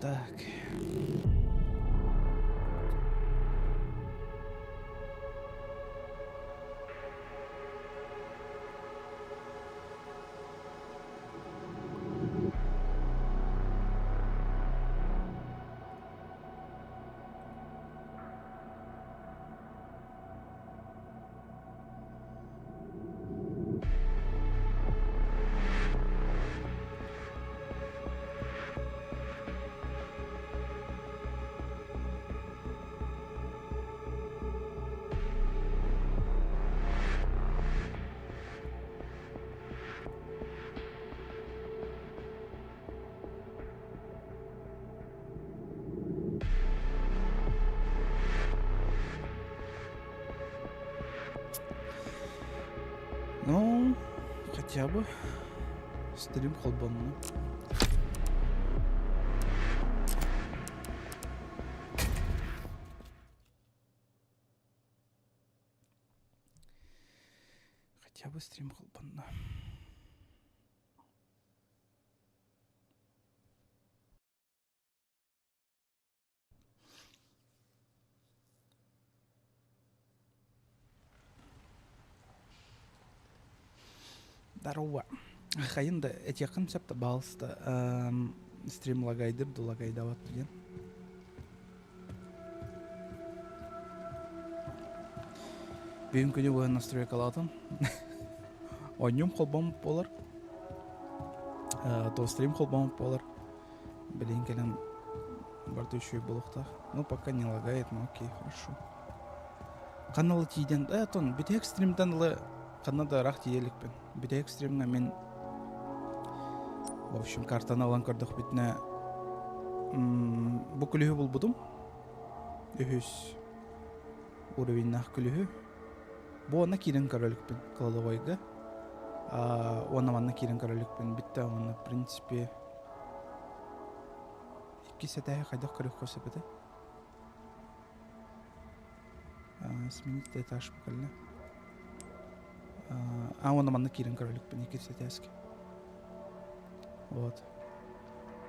Так. Ну, хотя бы стрим холбонно. Хотя бы стрим холбонно. Здорово. Хайын да этиэххин сөп да баалыста стрим лагайдыр ду лагайдабат диэн. Бүгүн күнү быһа настройкалаатым. Оонньуум холбоммут буолар. То стрим холбоммут буолар. Билигин кэлэн барыта үчүгэй буолуохтаах. Ну, пока не лагает, но окей, хорошо. Ханна тиийден, э, тон, бүтэһик стримтан ыла ханна да ыраах тиийэ иликпин. Бүтэһик стримҥа мин в общем, картаны ылан көрдөхпүтүнэ бу күлүһү булбутум. Үһүс уровеннаах күлүһү. Бу онно киирэн көрө иликпин кладовойга. Уонна манна киирэн көрө иликпин. Бүттэ уонна, в принципе, иккис этээһи хайдах көрүөххэ сөп этэ? Сменить этаж буквально. А уонна манна киирэн көрө иликпин иккис этээскэ. Вот.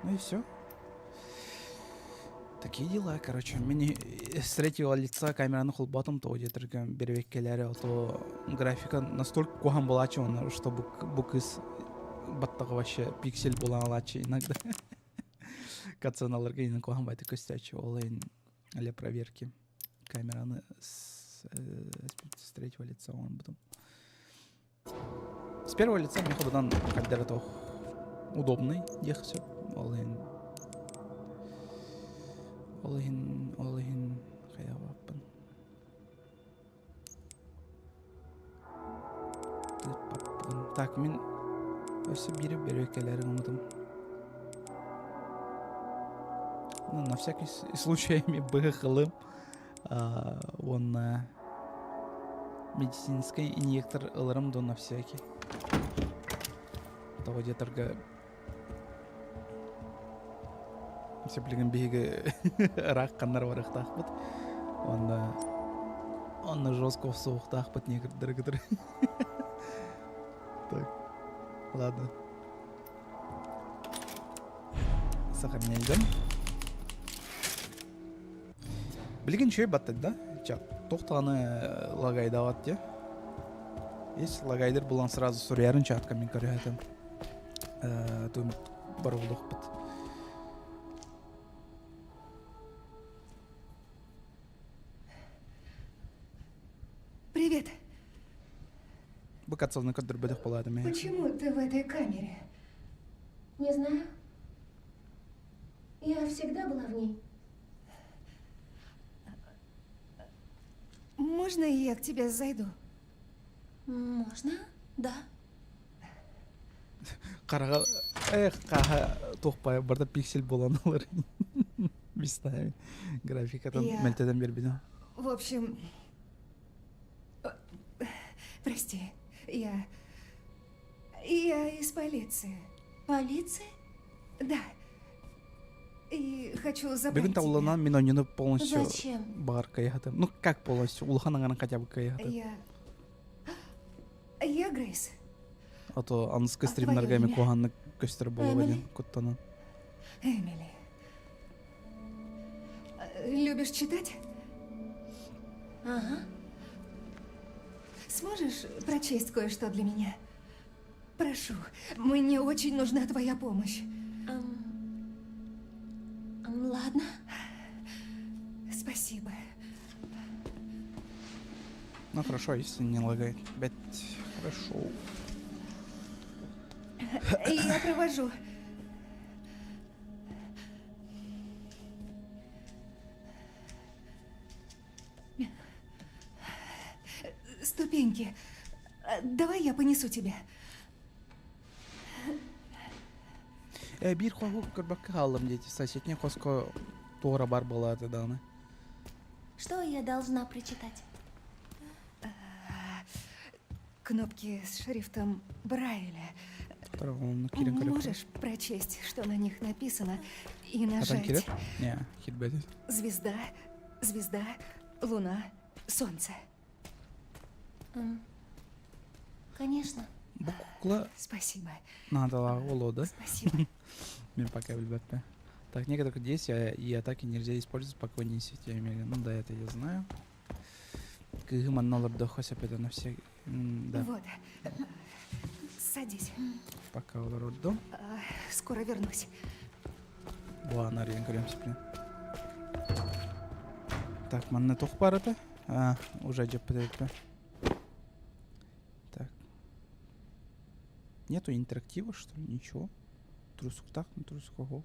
Ну и все. Такие дела, короче. Мин с третьего лица камераны холботум, то где-то бербеккелери, а то графика настолько куһаҕан буолааччы онно, что бу кыс баттаҕа вообще пиксель буолан алааччы иногда. Катсаналарга инен куһаҕан байды көстөөччү. Ол иһин для проверки камераны с, э, с третьего лица оҥорбутум. С первого лица миэхэ быдан хайдара туох удобный диэх сөп. Ол иһин ол иһин ол иһин хайаабаппын. Тыыппаппын. Так, мин өссө биири бөрүөккэлэри гыммытым. Ну, на всякий случай быһыхылым. Уонна медицинскэй инъектор ыларым да на всякий. Тоҕо диэтэргэ Сөплүгүн биһиги ыраах ханнар барыахтаахпыт. Уонна онно жестко охсуохтаахпыт негрдары кытары. Так, ладно. Сохраняйдым. Билигин үчүгэй баттык да? Туох даҕаны лагайдаабат дии. Есть лагайдыр булан сразу суруйарын чатка мин көрөһөтүм. Тугум барыллыахпыт. Привет. Бу катсалны көрдөрбөтөх буолаатым ээ. Почему ты в этой камере? Не знаю. Я всегда была в ней. Можно я к тебе зайду? Можно, да. Хараҕа эх хааһа туох барда пиксель буолан ылар местами графикатын мөлтөтөн биэрбитим. В общем, прости, я... Я из полиции. Полиции? Да. И хочу забрать Бүгүн табылынан мин оонньууну полностью Зачем? баҕар кыайыһатым. Ну, как полностью? Улахан аҥарын хотя бы кыайыһатым. Я... Я Грейс. А то аныскы стримнарга эми куһааннык көстөр буолуо диэн куттанан. Эмили. Любишь читать? Ага. Сможешь прочесть кое-что для меня? Прошу, мне очень нужна твоя помощь. Ладно. Спасибо. Ну хорошо, если не лагает. Бять, хорошо. Я провожу. Ступеньки. Давай я понесу тебя. Э, биир хоһу көрбөккө хааллым диэти соседний хоско туора бар буолаата даҕаны. Что я должна прочитать? Кнопки с шрифтом Брайля. Можешь прочесть, что на них написано, и нажать? Не, Звезда, звезда, луна, солнце. Конечно. Бу кукла Спасибо. наадалааҕа буолуо да? Спасибо. Мин пока билбэппин. Так, некоторых действий и атаки нельзя использовать, пока вы не несете омега. Ну да, это я знаю. Кыһы манна олордоххо сөп это на все... Да. Вот. Садись. Пока олордум. Скоро вернусь. Буана арыйан көрүөм сөп. Так, манна туох баар этэ? А, уже дьэппит Так. Нету интерактива, что ли? Ничего. Трусуктах, ну трусук, ого.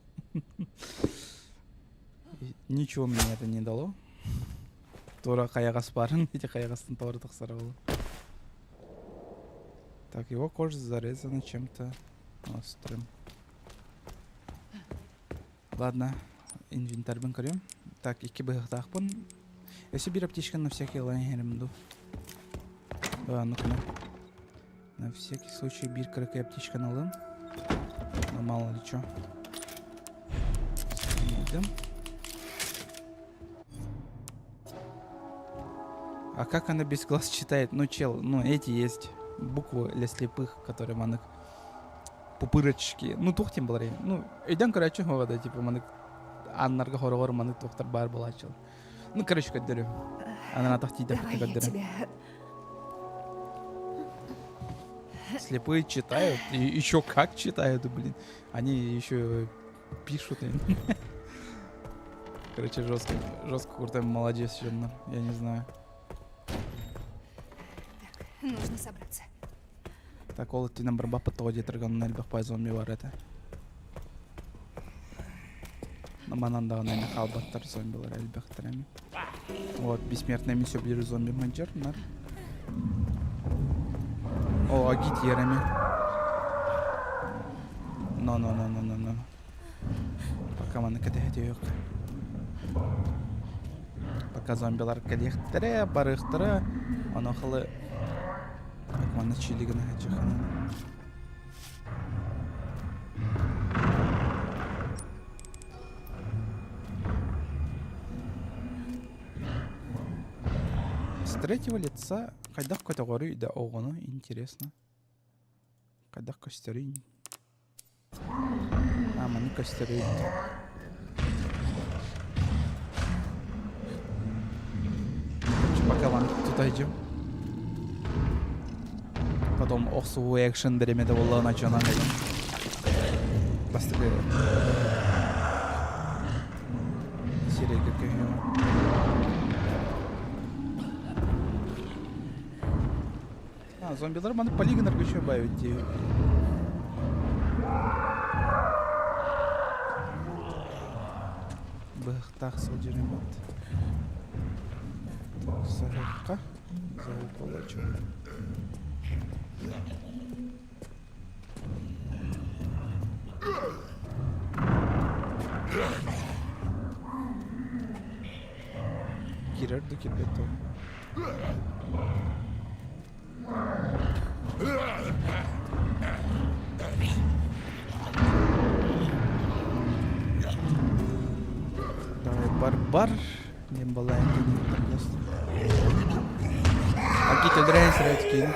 Ничего мне это не дало. Тура хайаҕас баарын, ити хайаҕастан туора тахсара буолуо. Так, его кожа зарезана чем-то острым. Ладно, инвентарьбын көрүөм. Так, икки быһахтаахпын. Өссө биир аптечканы на всякий ылан иһэрим дуу. Да, ну-ка. На всякий случай биир кыракый аптечканы ылым. Ну, мало ли чё. Идем. А как она без глаз читает? Ну, чел, ну эти есть буквы для слепых, которые маннык пупырочки. Ну, туох тем баларай. Ну, өйдөн көрөөчү да, типа маннык ааннарга хороҕор маннык туохтар баар буолааччылар. Ну, короче, көрдөрүм. Анан атах Давай тиийдэхпитинэ я көрдөрүм. тебя... Слепые читают, и еще как читают, блин. Они еще пишут. Короче, жестко, жестко крутой молодец, честно. Я не знаю. Так, нужно собраться. Так, ол өттүнэн барбаппыт тоҕо диэтэргэ онно элбэх баай зомби бар этэ. Манан даҕаны эмэ хаалбаттар зомбилар элбэхтэр эми. Вот, бессмертный эми сөбүлүүр зомби мадьар нар. О, агит эми. No, no, no, no, no, no. Пока маны кэтэһэ Пока зомбилар кэлиэхтэрэ, барыахтара, онуохалы манна чили гына сылдьыаххына. С третьего лица хайдах көтөҕөрүй да оҕону интересно. Хайдах көстөрүй? А, маны көстөрүй. Короче, пока вам тут идем. Потом охсуу экшен бириэмэтэ буоллаҕына дьонон кэлэн бастакы сирэйгэ көһүөм. А, зомбилар маны полигоннарга еще добавить дии. Быһахтаах сылдьар эбит. Так, саһыахха. Золотолочу. Киирэр да киирбэт дуо? Давай бар-бар. Диэн балайын киниттэн Аки төлөрөйн сырайт киин.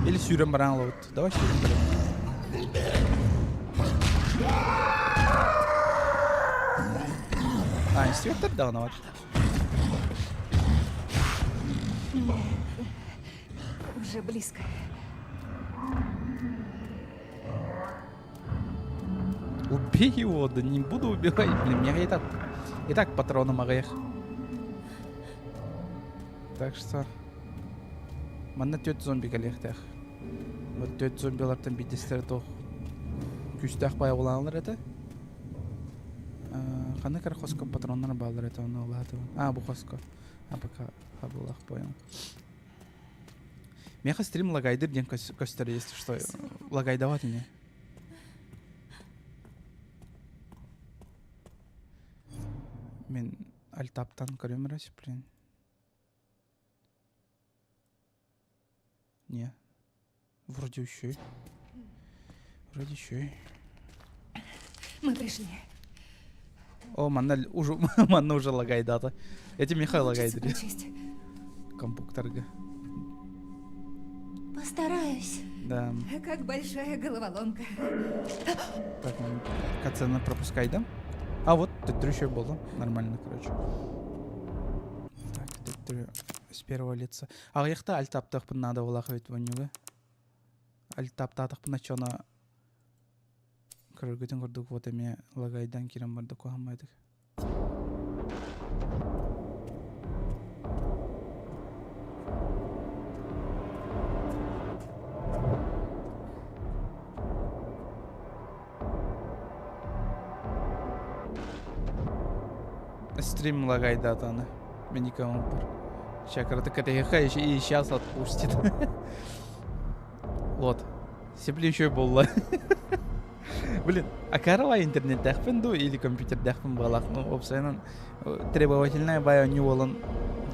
Или сүүрэн баран ылабыт. Давай сүүрэн баран. А, инспектор даҕаны бар. Уже близко. Убей его, да не буду убивать, блин, меня и так, и так патроном аҕыйах. Так что... Манна түөрт зомби кэлиэхтээх. Вот түөрт зомбилартан биирдэстэрэ туох күүстээх баайыланалар этэ. Ханнык эрэ хоско патроннар бааллар этэ, ону ылаатыбын. А, бу хоско. А пока хабылах понял. Меха стрим лагайдыр диэн көстөр, если что. Лагайдават ини. Мин альтаптан көрөм эрэ, блин. Не. Вроде еще. Вроде еще. Мы пришли. О, манна уже, манна уже лагайдата. Эти Михаил лагайдыр. Компьютерга. Постараюсь. Да. Как большая головоломка. Так, катсцена пропускай, да? А вот, тут еще было. Нормально, короче. Так, тут с первого лица. Аҕыйахта альтаптаахпын наада буолаах эбит вонньуга. Альтаптаатахпына чоно көрөргүтүн курдук вот эмиэ лагайдан киирэн барда куһаммайтык. Стрим лагайдатаны. Мен никому бар. Чакра катехха и сейчас отпустит. Вот. Сепли еще буолла. Блин, а карала интернеттээхпин дуу или компьютердээхпин буолах. Ну, уопсайынан требовательная бай оонньуу буолан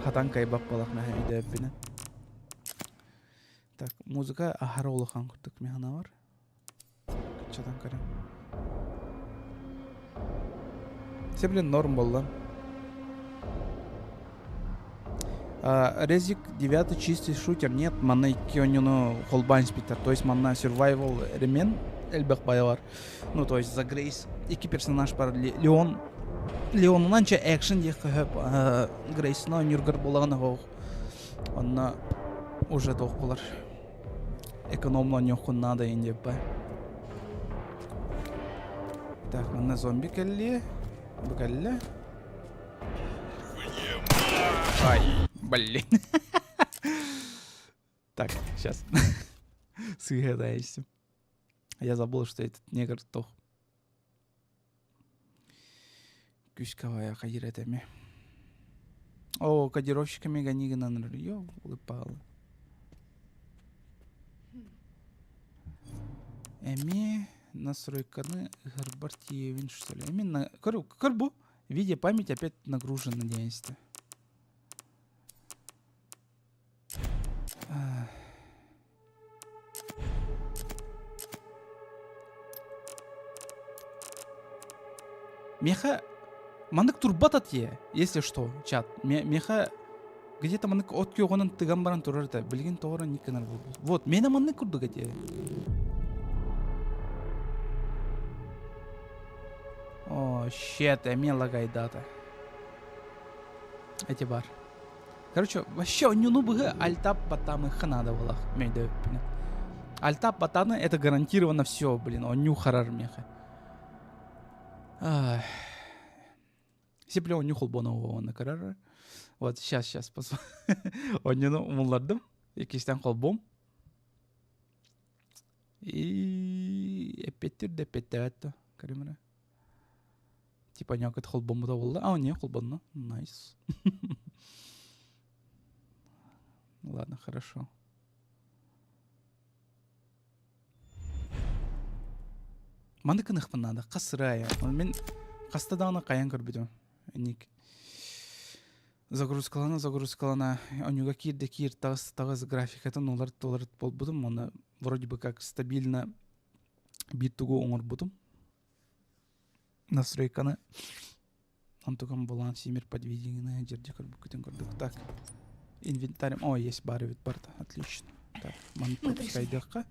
хатан кайбак буолах наһаа өйдөөппүнэн. Так, музыка аһара улахан курдук миһана бар. Кыччатан көрөм. Все, блин, норм буолла. Резик 9 чистый шутер. Нет, манна икки оонньууну холбаан испиттэр. То есть манна survival ремен элбэх бар. Ну, то есть за Грейс икки персонаж бар. Леон Леонунан чэ экшен диэххэ сөп. Грейсна оонньуургар буолаҕына оһох. Онно уже туох буолар. Экономно оонньуоххун наада иин диэппэ. Так, манна зомби кэллиэ. Бу кэллэ. Ай, блин. Так, сейчас. Сыгадаешься. Я забыл, что этот негр тох. Күүскэ хайыр этеми. О, кодировщиками ганигынан Ёлы-палы. Эми настройканы ыһарбар тиийэбин что ли? Эми на... Көр, көр бу. Видео память опять нагружена диэнсте. Меха маннык турбат атье, если что, чат. Меха где-то маннык от күөҕүнэн тыган баран турар этэ. Билигин тоҕо ник гынар буолбут. Вот, миэнэ маннык курдук этэ. О, щет, эмиэ лагайдата. Эти бар. Короче, вообще онньуну быһы альтап баттаамыхха наада буолах мөйдөбүппүнэ. Альтап баттааны это гарантированно все, блин, онньуу харар миэхэ. Сипле онньуу холбоно уонна карар. Вот сейчас, сейчас посмотрим. Онньуну умуллардым. Иккистэн холбом. И эппеттир да эппеттээбэт да. Көрүмэрэ. Типа ньоокут холбоммута буолла. А, не, холбонно. Найс. Ладно, хорошо. Маны кыныхпын наада. Хас сырая. Мен хаста даҕаны хайан көрбүтүм. Ник. Загрузкалана, загрузкалана. Онюга киирдэ киир таҕыс таҕыс графикатын уларыт уларыт буолбутум. Оны вроде бы как стабильно биир тугу оҥорбутум. Настройканы онтукам булаан симир подведены дьэрдьэ көрбүккүтүн көрдүк. Так, инвентарь. О, есть бар эбит барда. Отлично. Так, маны пропускайдыахха.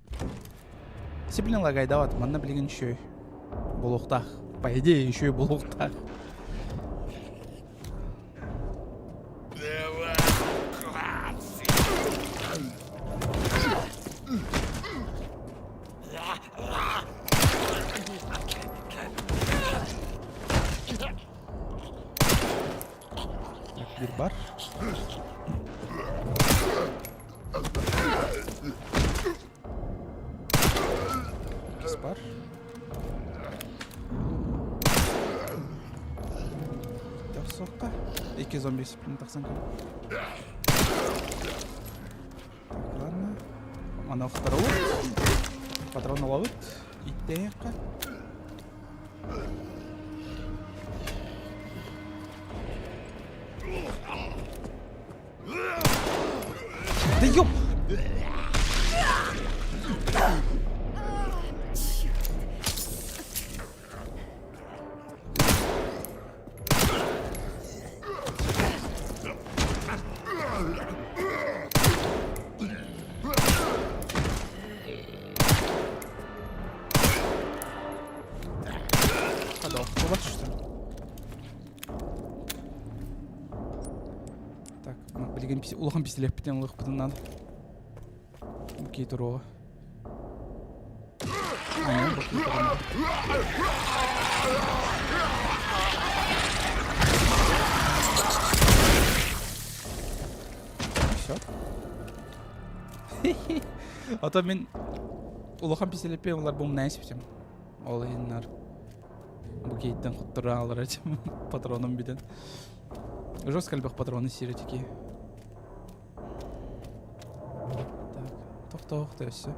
Сиблин лагайдават, манна билигин үчүгэй. Буолуохтаах. По идее, еще и булуохтаах. Так, bir бар. Иккис бар. Тахсуохха. Икки зомби сиппин тахсан көр. Так, ладно. Аны охторобут. Патрон ылабыт. Иттэйэххэ. Да ёп! Хадо, что? Так, билигин улахан пистолеппитин ылыахпытын наада. Кии туруоҕа. Все. А то мин улахан пистолеппин ылар бу умнайын сипсим. Ол иһиннэр бу киһиттэн хотторон алар этим патроном бүтэн. Жестко элбэх патроны сиир этики. Так, тохтоох өссө.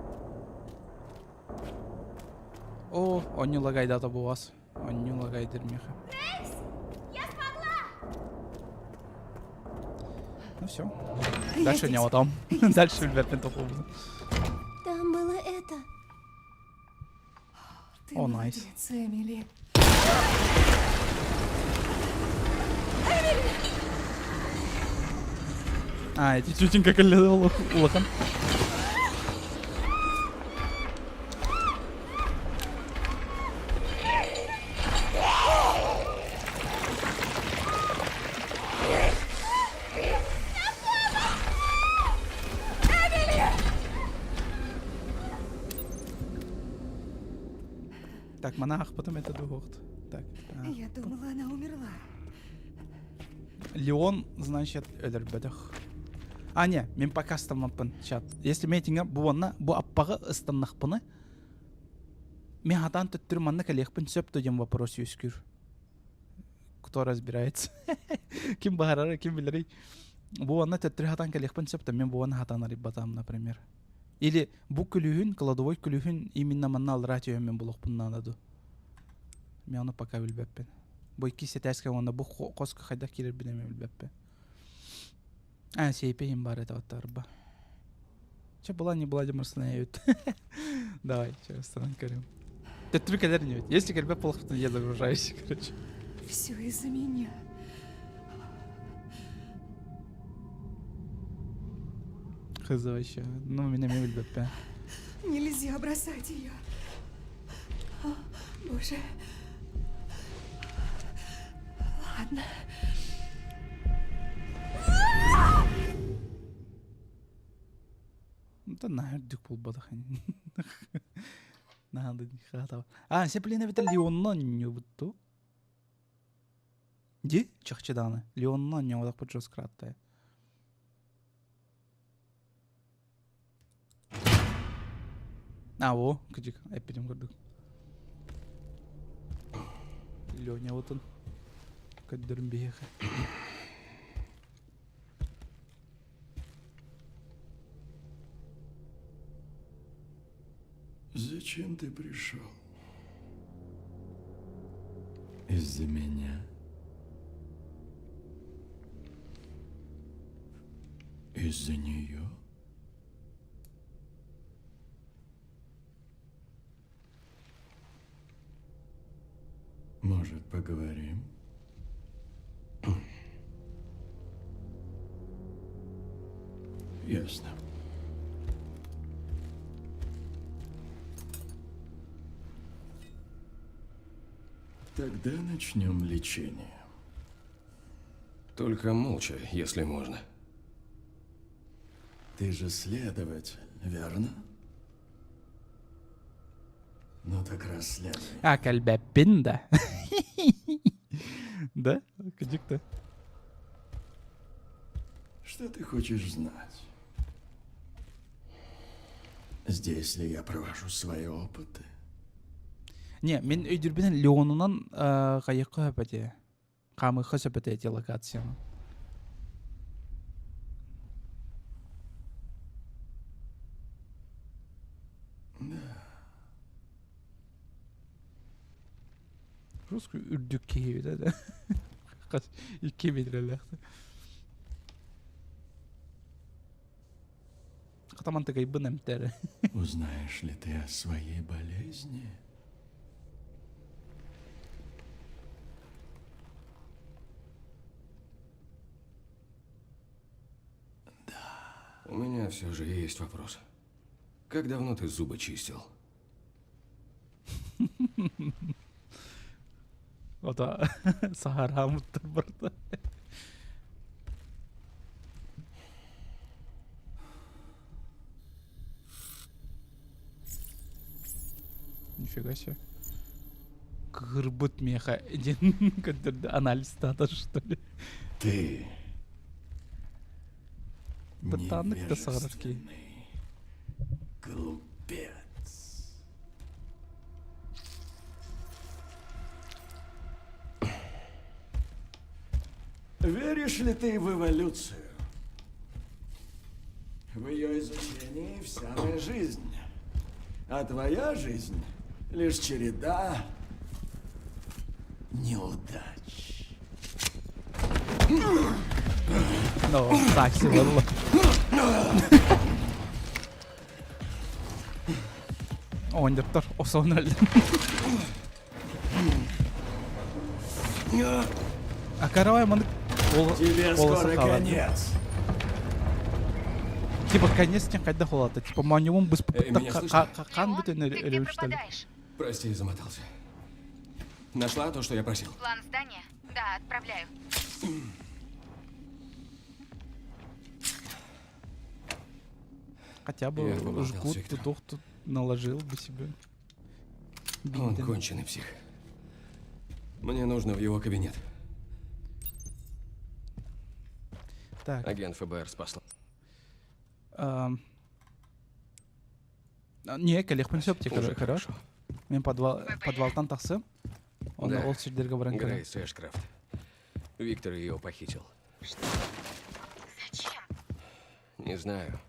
О, онньу лагайдата буолас. Онньу лагайдыр миэхэ. Я смогла! Ну все. Дальше не там. Дальше билбэппин тохуубун. Там было это. Ты О, nice. молодец, Эмили. А, эти чутенько улахан. Так, монах, потом это дугорт. Так. А. Я думала, она умерла. Леон, значит, өлөрбөтөх. А, не, мен пока ыстаммаппын, чат. Если мен этиҥэ бу уонна бу аппаҕы ыстаннахпына, мен хатаан төттөрү манна кэлиэхпин сөп дуо диэн вопрос үөскүүр. Кто разбирается? Ким баҕарар, ким билэрий? Бу уонна төттөрү хатаан кэлиэхпин сөп да, мен бу уонна хатаан арыйбатаам, например. Или бу күлүүһүн, кладовой күлүүһүн именно манна аллараа түһэн мен булуохпун наада дуу. Мен ону пока билбэппин. Бу иккис этээскэ уонна бу хоско хайдах киирэрбин эмиэ билбэппин. А, сейпе иһин баар этэ оттарба. Че была не была демарсана Давай, че останам көрүм. Төттөрү кэлэр не Если кэлбэт буоллахпытына я загружаюсь, короче. Все из-за меня. Хз вообще. Ну, меня эмиэ билбэппин. Нельзя бросать ее. О, боже. Ладно. Да наһаа үрдүк буолбатах Наһаа да А, сеплин эбэтэр Леонна оонньуубут Ди, чахчы даҕаны. Леонна оонньообатахпыт жестко А, о, кыдьык, эппитим курдук. Леня көрдөрүм биһиэхэ. Зачем ты пришел? Из-за меня? Из-за нее? Может, поговорим? Ясно. Тогда начнем лечение. Только молча, если можно. Ты же следователь, верно? Ну так расследуй. А, кэлбэппин да. Да? Кыдьык да. Что ты хочешь знать? Здесь ли я провожу свои опыты? Не, мин өйдүрбүнэн Леонунан хайыкка сөп этэ. Хаамыахха сөп этэ эти локацияны. Да. Русский үрдүк киһи эбит да. Хас икки метрэлээх. Хатаман тыгайбын эмтэрэ. Узнаешь ли ты о своей болезни? Да. У меня все же есть вопрос. Как давно ты зубы чистил? Ото саһараамыттар барда. Нифига себе. Кырбыт меха диэн көрдөрдө анализтаатар что ли? Ты Бытааннык да саҕарар киһи. Глупец. Веришь ли ты в эволюцию? В ее изучении вся моя жизнь. А твоя жизнь лишь череда неудач. No, taksi valla. Оҕонньоттор охсон өллөр. А каравай маннык Тебе голоса скоро хаалар. конец. Типа конец диэн хайдах буолата? Типа моонньугун Э, меня быспыттар слышно? хаан Леон, бүтүн ты где өлөбүт что ли? пропадаешь? Прости, замотался. Нашла то, что я просил? План здания? Да, отправляю. Хотя бы Я поболтал с жгут Виктором. тудох тут наложил бы себе. Он Бинтин. конченый псих. Мне нужно в его кабинет. Так. Агент ФБР спасла. Не, кэлиэхпин сөп Уже тик хорошо. Мен подвал подвалтан тахсым. Онно Да. ол сирдерге баран көрөм. Грейс Эшкрафт. Виктор ее похитил. Что? Зачем? Не знаю.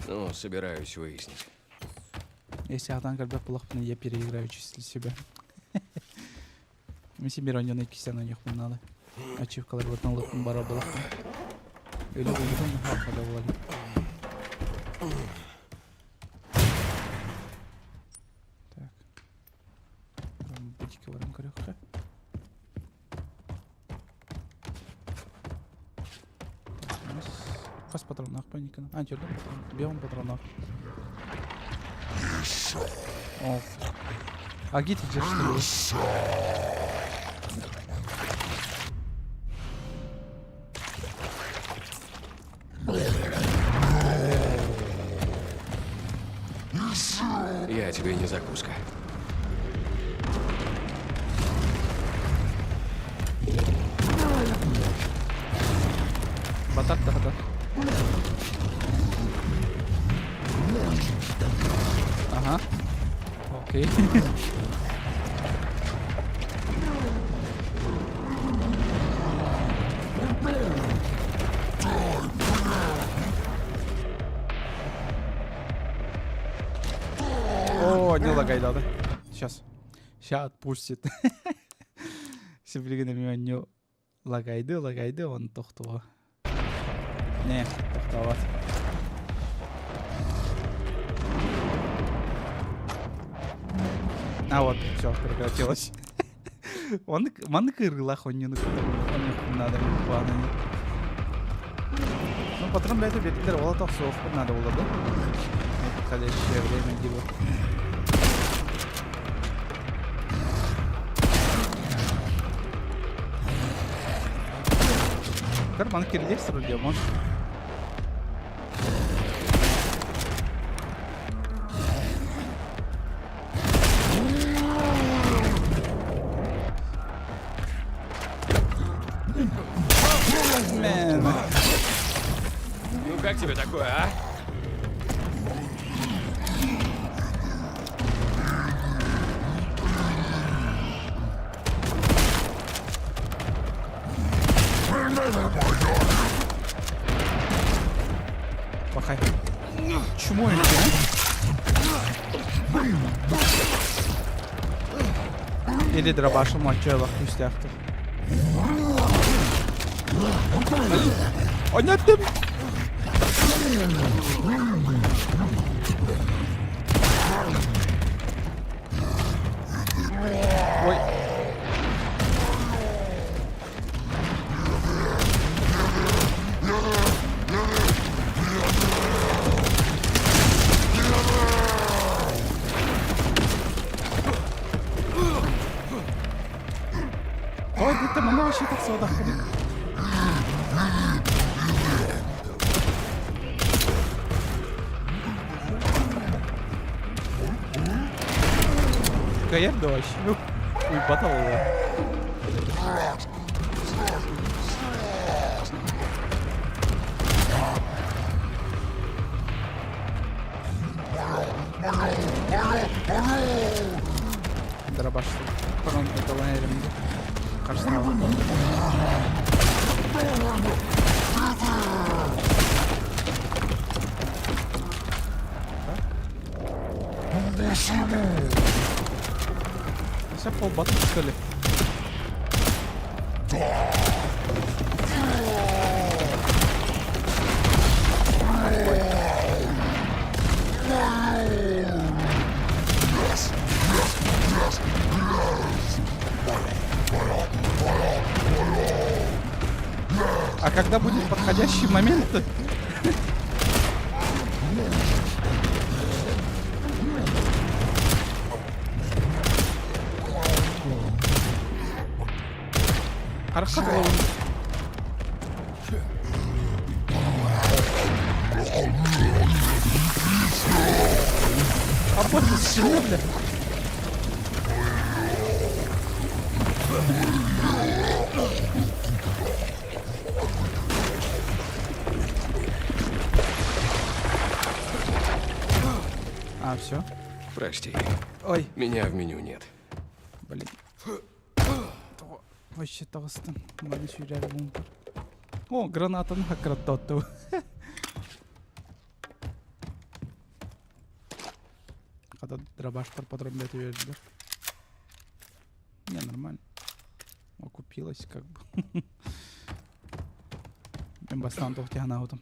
Но собираюсь выяснить. Если атан көрбөх булахпына я переиграю чисто себя. Мен сен бир ойнон иккисен ойнуохпун надо. Ачивкалар бутан ылыппын бара булахпын. Өлө уйутун хахада буолар. Так. Бутики баран көрүөххэ. Хас патроннаах паниканы. А, төрдөн патрон. Бион патроннаах. О. А где ты что ли? Я тебе не закуска. Батат да да. Ага. Окей. О, не лагай да. Сейчас. Сейчас отпустит. Сибилигин эмиэ лагайды, лагайды, он тохтуо. Не, тохтообот. А вот, все, прекратилось. Маннык маннык ырыылаах онньуну онньуохпун наада буквально. Ну, патрон бэйэтэ биэрдилэр, ол тохсуохпун наада буолла да? Неподходящее время диво. Көр, маны кирилиэс турар диэмон. Man. Ну как тебе такое, а? Пахай. Чмо это, а? Или дробашым очойлах күүстээхтэр. Ойноттум! Ой. Ой, это манна вообще так содахпын. Кайар да вообще. Уйбата буолла. Дробаш. Потом это Кажется, Все полбата, что ли? А когда будет подходящий момент? Харахха А после стрельни, бля. А, все. Прости, Ой, меня в меню нет. блин. Вообще таҕыстым. Маны сүүрэр бункер. О, гранатаны хакыраттааттым. Хата дробаштар патрон бэт үөрдүлэр. Не, нормально. Окупилась как бы. Мен бастаан туох тиһанаабытым.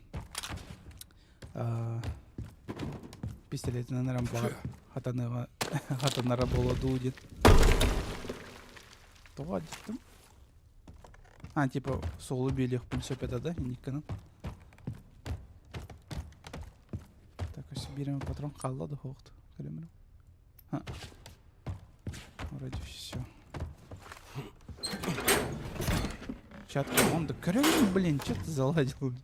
Пистолетинэн эрэн баҕар хатаныаҕа хатанара буолуо дуу диэн. Тоҕо дьиттим? А, типа, суолу биэлиэхпин сөп этэ да, инниккэнэн. Так, өссө биир эмэ патрон хаалла да суох көрөмүн. А. Вроде все. Чат он да көрөмүн, блин, что ты заладил?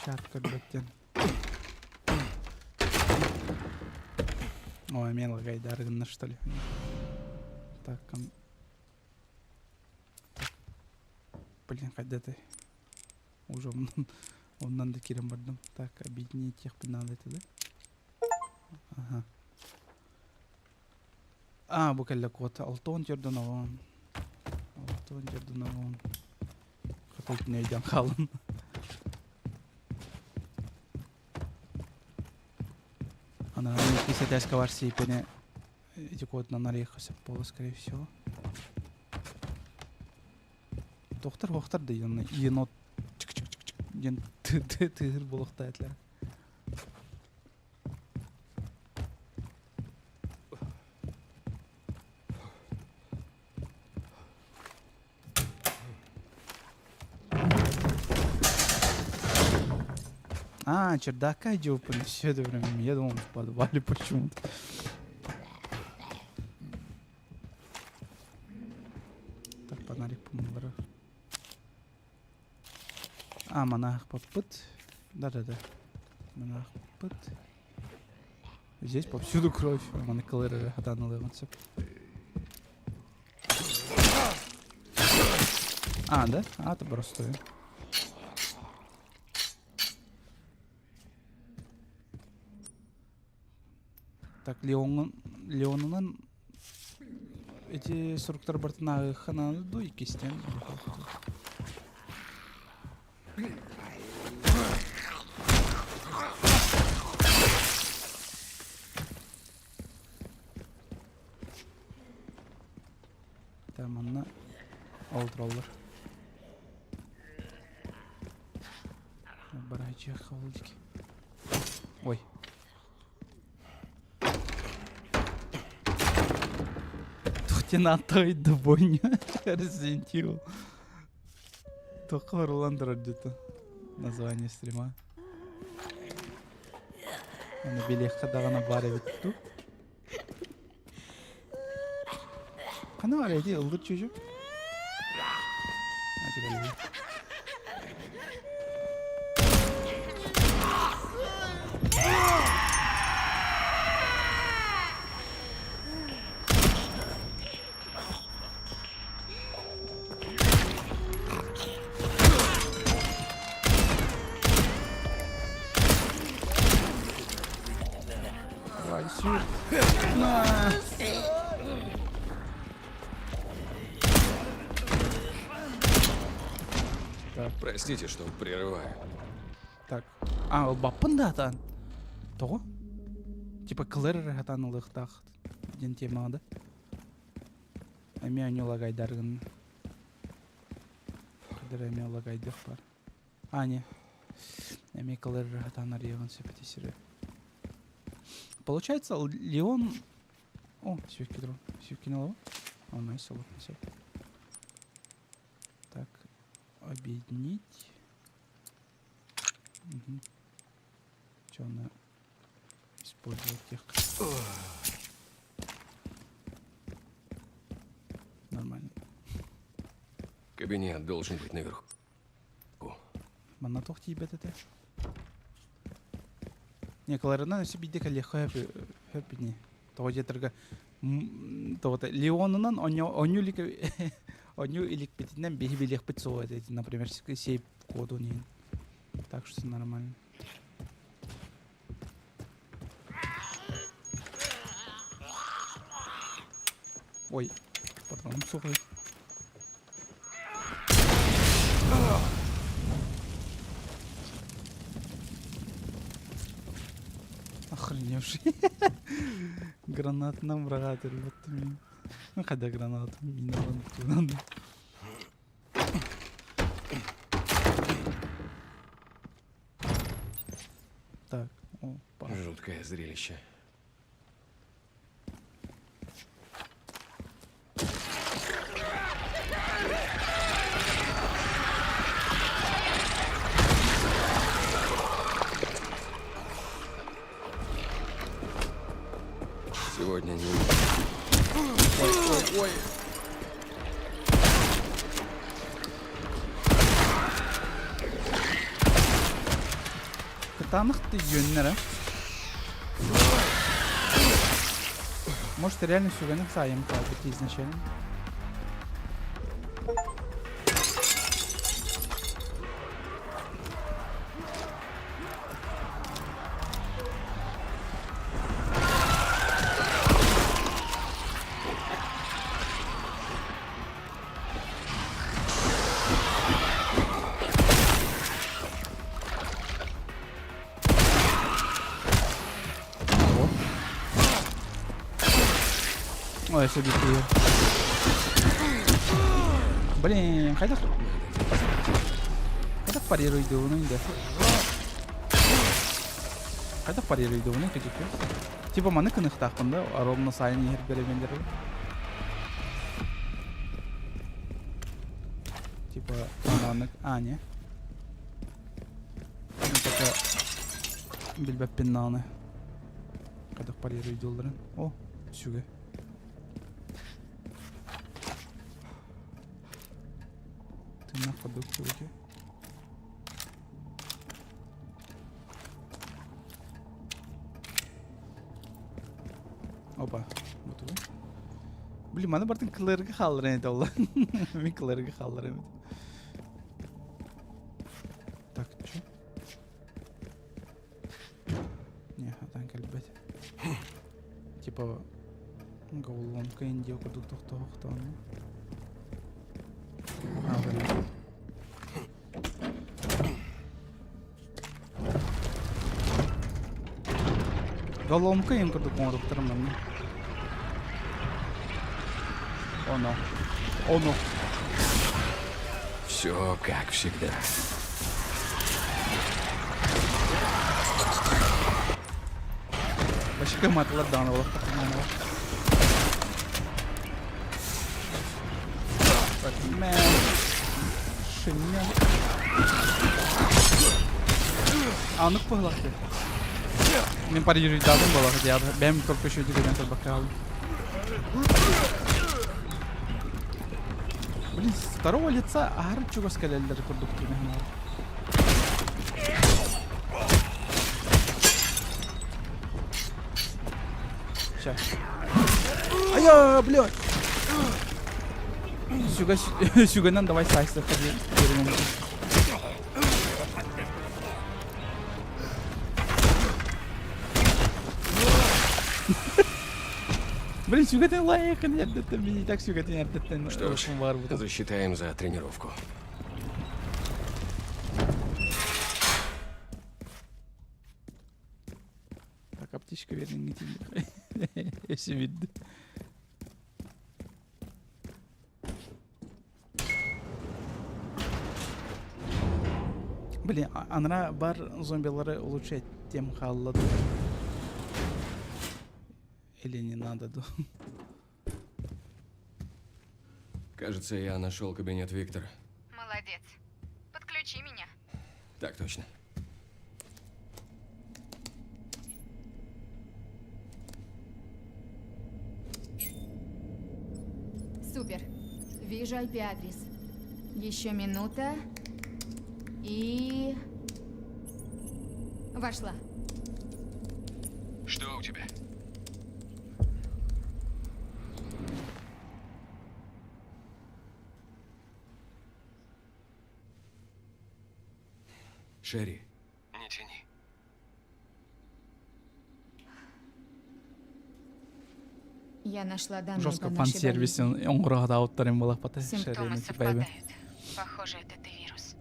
Чат көрбөттен. Ой, мен лагайдар гынна, что ли? Так, ком... Блин, хайда ты? Уже оннан да киирэн бардым. Так, объединить надо это, да? Ага. А, бу кэллэ куота. Алтон терден Алтон терден Хата өйдөн хаалым. Ана иккис этээскэ бар сиипэни ити куотунан арыйыахха сөп буолуо, скорее всего. Тохтар хохтар да енот чик-чик-чик диэн тыыр буолуохтаах этилэр. А, чердака идёт, все это время. Я думал, в подвале почему-то. Фонарик помоллара. А, манаахпаппыт. Да-да-да. Манаахпыт. Здесь повсюду кровь. Маны кылыр хатан ылыаҕын сөп. А, да? А, это простой. Так, Леон, Леонунан эти суруктар бартын ааҕыахха дуу иккистэн Так, манна олдураллар. Барайчах холдики. Ой. Тухтина той бойня Resident Evil. Только Ролан где-то. Название стрима. Аны билиэххэ даҕаны баар эбит дуу. Ханна баар эти ыллыр чүчү? Давай, сюр. На. Так. Простите, что прерываю. Так. А, ылбаппын да атаан. Тоҕо? Типа Клэр хатаан ылыахтаах диэн темаҕа да? Эмиэ онньу лагайдаргын. Кадыр эмиэ лагайдыах бар. А, не. Эмиэ Клэр хатаан арыйыаҕын сөп ити сири. Получается, Леон... О, сүүкки дрон. Сүүккини ылабын. О, найс, ылыахпын сөп. Так, объединить. Угу. Че она использовать тех? Нормально. Кабинет должен быть наверху. Манна туох тиийбэт этэ? Не, Кларынан өссө биирдэ кэлиэххэ хөп ини. Тоҕо диэтэргэ тоҕо Леонунан онньу илик онньу иликпитинэн биһи билиэхпит суоҕа этэ например сейп кодун иһин. Так что нормально. Ой, патроным суохуй. Охреневший. Гранатынан быраҕаат өлбөттүм. Ну, хайда гранату миналан туунан. Так, опа. Жуткое зрелище. Сегодня не... Ой, ой, ой. Кытаанах yönlere. Может, реально сүгэни сайым хаалбыт изначально. Ой, все битые. Блин, хайдах хайдах парируйдуунуй да. Хайдах парируйдуунуй кэдиккэ. Типа маны кыныхтаахпын да, ровно сайын иһэр бэрэбиэллэри. Типа маннык а не. Пока билбэппин даҕаны. Хайдах парируйдуулларын. О, сүгэ. На ходу круги. Опа, вот вы. Блин, маны бартын кылырга хаалларан ете олла. Мин кылырга хаалларан Так, чё? Не, атан кэлбэт. Типа головоломка индия курдук тохтоохтоон. А, блин. Головоломка им курдук оҥоруктарым манна. Оно. Оно. Все как всегда. Башка матылар даҕаны олохтоххуна Мэ. Шиння. Анык быһылахты. Мен париждадым буолар диабы. Бэм только еще дигенен турбакаалым. Блин, с второго лица аһар чугас кэлэллэр курдук түмэһин. Сейчас. Ая, блядь! Сүгэ, сүгэнэн давай сайсыха диэн Блин, сүгэтин лайықын эрдэттэн, мин и так сүгэтин эрдэттэн Что ж, бар бутан. засчитаем за тренировку. Так, аптечка вернеңҥитин Эсибидди. Блин, анара бар зомбилары улучшать тем хаалла Или не надо, да? Кажется, я нашел кабинет Виктора. Молодец. Подключи меня. Так точно. Супер. Вижу IP-адрес. Еще минута. И... Вошла. Что у тебя? Шерри. Не тяни. Я нашла данные Жестко по нашей фан-сервис болезни. оҥороһодаабыттарын буолахпата Симптомы Шерри типа совпадают. Похоже, это ты вирус.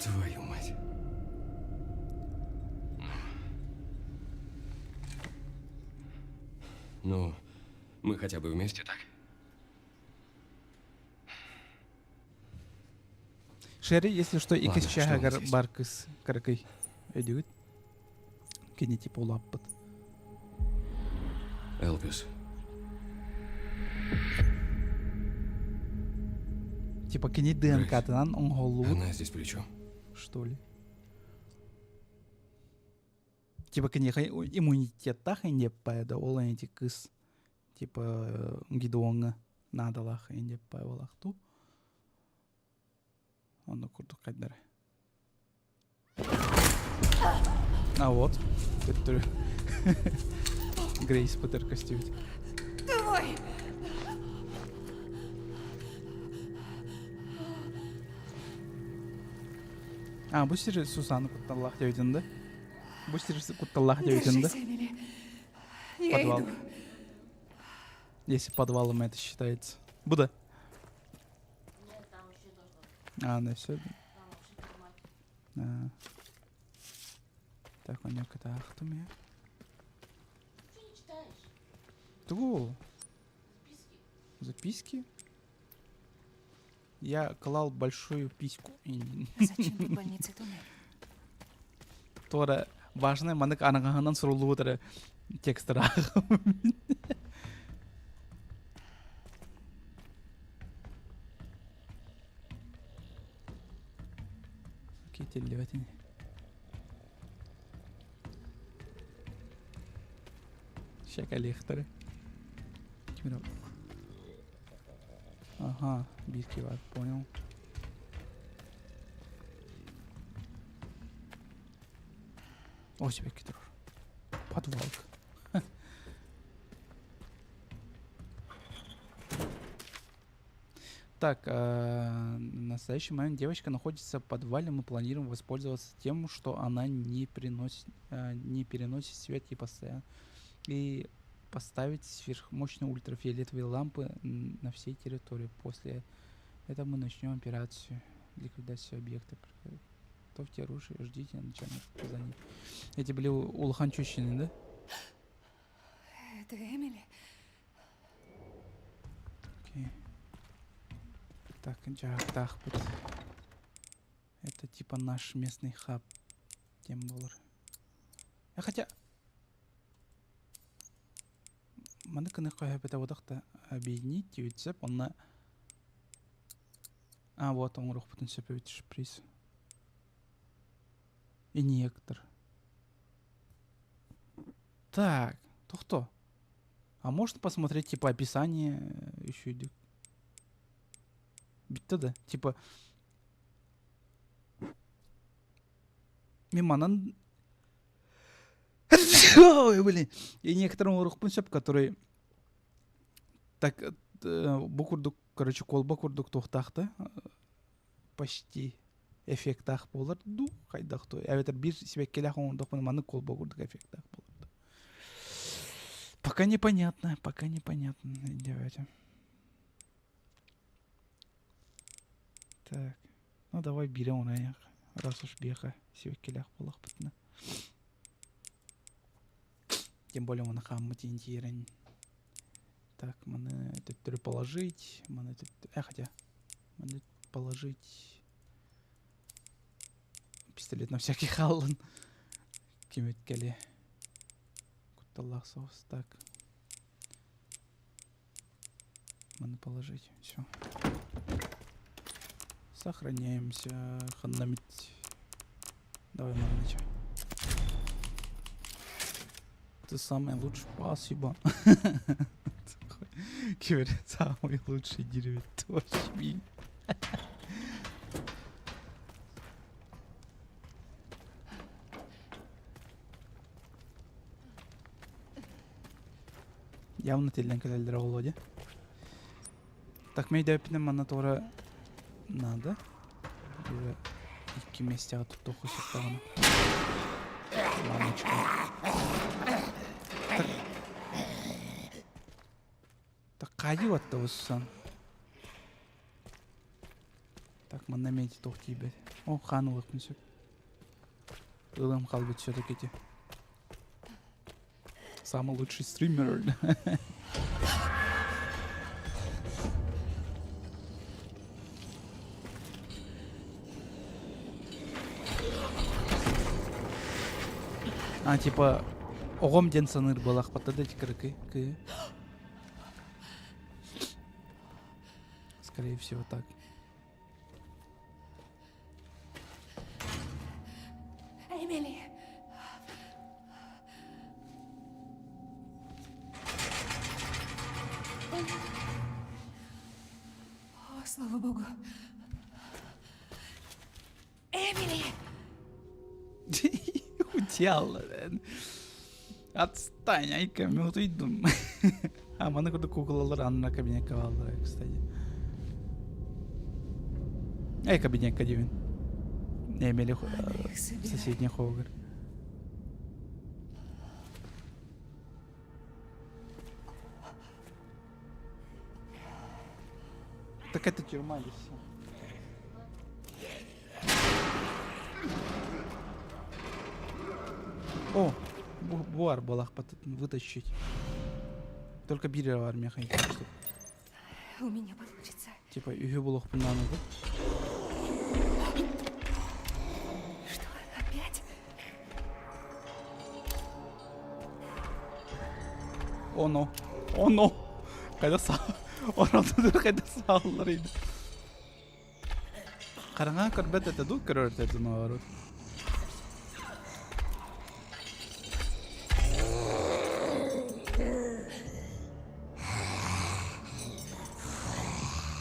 Твою мать. Ну, мы хотя бы вместе, так? Шерри, если что, Ладно, иккис что у нас чааһыгар есть? бар кыс кыракый өйдүүгүт. Кини типа улааппыт. Элвис. Типа кини ДНК-тынан оҥоһуллубут, Она здесь при чем? что ли? Типа киниэхэ иммунитеттаах индиэппайа да ол эти кыс типа Гидеоҥҥа наадалаах индиэппай буолаахтуу. Онно курдук хайдары. А вот, төттөрү Грейс Поттер көстүбүт. Давай! А, бу сир Сусанна кутталлаах диэбитин да? Бу сир кутталлаах диэбитин да? Держись, Эмили. Я Подвал. иду. Если подвалом это считается. Буда. А, да, все. А. Так, у него ахтум я. Ту. Записки? Я клал большую письку. Зачем в больнице туннель? Тора важное маннык анагаһынан суруллубут эрэ текстара. Окей, теллибэтини. Шакалехтары. Ага, биир киһи понял. О, сибэкки турар. Подвалка. Так, в настоящий момент девочка находится в подвале. Мы планируем воспользоваться тем, что она не приносит, не переносит свет и постоянно и поставить сверхмощные ультрафиолетовые лампы на всей территории. После этого мы начнем операцию ликвидацию объекта. Готовьте оружие, ждите начальных указаний. Эти были улахан чучины, да? Это Эмили? Окей. Так, дьаһахтаахпыт. Это типа наш местный хаб. Тем болар. А хотя... Маны кыныхха да объединить сөп, онна... А, вот оҥоруохпутун сөп эбит шприц. Инъектор. Так, то А можно посмотреть, типа, описание еще идет? Бүттэ да? Типа... Мин манан... Ой, блин. И некоторым оҥоруохпун сөп, который... Так, бу курдук, короче, колба курдук туохтаах да, почти эффектаах буолар дуу, хайдах дуу. Эбэтэр биир сибэккилээх оҥордохпуна маннык колба курдук эффектаах буолар. Пока непонятно, пока непонятно. Давайте. Так. Ну давай биирэ оҥорайах. Раз уж биэхэ сибэккилээх буоллахпытына. Тем более он хааммыт тиэрэн. Так, маны төттөрү положить, маны төттөрү... хотя, маны положить... Пистолет на всякий хааллын. Ким кэлиэ. Кутталлаах соус. Так. Маны положить. Все. Сохраняемся. Ханнамить. Давай, Марныч. Ты самый лучший. Спасибо. Кивер, самый лучший деревья. Точно. Явно тиллэн кэлэллэрэ Володя. Так, мейдэппинэн манна туора надо. Уже икки миэстэҕэ туттуохха сөп даҕаны. Мамочка. Так. Так хаайыы баттабыссан. Так, манна эмиэ туох тиийбэт. О, хаан ылыахпын сөп. Ылыам хаалбыт все-таки ити. Самый лучший стример. А, типа, оҕом диэн саныыр буолаахпата да кырыкый кыы. Скорее всего, так. Эмили! О, слава богу. Эмили! Утяла. Отстань, айка, мен утуйдум. А, маны курдук куколалар анна кабинекка бааллар, кстати. Эй, кабинекка диибин. Эмили соседний хоһугар. Так это тюрьма здесь. О, буар буолахпат вытащить. Только биир эрэ баар миэхэ чтоб У меня получится. Типа үһү буолуохпун даҕаны Что, опять? Оно. Оно. Хайда саа. Ороннор хайда сааллар иди. Хараҥа көрбөт этэ дуу, көрөр этэ наоборот.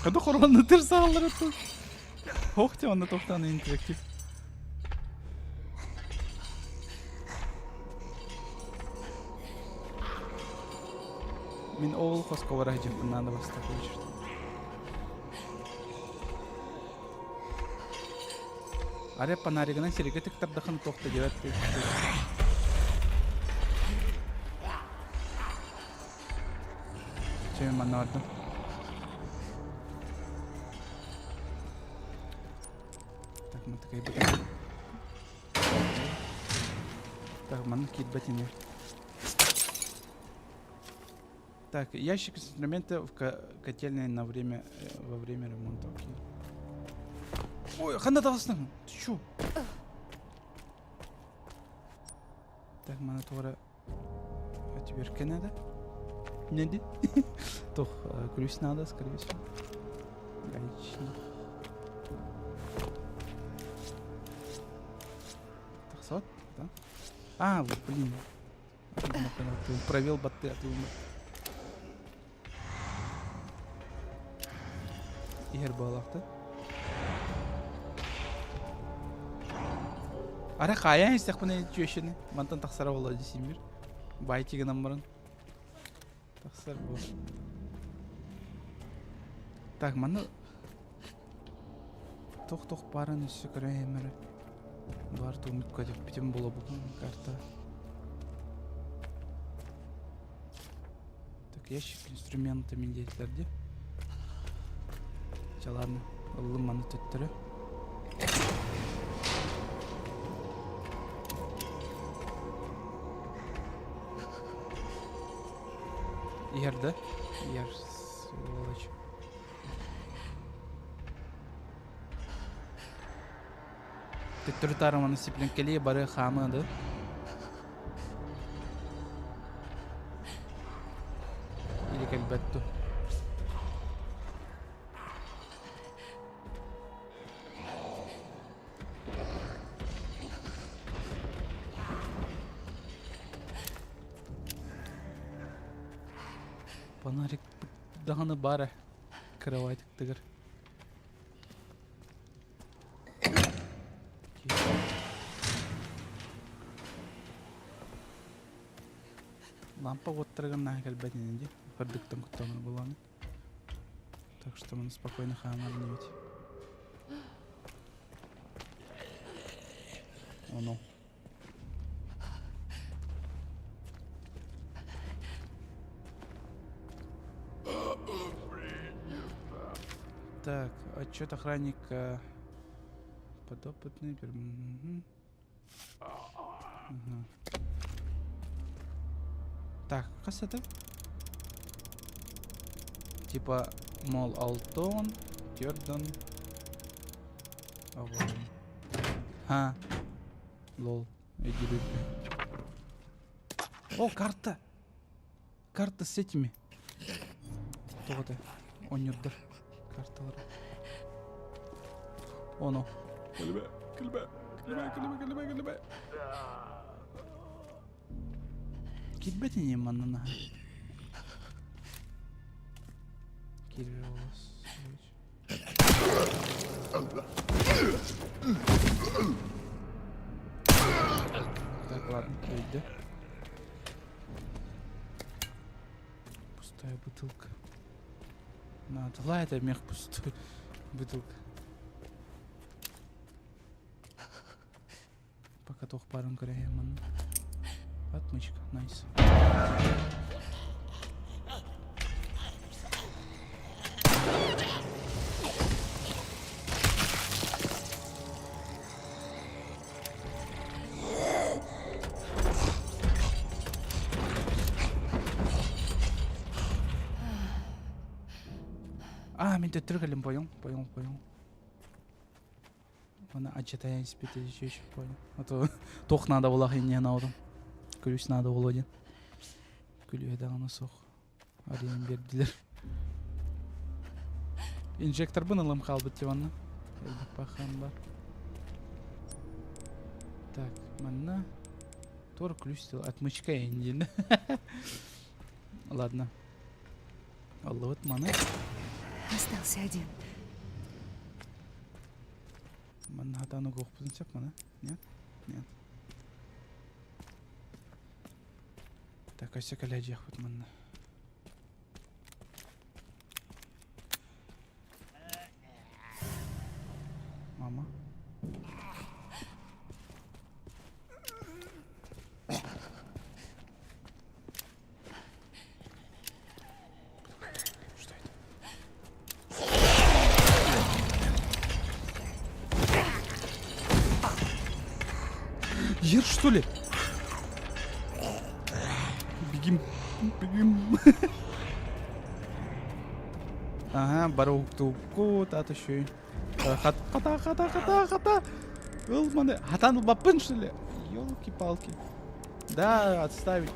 Хада хороннутыр сааллар аттын. Ох те онно тохтан интерактив. Мин ол хоско бара сылдьыппын надо бастакы очередь. Арай фонаригынан сиргэ тыктардахын туох да диэбэт Чэ, манна бардым. Так, мы такая Так, манна киирбэт ини. Так, ящик с инструмента в котельной на время, во время ремонта. Окей. Ой, ханна таҕыстың? Ты чё? Так, маны туора отвертка надо. Не Тух, ключ надо, скорее всего. Гаечный. Тахсот, да? А, вот, блин. Провел батты от Иһэр буолаахта. Ара хаайан истэхпинэ чүөшүнү мантан тахсара буолла дисимир. Байтигынан гынан баран. Тахсар бу. Так, маны туох-туох баарын өссө көрөйм эрэ. Бар туумут көтүппүтүм буолабын карта. Так, ящик инструментами диэтилэр дии. Чэ, ладно, ыллым маны төттөрү. Иһэр да? Иһэр, сволочь. Төттөрү таарыманы сипленкэлии бары хаамыы да. Или кэлбэт дуу. Фонарик даҕаны баар ээ кроватиктыгар. Лампа уоттарыгар наһаа кэлбэт ини дии. Кырдыктан куттанар буолааны. Так что мы спокойно хаамар инибит. Ону. Так, отчет охранника подопытный. Мгм. Ага. Так, хас это? Типа, мол, Алтон, Тердон. Ха. Лол. Иди О, карта! Карта с этими. Тоҕо это? Онньурдар. Карталар. Оно. Кэлбэ, кэлбэ, кэлбэ, кэлбэ, кэлбэ, кэлбэ. Кирбэт ини манна наһаа. Кирбэ Так, ладно, өйдө. Пустая бутылка. Надо. Ла, это мех пустой. Бутылка. Пока туох баарын көрөймун. Отмычка, найс. А, мин төттөрү кэллим, понял, понял, понял. Оны ачатайан испит еще еще понял. А то туох надо булах иннен аудым. Күлүс надо боло диэн. Күлүө даҕаны суох. Арыйан биэрдилэр. Инжекторбын ылым хаалбыт диванна. Элбэх бар. Так, манна Тор ключ отмычка диэн. Ладно. Аллыбыт маны. Остался один. Манна хатаан угуохпутун сөп маны? Нет? Нет. Так, өссө кэлээдьиэхпит манна. Мама. Что это? Ер, что ли? Бегим, бегим. Ага, бары уктууккут, ат еще. Хата, хата, хата, хата. Ылманы. Хатан ылбаппын, что ли? Елки-палки. Да, отставить.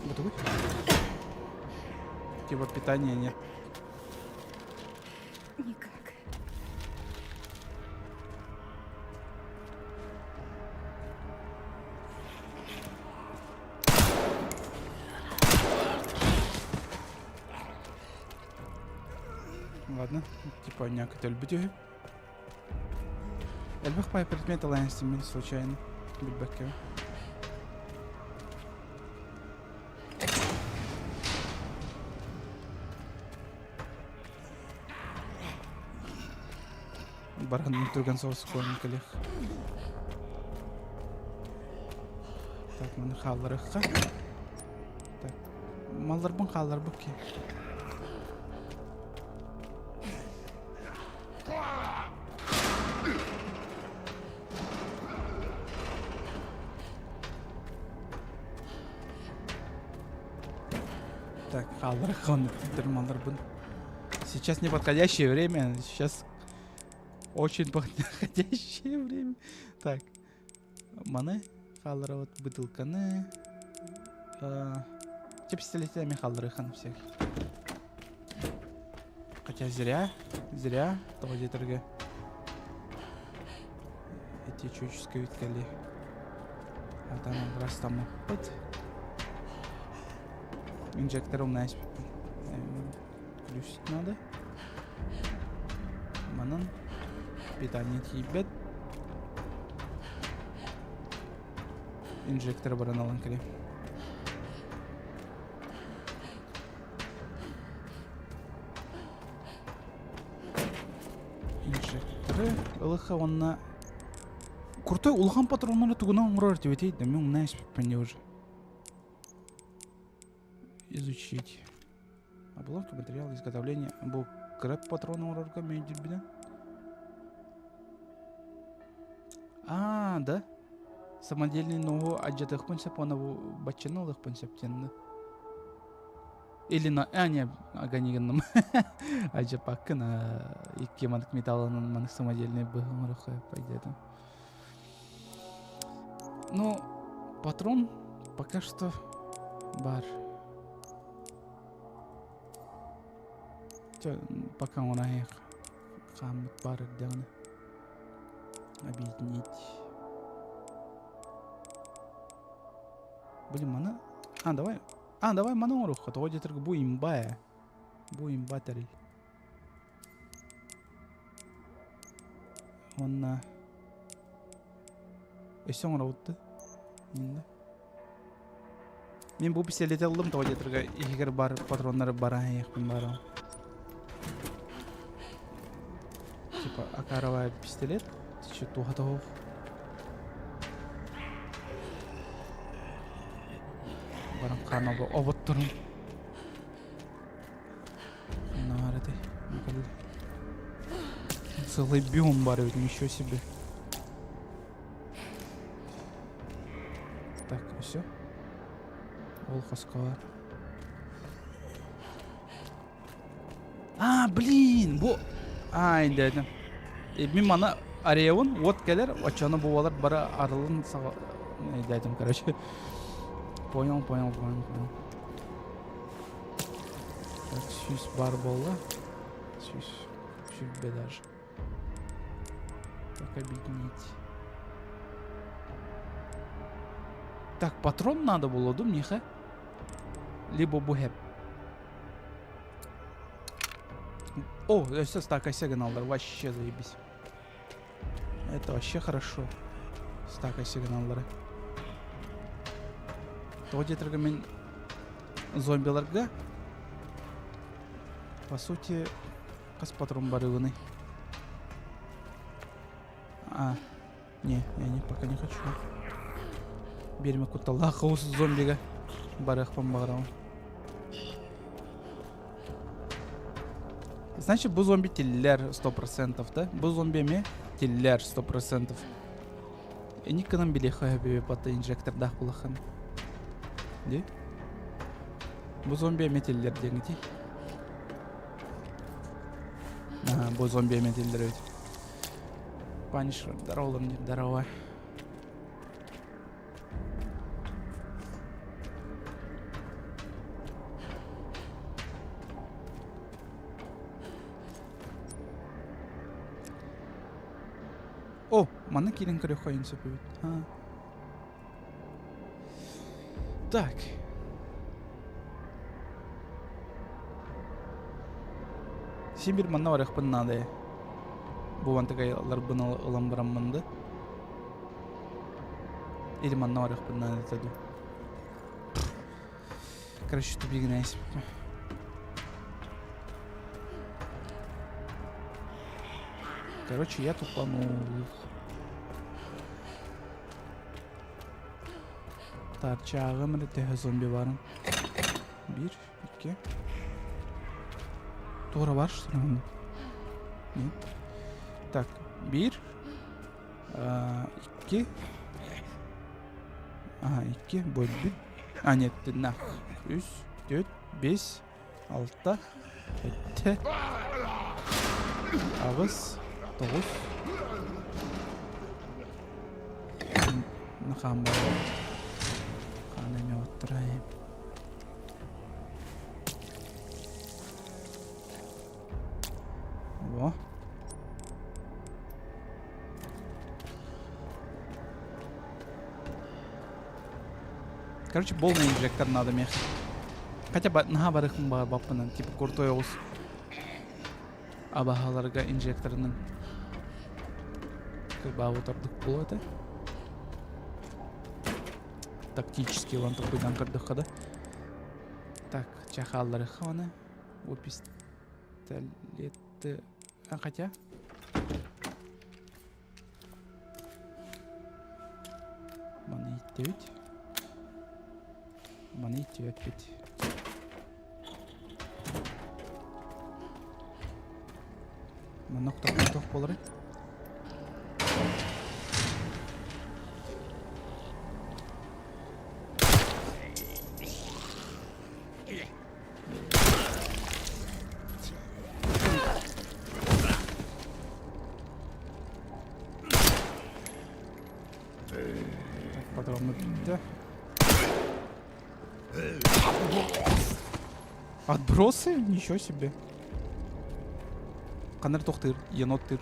Готовы? Типа питания нет. Никак. Ладно, типа някой өлбүт Элбэх пай предмет ылайын мин случайно билбэккэ. Баран түргэн соҕус куонун кэлиэх. Так, маны хаалларыахха. Так, малларбын хаалларбыт ки. Так, хаалларыахха малларбын. Сейчас неподходящее время, сейчас очень подходящее время. Так, маны хаалларабыт бытылканы. Те пистолетами хаалларыхан всех. Хотя зря, зря, того диэтэргэ. Эти чуческай үткали. Атан растаммыппыт. Инжектор умна испиппин. Плюсить надо. Манан питание тиийбэт. Инжектор баран алан кэлиэ. Инжекторы ылыха уонна крутой улахан патроннары тугунан оҥорор этибитий да мен умна испиппин уже. Изучить. Оболочка, материал изготовления. Бу кыра патрон оҥорорго мейдирбинэн. А, да? Самодельный ноһу адьатыахпын сөп уонна бу баччаны ылыахпын сөп диэн Или на... А, не, аганигынным. Адьапаккын, икки маннык металлынан маннык самодельный быһыы оҥоруохха пойдет. Ну, патрон пока что бар. Чё, пока он хааммыт баар эрдэҕинэ объединить. Блин, маны... А, давай... А, давай маны оҥоруохха, тоҕо диэтэргэ бу имба ээ. Бу имба тэрил. Уонна... Өссө оҥоробут да? Инна. Мин бу пистолети ыллым тоҕо диэтэргэ иһигэр бар патроннары баран иһиэхпин баарым. Типа акаровая пистолет, че туха тоһуох. Баран хаан оботторун. Наарытай. Целый биом бар ведь, ничего себе. Так, все. Ол хоско А, блин, бу... А, инде Мин маны арыйабын, уот кэлэр, оччону бу бары арылын саҕа... Дядям, короче. Понял, понял, понял, понял. Так, сүүс баар буолла. Сүүс, сүүрбэ даже. Так, объединить. Так, патрон надо было, да, миэхэ? Либо бу хэп. О, өссө стак сигналлар, вообще заебись. Это вообще хорошо. Стака сигналлары. Тоҕо диэтэргэ мин зомбиларга по сути хас патрон барыгыный? А, не, я не, пока не хочу. Биэримэ кутталлаах хаус зомбига барыахпын баҕарабын. Значит, бу зомби тиллэр 100%, да? Бу зомби эмиэ тиллэр 100%. Эник гынан билиэххэ сөбү бата инжектордаах булахан. Ди? Бу зомби эмиэ тиллэр диэҥити. Ага, бу зомби эмиэ тиллэр эбит. Панишер, здорово, мне, здорово. О, манна киирэн көрүөххэ сөп эбит. Так. Син бир манна барыахпын наада ээ. Бу мантыкайларбын ылан бараммын да. Или манна барыахпын наада этэ дуу. Короче, тупигин Короче, я тупанул. Тарчааҕым эрэ төһө зомби баарын. Биир, икки. Туора бар что ли? Нет. Так, биир, икки. Ага, икки, бөлбүт. А, нет, на. Үс, төрт, бес, алта, сэттэ, аҕыс, тоҕус. Хаан Хаан эмиэ оттурайым. Во. Короче, полный инжектор надо мех. Хотя бы наһаа барыхым баҕарбаппынан, типа крутой оҕус. Абаһаларга инжекторынан кырбаабыт ордук буолуо этэ. Тактически ылан толкуйдаан көрдөххө да. Так, чэ хаалларыхха оны. Бу пистолеты... А, хотя... Маны иттибит. Маны иттибэппит. Манна тох буолары. Так, патроны бүттэ. Отбросы? Ничего себе. Ханна тохтыр, енот тыр.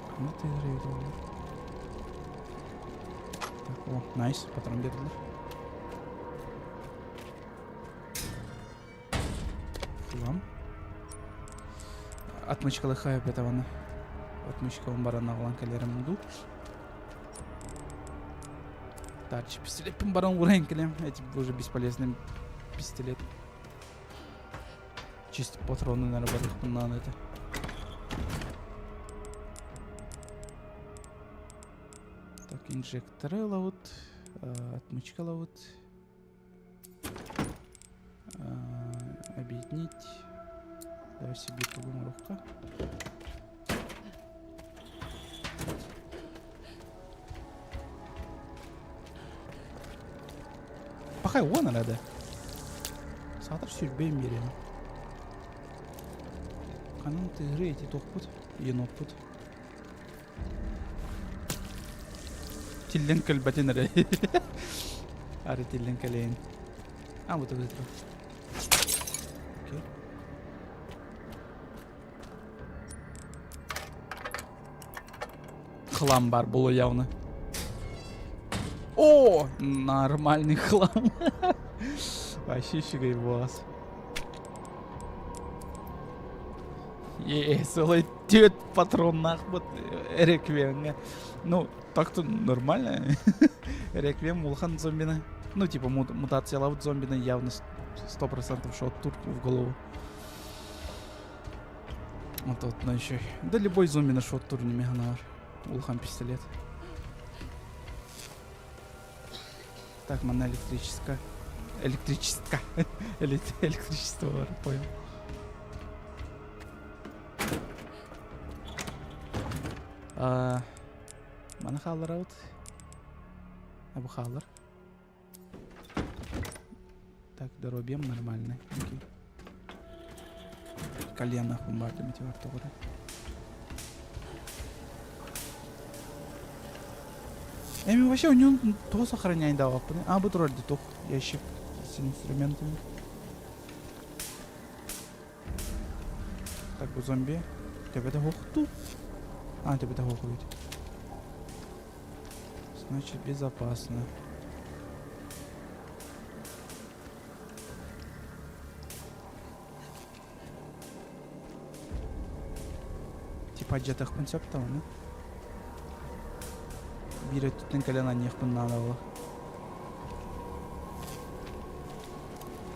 Ханна тыыр Так, о, найс, патрон бердилэр. Хлам. Отмычкалы хайып это Отмычка баран аҕалан кэлэрим дуу. Тарчы пистолеппин баран уурайын кэлем. Эти уже бесполезный пистолет. Чисто патроны, наверное, барыхпын наада это. Так, инжекторы ылабыт, отмычка ылабыт. Объединить. Давай себе тугун Пахай уон эрэ Саатар сүүрбэйм биэриэм. Ханан тыыры эти туохпут, еноппут. Тиллэн кэлбэтин эрэ. Арытиллэн кэлэйин. А, вот это. Окей. Хлам бар было явно. О, нормальный хлам. Вообще фига вас. Е, целый тет патроннах вот реквиемҥэ. Ну, так-то нормально. Реквием улахан зомбины. Ну, типа мутациялаабыт зомбины явно 100% шот турку в голову. Вот вот, ну еще. Да любой зомби на шот тур не меганар. Улахан пистолет. Так, манна электрическая. Электрическая. Электричество, понял. Маны хаалларабыт. Бу хаалар. Так, доробьем нормальный. Окей. Кальянах бомбардым эти вартоҕура. Эми вообще у него то сохраняй даваппын. А, бу турар тух ящик с инструментами. Так, бу зомби. Төбөтө хоқту. А, төбөтө хоқуйт. Значит, безопасно. Типа дьатахпын сөп даҕаны. Биир өттүттэн кэлэн анньыахпын наада буолла.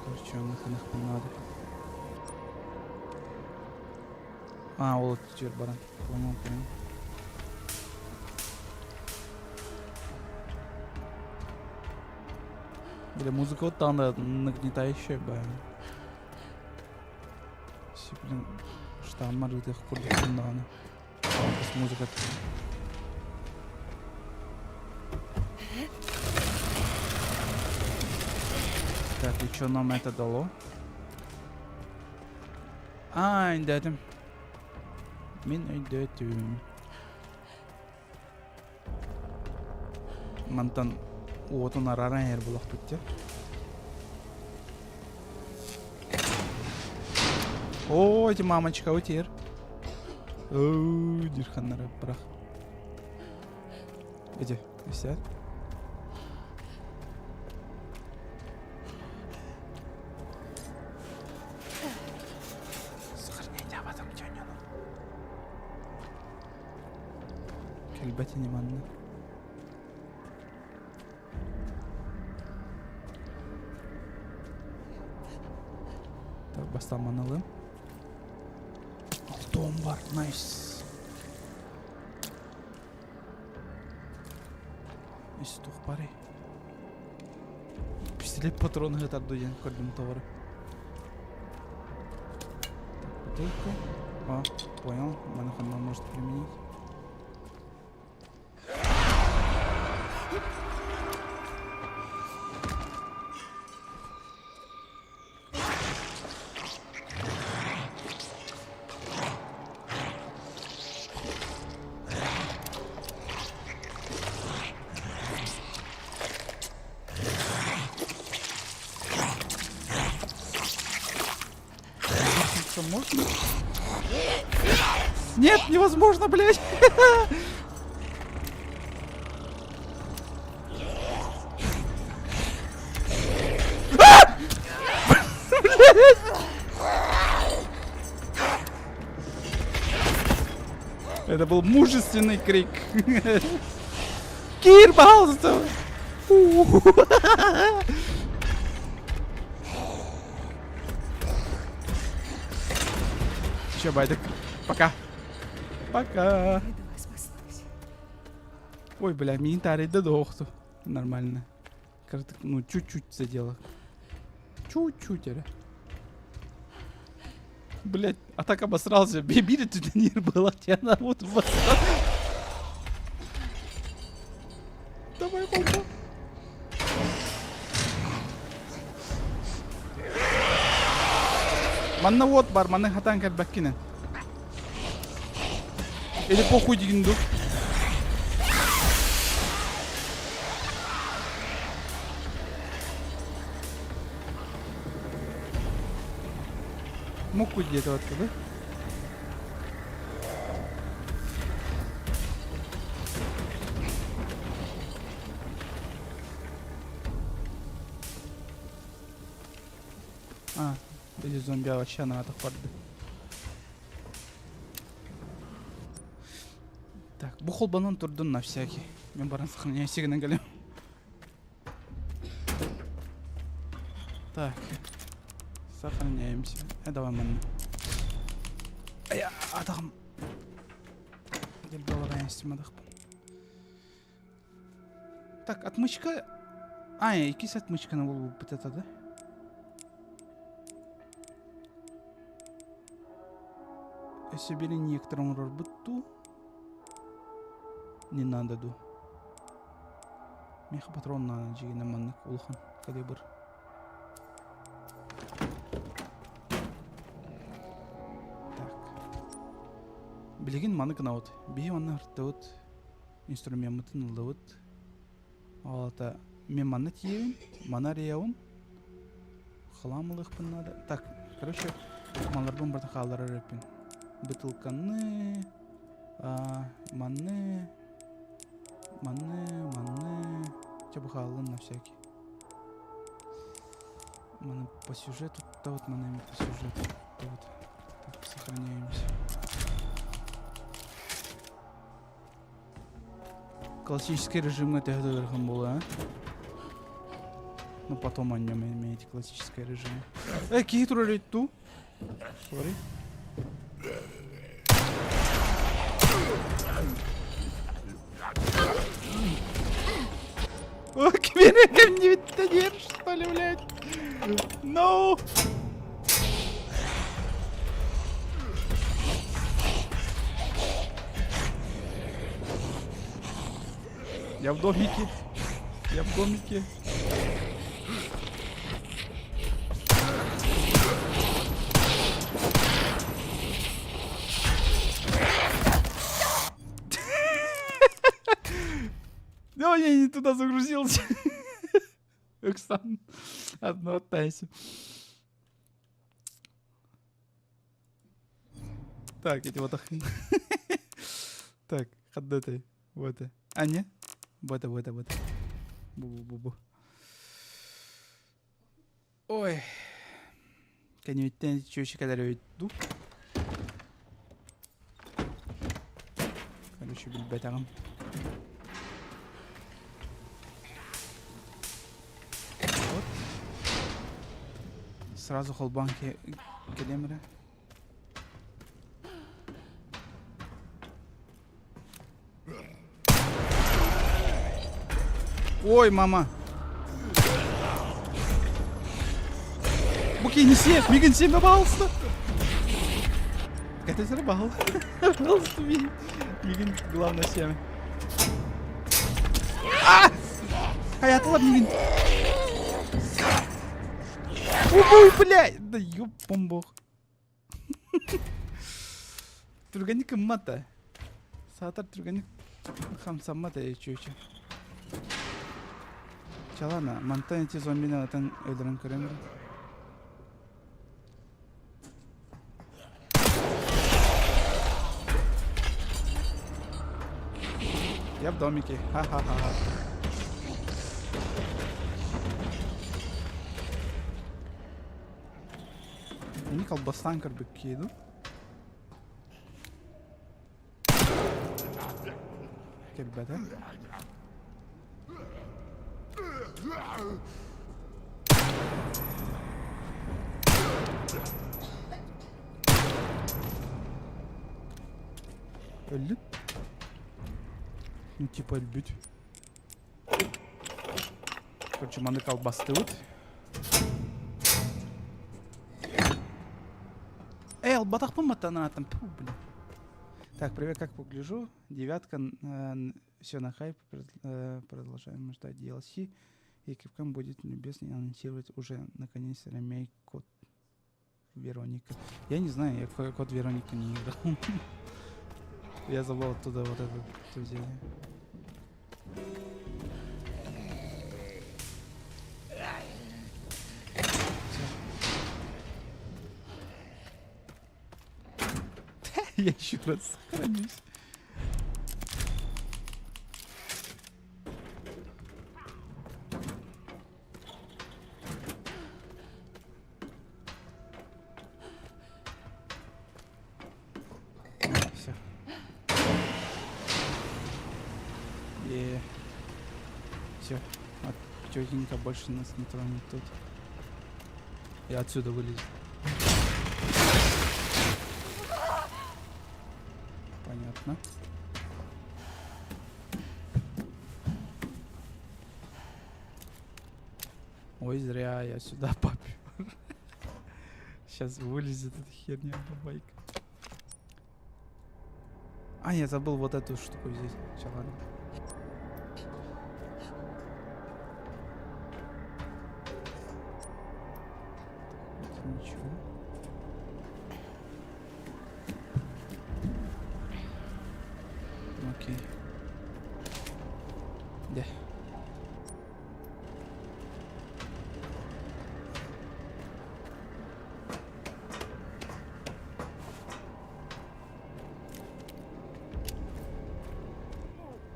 Короче, оннук наада. А, ол өттүтүгэр баран. Понял, понял. Бля, музыка вот там нагнетающая, бля. Блин, штаммар ыытыах курдукпун даҕаны. Музыка. Так, и что нам это дало? А, өйдөөтүм. Мин өйдөөтүм. Мантан уотун арааран иһэр буолуохпут дии. Оо, эти мамочка утер. Оо, дирханнары бырах. Эти, висят. Сохраняйте, а потом тянем. Кэлбэт ини манна. Так, бастаан маналым. Алтон бар, найс. Ис туох барый. Пистолет патроны ытар диэн көрдүм товары. Так, бутылку. О, понял. Манаханна может применить. Что, можно? Нет, невозможно, блядь! Это был мужественный крик. Кир, пожалуйста! Че, Байдек, пока. Пока. Ой, бля, мин тарыйда да Нормально. Ну, чуть-чуть задела. Чуть-чуть, эрэ. Блять, а так обосрался. Биир түтэнир была, тебя вот обосрал. Давай, холба. Манна уот бар, манна хатан кэлбэккинэн. Или похуй дигин ду. Мукку диэтэ оттуда. А, эти зомби вообще на барды. Так, бу холбонон турдун на всякий. Мен баран сохраняю сигнал кэлем. Так, сохраняемся. Давай манна. Ая, атаҕым. Так, отмычка... А, иккис отмычканы булбуппут это, да? Өссө бир инъектор оҥорорбут дуу? Не надо дуу? Миэхэ патрон наада дьиҥинэн маннык улахан калибр. Так. Билигин маны гынабыт. Биһи манна ыртыбыт. Инструмеммытын ыллыбыт. Ол аата мен манна тиийэбин, маны арыйабын. Хлам ылыахпын наада. Так, короче, малларбын барытын хаалларар эбиппин. Бытылканы, манны, манны, манны. Чэ, бу хааллын на всякий. Маны по сюжету, да вот маны по сюжету. Да вот. Так, сохраняемся. Классический режимҥа төһө да ыарахан буолуо, а? Ну потом о нем имеете классический режим. Эй, киһи турар ту. Sorry. О, кимиэнэ что ли, блядь? No! Я в домике. Я в домике. Да, я не туда загрузился. Оксан, одно оттайся. Так, эти вот Так, хаддаты. Вот. А, не? Вот, вот, вот. Бу-бу-бу-бу. Ой. Кэнниттэн чүөчүкэлэр өйдүү. Короче, билбэтэҕим. Вот. Сразу холбоон кэлиэм эрэ. Ой, мама. Бу киһини сиэ, мигин сиэмэ баҕалыста. Кэтесere баҕал. Пожалуйста, мигин. Мигин, главное, сиэмэ. А! Хаятылар мигин. Убой, блядь! Да ёб бог. Түргэнник гыммата. Саатар түргэнник хамсаммат ээ чүөчэ. Чалана, мантан эти зомбини атын өлөрөн көрөм эрэ. Я в домике. Ха-ха-ха. Мини колбастаан көрбүккэ дуу? Кэлбэтэ. Өллүт. Ну типа өлбүт. Короче, маны колбастыбыт. Эй, албатахпын матанаатым. Фу, блин. Так, привет, как погляжу. Девятка, все на хайп. Продолжаем ждать DLC. И Capcom будет небесный анонсировать уже наконец ремейк Код Вероника. Я не знаю, я Код Вероника не играл. Я забыл оттуда вот это взяли. Всё. Я еще раз сохранюсь. Все. И все. А тетенька больше нас не тронет тут. Я отсюда вылезу. Понятно. Ой, зря я сюда попер. Сейчас вылезет эта херня бабайка. А, я забыл вот эту штуку взять. Сейчас, ладно. Это ничего. Окей. Да.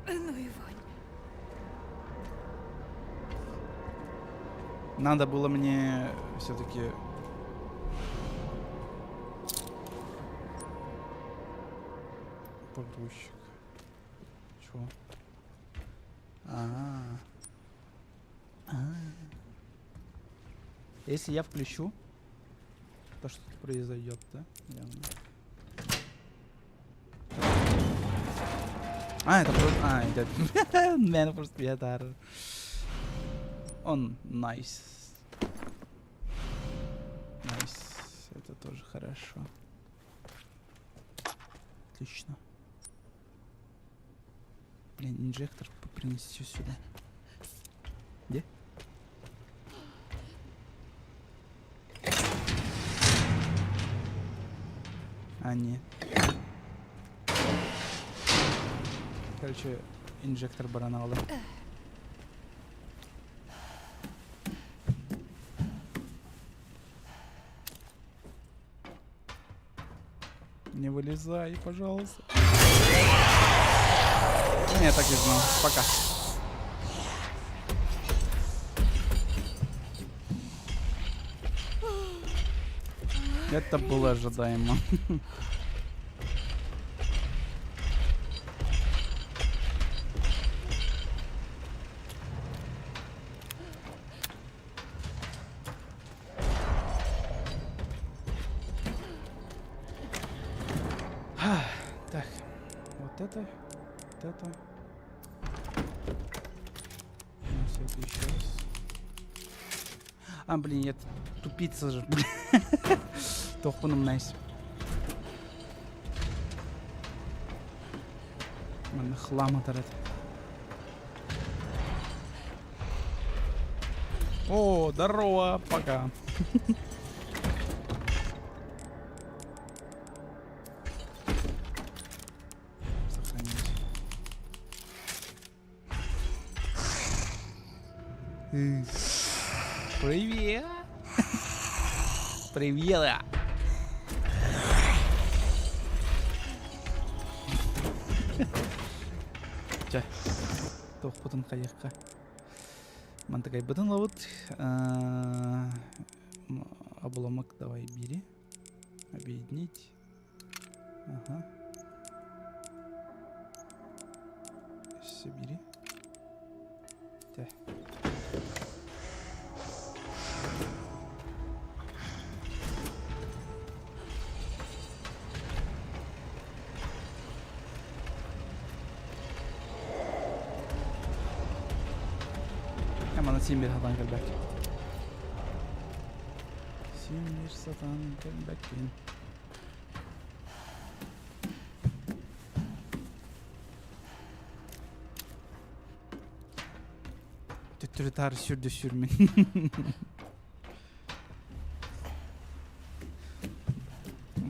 Ну и вонь. Надо было мне все-таки погрузчик. Чего? А. А. Если я включу, то что произойдет, да? Явно. А, это просто... А, это... Мен просто я Он nice. Nice. Это тоже хорошо. Отлично. Блин, инжектор принести сюда. Где? А, не. Короче, инжектор баранала. Не вылезай, пожалуйста. Я так и знал. Пока. Это было ожидаемо. Так, вот это, вот это. Ну, всё это еще раз. А, блин, я тупица же. Тохпуном nice. Манна хлам атарат. О, здорово, пока. Сохранить. Привет! Привет! Чэ, туохпутун хайыахха. Мантыкайбытын ылабыт. Обломок давай бери. Объединить. Ага. Все бери. Тэ. Манна син биир сатаан кэлбэккин. Син биир сатаан кэлбэккин. Төттөрү-таары сүр да сүр мин.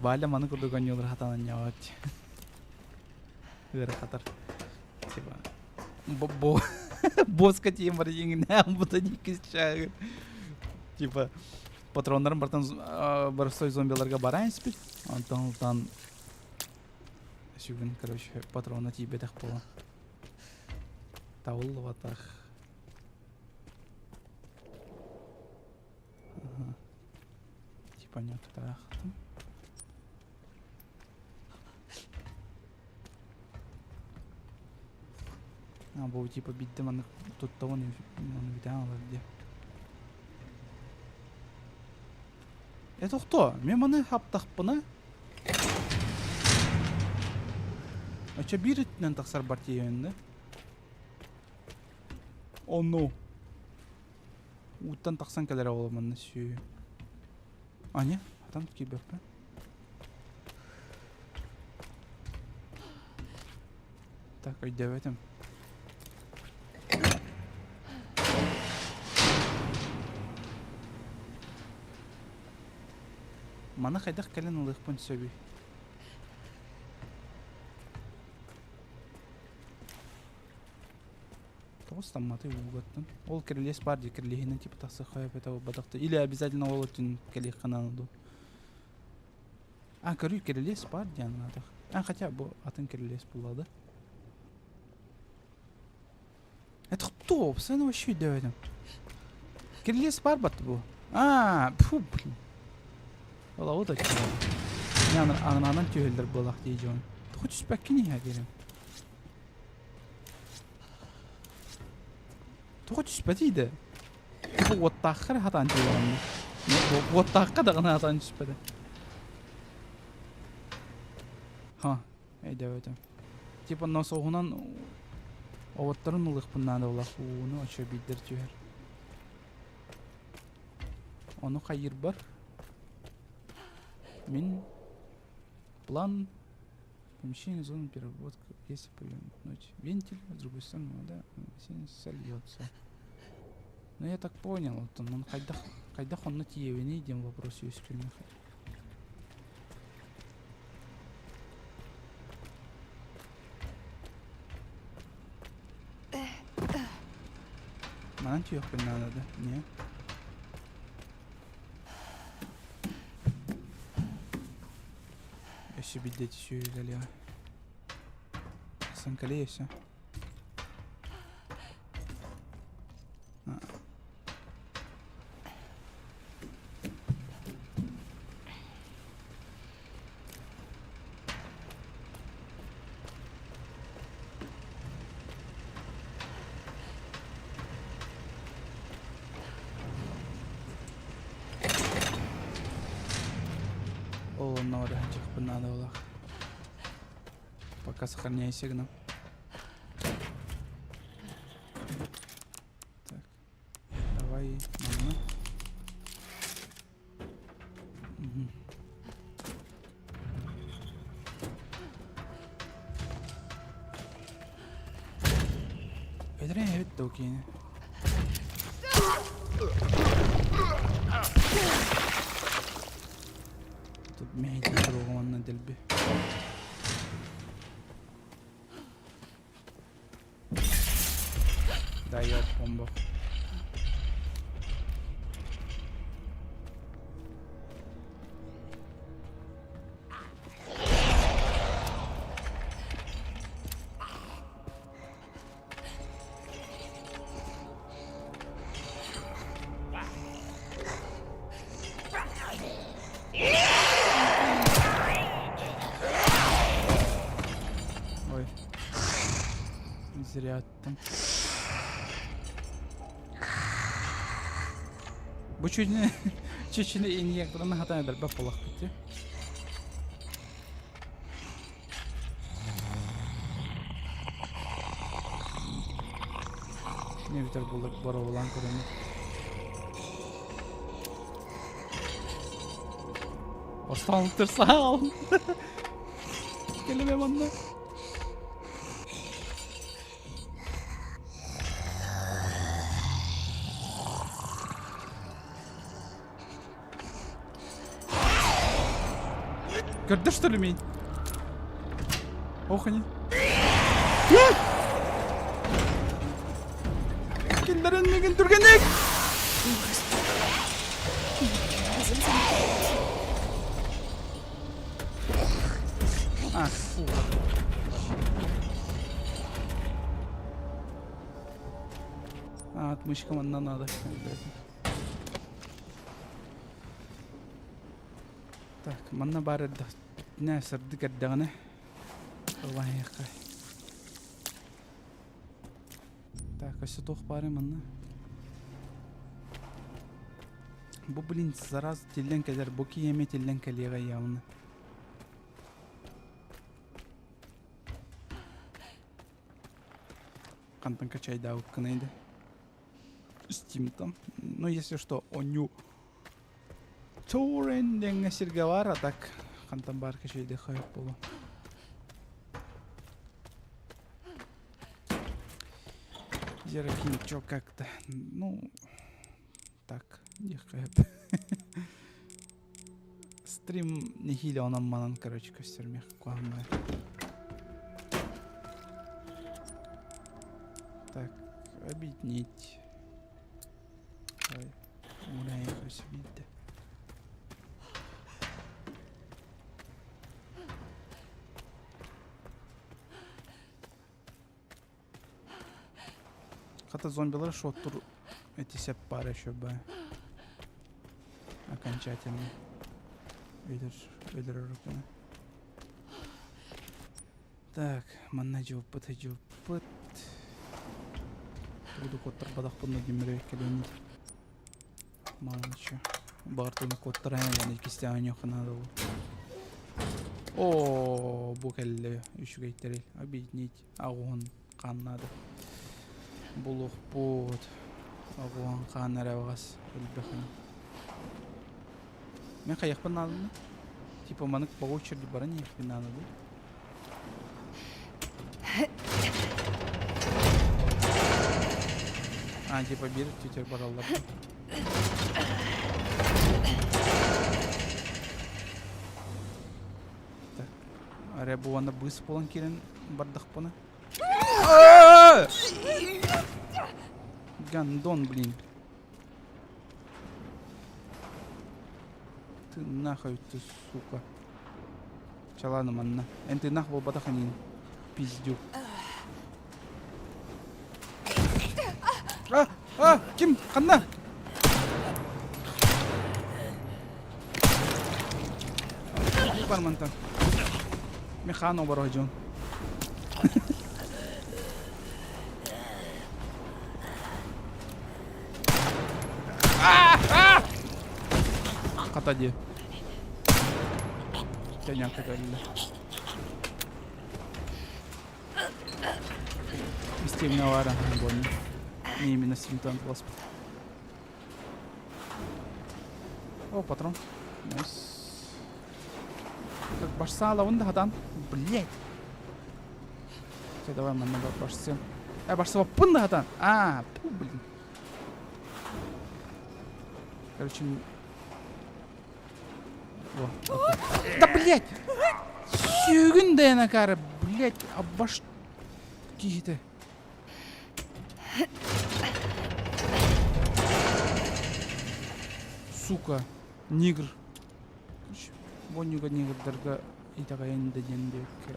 Валя маны курдук оонньуулар хатаан анньаабат. Ыарахатар. Типа бо боска тиийэн бар иҥнээн бутан иккис чаагын. Типа патроннарын бартан боростой зомбиларга баран испит. Онтон ылтан Сүгүн, короче, патрона тиийбэтэх буолан. Табыллыбатах. Ага. Типа ньуктаахтым. А, бу типа биирдэ маннык туттабын ону бүтээн ылар диye. Э тохтоо, мен маны хаптахпына Оччо биир өттүнэн тахсар бар тиийэн да. Ону. Ууттан тахсан кэлэр ол манна сүү. Аня, атан киирбэппин. Так, өйдөөбөтүм. Маны хайдах кэлэн ылыахпын сөбүй? Тоҕо ыстамматый уугаттан? Ол кирилиэс баар дии, кирилиэһинэн типа тахсыахха эбэтэ буолбатах Или обязательно ол өттүн кэлиэххэ наада дуу? А, көрүүй, кирилиэс баар диэн анаатах. А, хотя бу атын кирилиэс буолла да. Это кто? Постоянно вообще өйдөөбөтүм. Кирилиэс баар батты бу. А, фу, блин. Ол вот оччо. Мен ананан түһэллэр буолах дии дьон. Тоҕо түспэккин иһэ диэрим. Тоҕо түспэтий да? Типа уоттаахха эрэ хатаан түһэҕин. Уоттаахха даҕаны хатаан түспэтэ. Ха, өйдөөбөтүм. Типа носоһунан оҕотторун ылыахпын наада буоллах ууну оччо биирдэр түһэр. Ону хайыырбар мин план помещение зоны переработки, если повернуть вентиль, с другой стороны вода бассейн сольется. Ну я так понял, вот он хайдах хайдах онно тиийэбиний диэн вопрос үөскүүр миэхэ. Манан түһүөхпүн наада да, не? Өссө биирдэ сүөһүлэлиэҕэ. Тахсан кэлиэ өссө. Ол онно барыһаччыхпын наада буоллах. Пока сохраняйся гынан. Так, давай манна. Угу. Эдэрэ эбит да киини. Тут мэһэйдии туруоҕум уонна дэлби. Дает бомба. Ой. Зря аттым. Бу чуть не чуть не инъекторын хатан эдэрбэт буолахпыт дии. Не бүтэр буллар боробулаан көрөммүт. Остаан тырсаал. Келеме манна. Көрдө что ли мин? Ох они. Киндерин мигин түргенник! А, фу. А, отмычка манна надо. Так, манна баар эрдэхпитинэ, сырдык эрдэҕинэ ылаһыахха. Так, өссө туох баарый манна? Бу, блин, зараз тиллэн кэлэр, бу киһи эмиэ тиллэн кэлиэҕэ явно. Хантан качайдаабыккыный да? Steam там. Ну, если что, оню Торрен диэҥҥэ сиргэ баар, а так хантан баар качайдыахха сөп буолуо. Зеракин, чё как-то, ну, так, диэххэ сөп. Стрим нэһиилэ онон-манан, короче, көстөрүмэх куһаҕан Так, объединить. Ой, уурайах өссө биирдэ. Хата зомбилар шоттур эти сеп баар еще бы окончательно өлөр өлөрөр гына. Так, манна дьылпыт дьылпыт. Тугу куоттарбатахпын Владимирович кэлэн Мало еще. Баҕар куоттаран yani иккистээн оонньуохха наада буолуо. Оо, бу кэллэ үчүгэй тэрил. Объединить аҕуһун хаан наада. Булуохпут. Аҕуһун хаан эрэ баҕас элбэх ини. Мен хайыахпын нааданы? Типа манык по очереди баран иһиэхпин наада дуу? А, типа биир түтер бараллар. Так, арэ бу уонна быыс буолан киирэн бардахпына. Гандон, блин. Ты нахуй ты, сука. Чалааны манна. Эн тыыннаах буолбатах инигин. Пиздюк. А, а, ким? Ханна? Бар мантан. Механо бар дьон. Хата дии. Кэньякка кэллэ. Стимҥэ баара буолла. Не именно Стимтан класс. О, патрон. Найс. Так, барсаалабын да хатан. Блять. Все, давай манна барсыам. Э, барсыбаппын да хатан. А, пу, блин. Короче, Да блять! Сүгүн да акаары, блять, абаш киһитэ. Сука, негр. Воннюга негрдарга итэҕэйэн да диэн диэбиккэ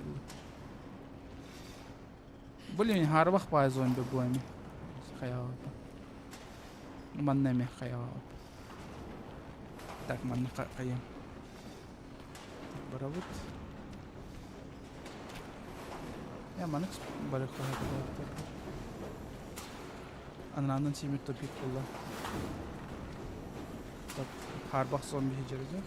Блин, харбах баай зомби бу эми. Хайаҕа. Манна эми хайаҕа. Так, манна хайыам. Барабыт. Я манык барыахха Анаанан сиэмит тупик буолла. Так, хаарбах зомби дьэрдэ.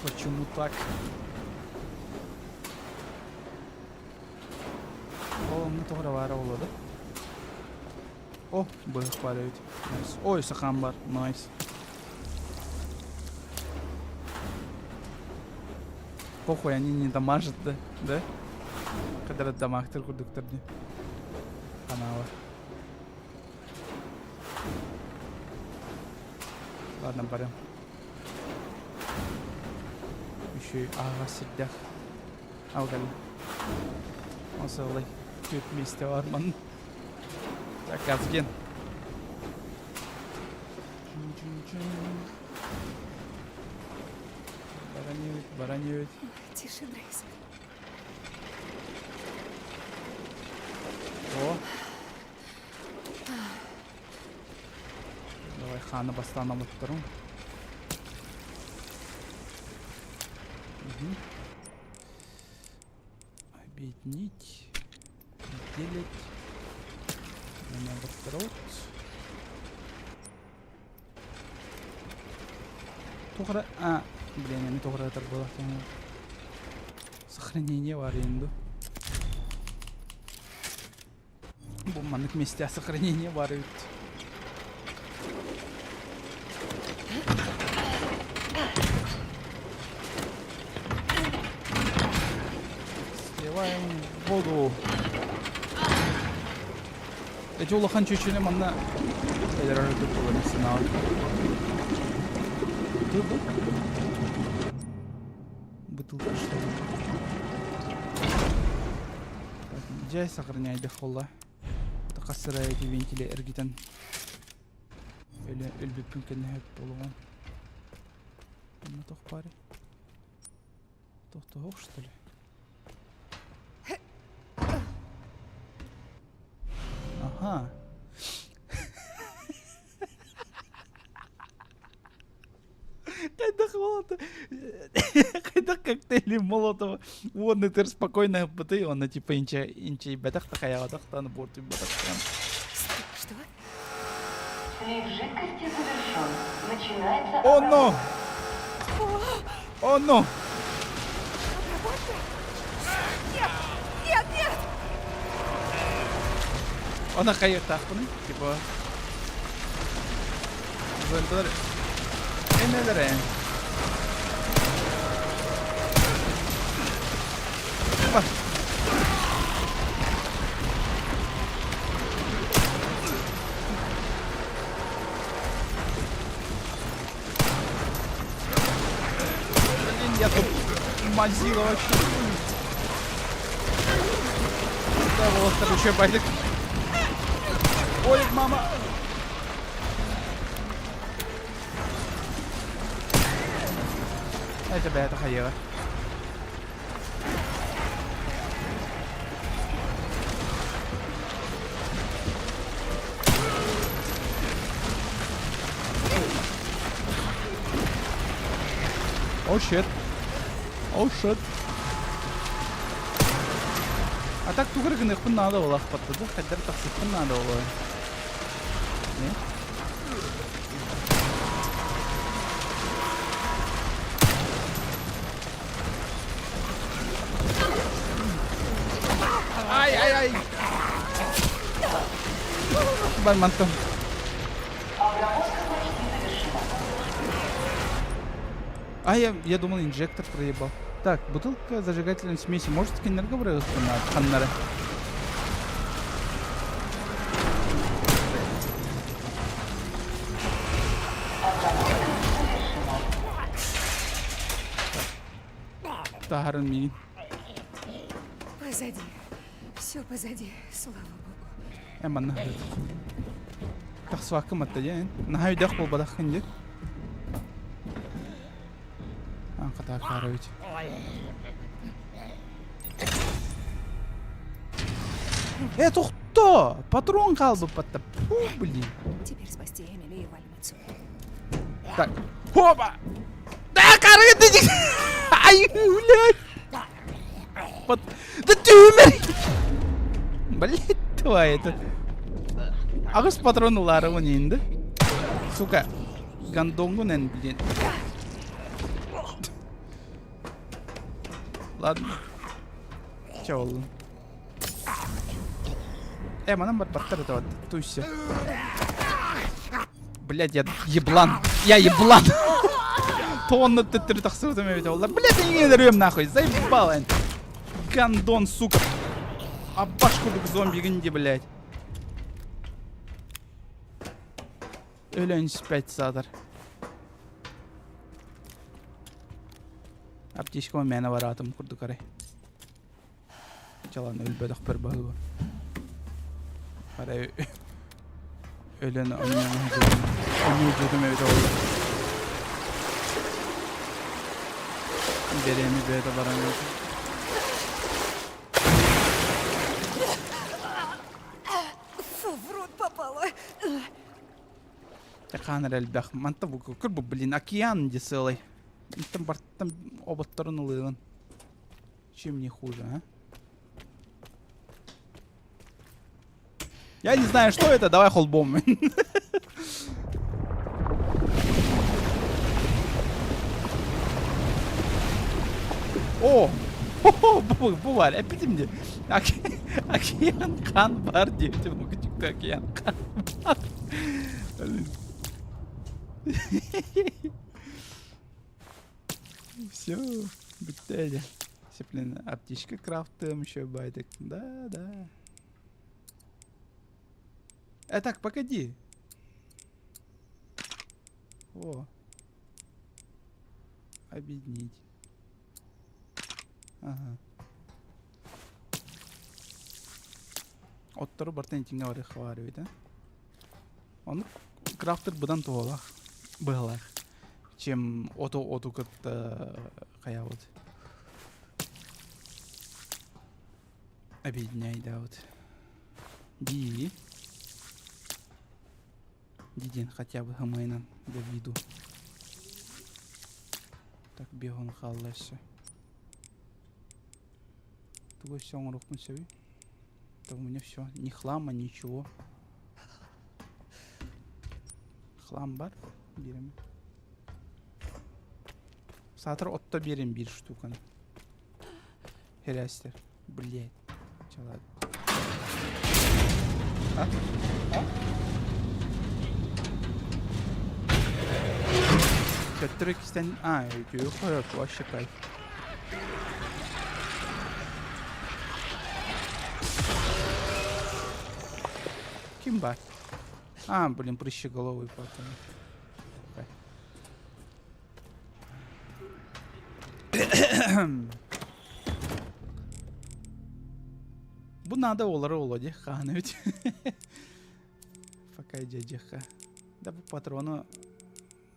Почему так? Ол онно тоҕо эрэ баара буолуо да? О, быһах баар эбит. Найс. Ой, сахам бар. Найс. Похуй, они не дамажат, да? Да? Когда дамагтар курдуктар дии. Ханаалар. Ладно, барыам. Еще и ааҕа сирдээх. Ал кэллэ. Ол сыалай. Түөрт миэстэ бар манна. Так, Газген. Бараневит, бараневит. Тише, Грейс. О. Давай хааны бастаан алыттарым. Угу. Объединить. Делить. Наоборот. Тугра... А, блин, эми тугуратар буолар. Сохранение в аренду. Бу маннык месте сохранение бар эбит. Сливаем воду. Эти улахан чүчүнү манна элерер туттулар сынаабыт. Бутылка что ли? Дьэ, сохраняйдых буолла. Хас эти вентили эргитэн өлбүппүн кэннэ сөп буолуоҕун. Онно туох баарый? Тохтоһуох что ли? Ага. Хайдах болото? Хайдах коктейли Молотова? Уонна ытыр спокойно ыппытый, уонна типа инчэ инчэйбэтэх да хайаҕатах да буортуйбатах прям. Что? Слив жидкости завершен. Начинается О, но! О, но! Обработка? Нет! Нет, нет! Она хайыахтаахпыный, типа Зонталар эмэлэрэ. Опа. Блин, я тут мазила вообще. Да, вот еще байдык. Ой, мама. Это бэйэтэ хайыаҕа. Oh shit. Oh shit. А так тугар гыныахпын наада буолаахпаттады. Хайдах тахсыахпын наада буолуо. Ай, ай, ай! Бар мантан. А, я, я думал, инжектор проебал. Так, бутылка зажигательной смеси. Может, кинерге ханнары? Таһарын миин. Позади. Все позади, слава богу. Эн манна Тахсыбаккын батта дьэ. Наһаа өйдөөх буолбатаххын дьэ. Аан хатаа Карович. Э, тохто! Патрон хаалбыт батта. Фу, блин. Теперь спасти Эмили и Вальмицу. Так. Опа! Да, карыгы Ай, блядь! Под... Да ты умер! Блядь, твоя это. Аҕыс патрон ылаарыбын инде. Сука, гондоҥҥун эн, блин. Ладно. Чэ буоллун. Э, манан барбаттар это вот. Туйся. Блядь, я еблан. Я еблан. Тонна төттөрү тахсыбытым эбитэ буолла. Блядь, эйигин өлөрүөм нахуй. Заебал эн. Гандон, сука. Абаш курдук зомбигин ди, блядь. Өлөн испэт саатар. Аптечкама мээнэ бараатым курдук арай. Чалан өлбөтөхпөр баһыыба. Арай өлөн онньуу дьүтүм эбитэ буолла. Бэрэми бэйэтэ баран Фу, в рот попало. Хаан эрэ элбэх. Манта бу көр бу блин океан ди целый. Там бартан оботторун ылыгын. Чем не хуже, а? Я не знаю, что это, давай холбом. О! Бу, бу бар, эппитим дии. Океан хаан бар диэбитим, океан хаан бар. Все, бүттэ дьэ. Блин, аптечка крафтым еще байтик. Да, да. Так, погоди. О. Объединить. Ага. Оттору бартан итингэ барыахха баар эбит, а? Ону крафтер быдан туһалаах, быһалаах, чем оту оту кытта хайаабыт. Объединяйдаабыт. Дии. Дидин хотя бы хамайынан для виду. Так бегон хаалла өссө. Тугу өссө оҥоруохпун сөбүй? Да у меня все, ни хлама, ничего. Хлам бар, биэрим. Саатар отто биэрим биир штуканы. Херээстер. Блять. Чалаад. А? А? Төттөрү кистэн... А, үтүө хорот, вообще кайф. Ким бар? А, блин, прыщеголовый потом. Бу надо олары оло дии хаан эбит. Пока дьэдьэххэ. Да бу патрону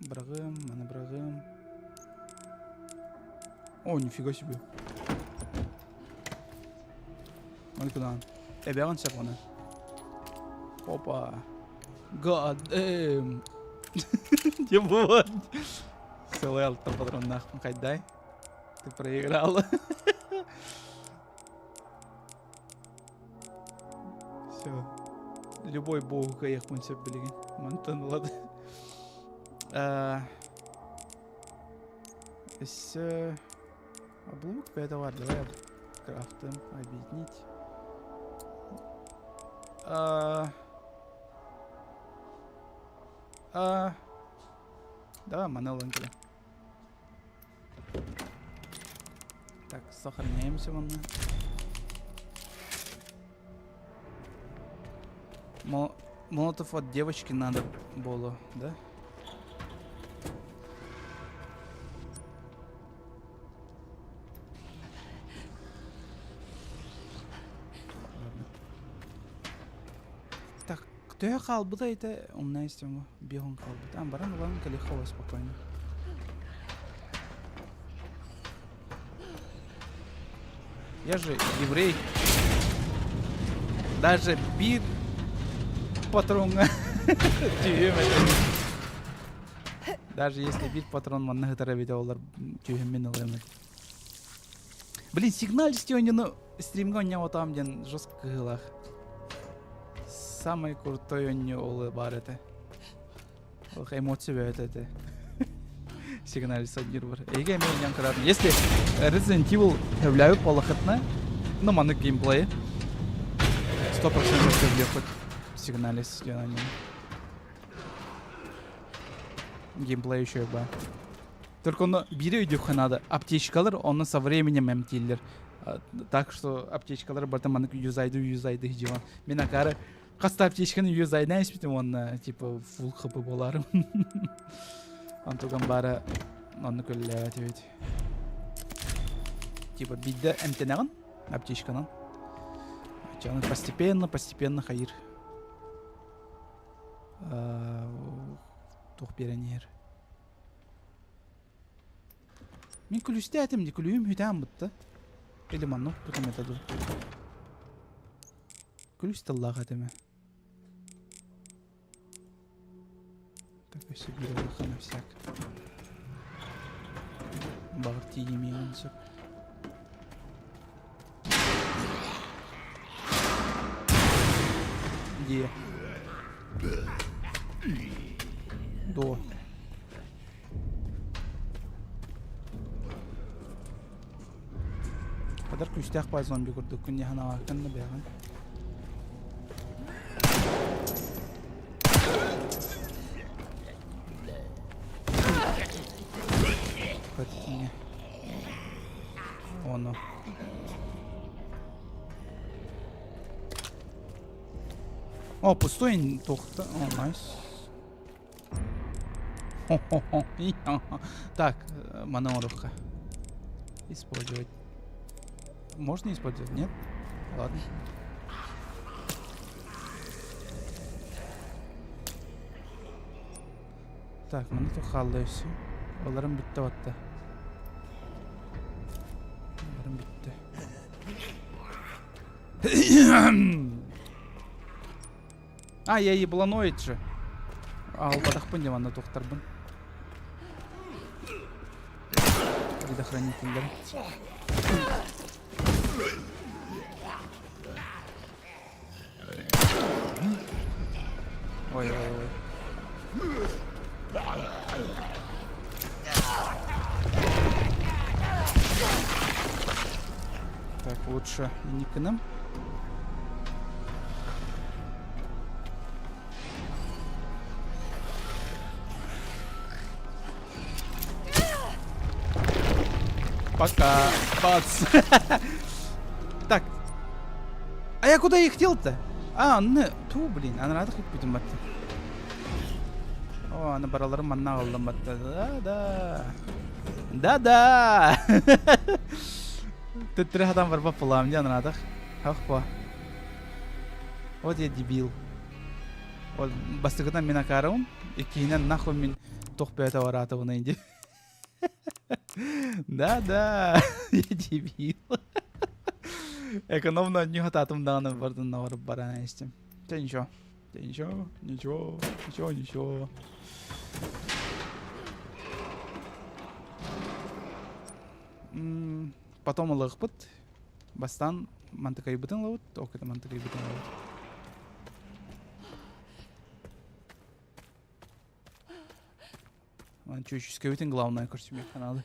быраҕым, маны быраҕым. О, нифига себе. Маны кудаан. Эбэҕин сөп оны. Опа. God damn. Не вот. Целый алта патроннаахпын хайдай. Ты проиграл. Все. Любой богу кайықпын сөп билигин. Мантан ылады. Өссө обломок бэйэтэ бар. Давай крафтым объединить. Давай маны ылан кэлэн. Так, сохраняемся манна. Молотов от девочки надо было, да? Ладно. Так, төһө хаалбыта это умная тема. Бегун хаалбыт. А, баран ылан кэлиэххэ спокойно. Я же еврей. Даже биир патроҥҥа түһүөм этэ. Даже если биир патрон манна сытар эбитэ олар түһүммүн ылыам этэ. Блин, сигнал оонньууну стримҥэ оонньоотоом диэн жестко кыһыылаах. Самый крутой оонньуу ол баар этэ. Ох, эмоция бөҕөтө этэ. Сигналист бар. Эйгэ эмиэ оонньоон көрөөрүн. Если Resident Evil сөбүлээбит буоллаххытына, ну маннык геймплейи 100% сөбүлүөххүт Сигналис диэн оонньууну. Геймплей еще баар. Только ону биири өйдүөххэ наада. Аптечкалар ону со временем эмтииллэр. Так что аптечкалар барыта маннык юзайды юзайды дьима. Мин акаары хаста аптечканы юзайдан испитим уонна типа фул хп буоларым. Онтуган баара онну көллөөбөт эбит. Типа биирдэ эмтэнэҕин аптечканан. Аны постепенно, постепенно хайыр. Туох биэрэн иһэр. Мин күлүстээтим дии, күлүүм хүтээн бытта. Или маннык бутум это дуу. Күлүс тыллаах этим. Так, өссө биир улахан всяк. Баҕар тиийимиэҕин сөп. Дии. Дуо. Хадар күүстээх баа зомби курдук күн яһаналаахтан да бэҕин. Көттүҥэ. Ону. О, пустой тухта. О, найс. Так, маны оҥоруохха. Использовать. Можно использовать? Нет? Ладно. Так, маны туох хаалла өссө? Оларым бүттэ батта. Оларым бүттэ. А, я ебланоид же. Аалбатахпын дьэ манна туохтарбын. Предохранителлэр. Ой, ой, ой. Так, лучше не к нам. Пока. Бац. Так. А я куда их дел-то? А, ну, ту, блин, анараадык иппитим батта. О, аны бараларым манна аҕаллым батта. Да-да. Да-да. Төттөрү хатан барбап булаам дии анараадах. Хах Вот я дебил. Вот бастакытынан мин акаарабын, иккиһинэн нахуй мин туох бэйэтэ бараатыбыный дии. Да-да, я дебил. Экономно не хатаатым даҕаны бардын барып баран истим. Те ничего. Те ничего, ничего, ничего, ничего. Потом ылыахпыт. Бастаан мантыкайбытын ылабыт, ол кытта мантыкайбытын ылабыт. Ман чүчүскэбитин главное көрсүмүөх каналы.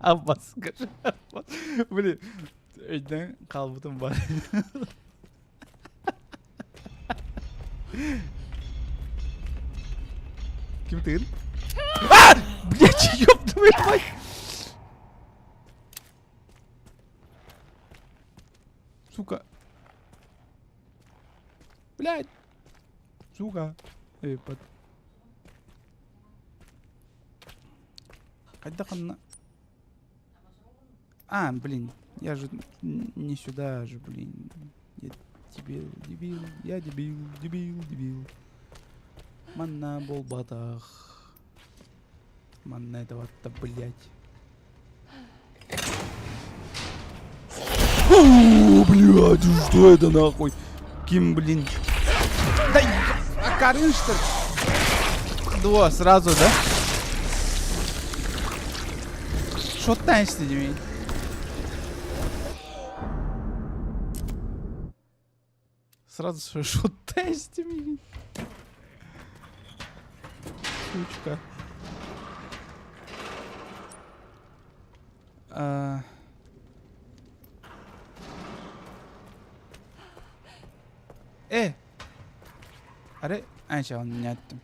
Аббас, скажи. Блин, өйдөн хаалбытым бар. Ким тыын? А! Блять, ёб твою мать! Сука. Блять. Сука. Эй, под... Хайдах онно... А, блин, я же не сюда же, блин. Я дебил, дебил, я дебил, дебил, дебил. Манна буолбатах. Манна это вот блядь. О, блядь, что это нахуй? Ким, блин? Да, акарын что ли? Дуо, сразу, да? Шоттан истедимий. Сразу шоттан истемий. Сучка. А... Э! Арай, анча онньоттум.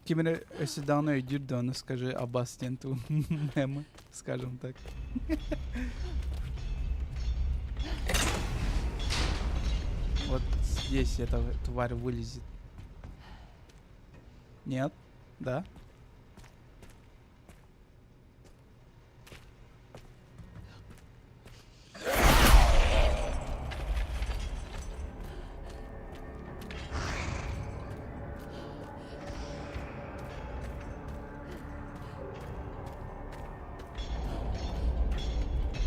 Ким эрэ өссө даҕаны өйдүүр да ону скажи Аббас диэн туу мемы, скажем так. здесь эта тварь вылезет. Нет? Да?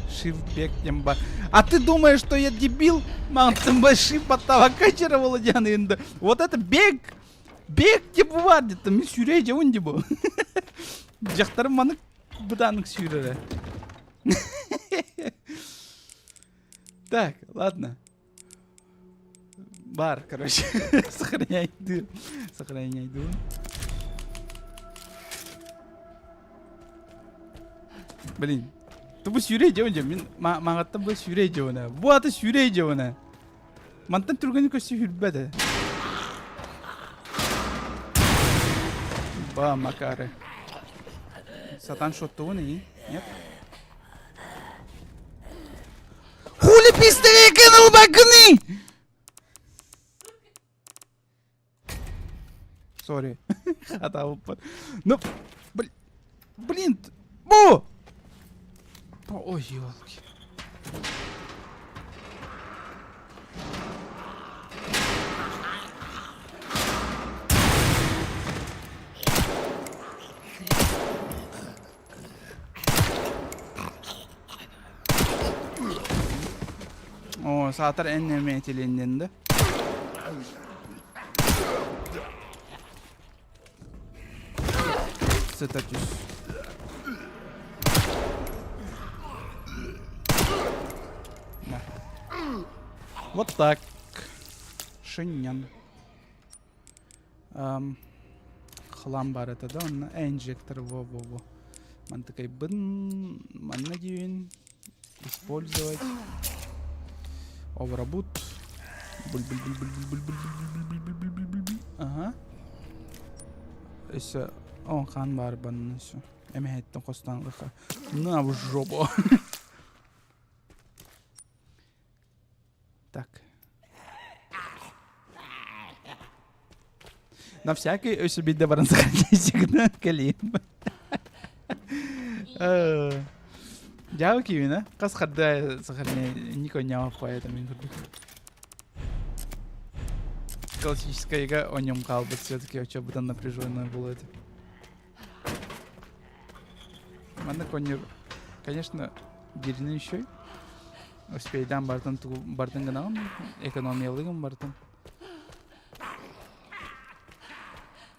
Shift бег ба. А ты думаешь, что я дебил? Мантын shift баттава Володян. Вот это бег! Бег деп бар деді. Мен сүүрэ жабын деп. Дьахтарым маны быданык сүүрэрэ. Так, ладно. Бар, короче. Сохраняй ды. Сохраняй ды. Блин. Бу сүүрэ жабын жабын. Мин маңаттан бу сүүрэ жабын. Бу аты сүүрэ жабын. Мантан түргені көссө хүрбэдэ. Ба, Макары. Сатан шоттуун и? Нет? Хули пистолет кинул багны! Сори. Хата Ну, блин. Блин. Бу! Ой, елки. О, саатар эн этилиннен да. Статус. Да. Вот так. Шинян. Хлам бар это, да? Он инжектор, во-во-во. Мантыкай бын, манна дүйін. Использовать. Оврабут. Буль-буль-буль-буль-буль-буль-буль-буль-буль-буль-буль-буль-буль. Ага. Өссө, о, хан бар банны все. Эмэһэттэн хостан лыха. На в жопу. Так. На всякий өссө бидде баран сахарнайсыгына кэлиим. Дьаабы киибинэ хас харда сахарнай никоньява поэтому мин курдук. Классическая о нем хаалбыт все-таки очо быдан напряженное было это. Манна коннюр, конечно, диринин еще. Успейдан бартын бартын гынаҕын, экономиялыгын бартын.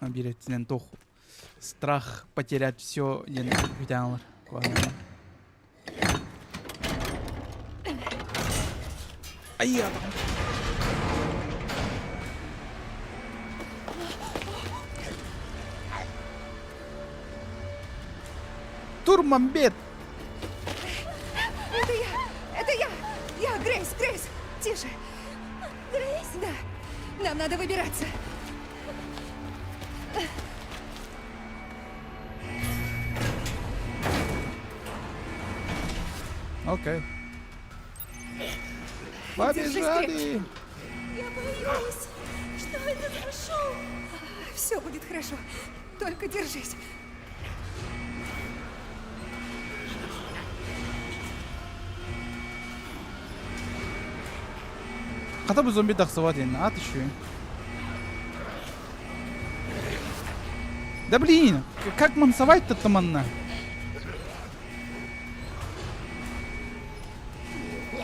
Биирэтинэн туох страх потерять все диэн бүтээҥлэр. Айа! Турмамбет! Это я! Это я! Я, Грейс, Грейс! Тише! Грейс? Да. Нам надо выбираться. Окей. Побежали! Я боюсь. Что это за шум? Все будет хорошо. Только держись. Хата бу зомби тахсыбат ин, ат еще. Да блин, как мансовать-то манна?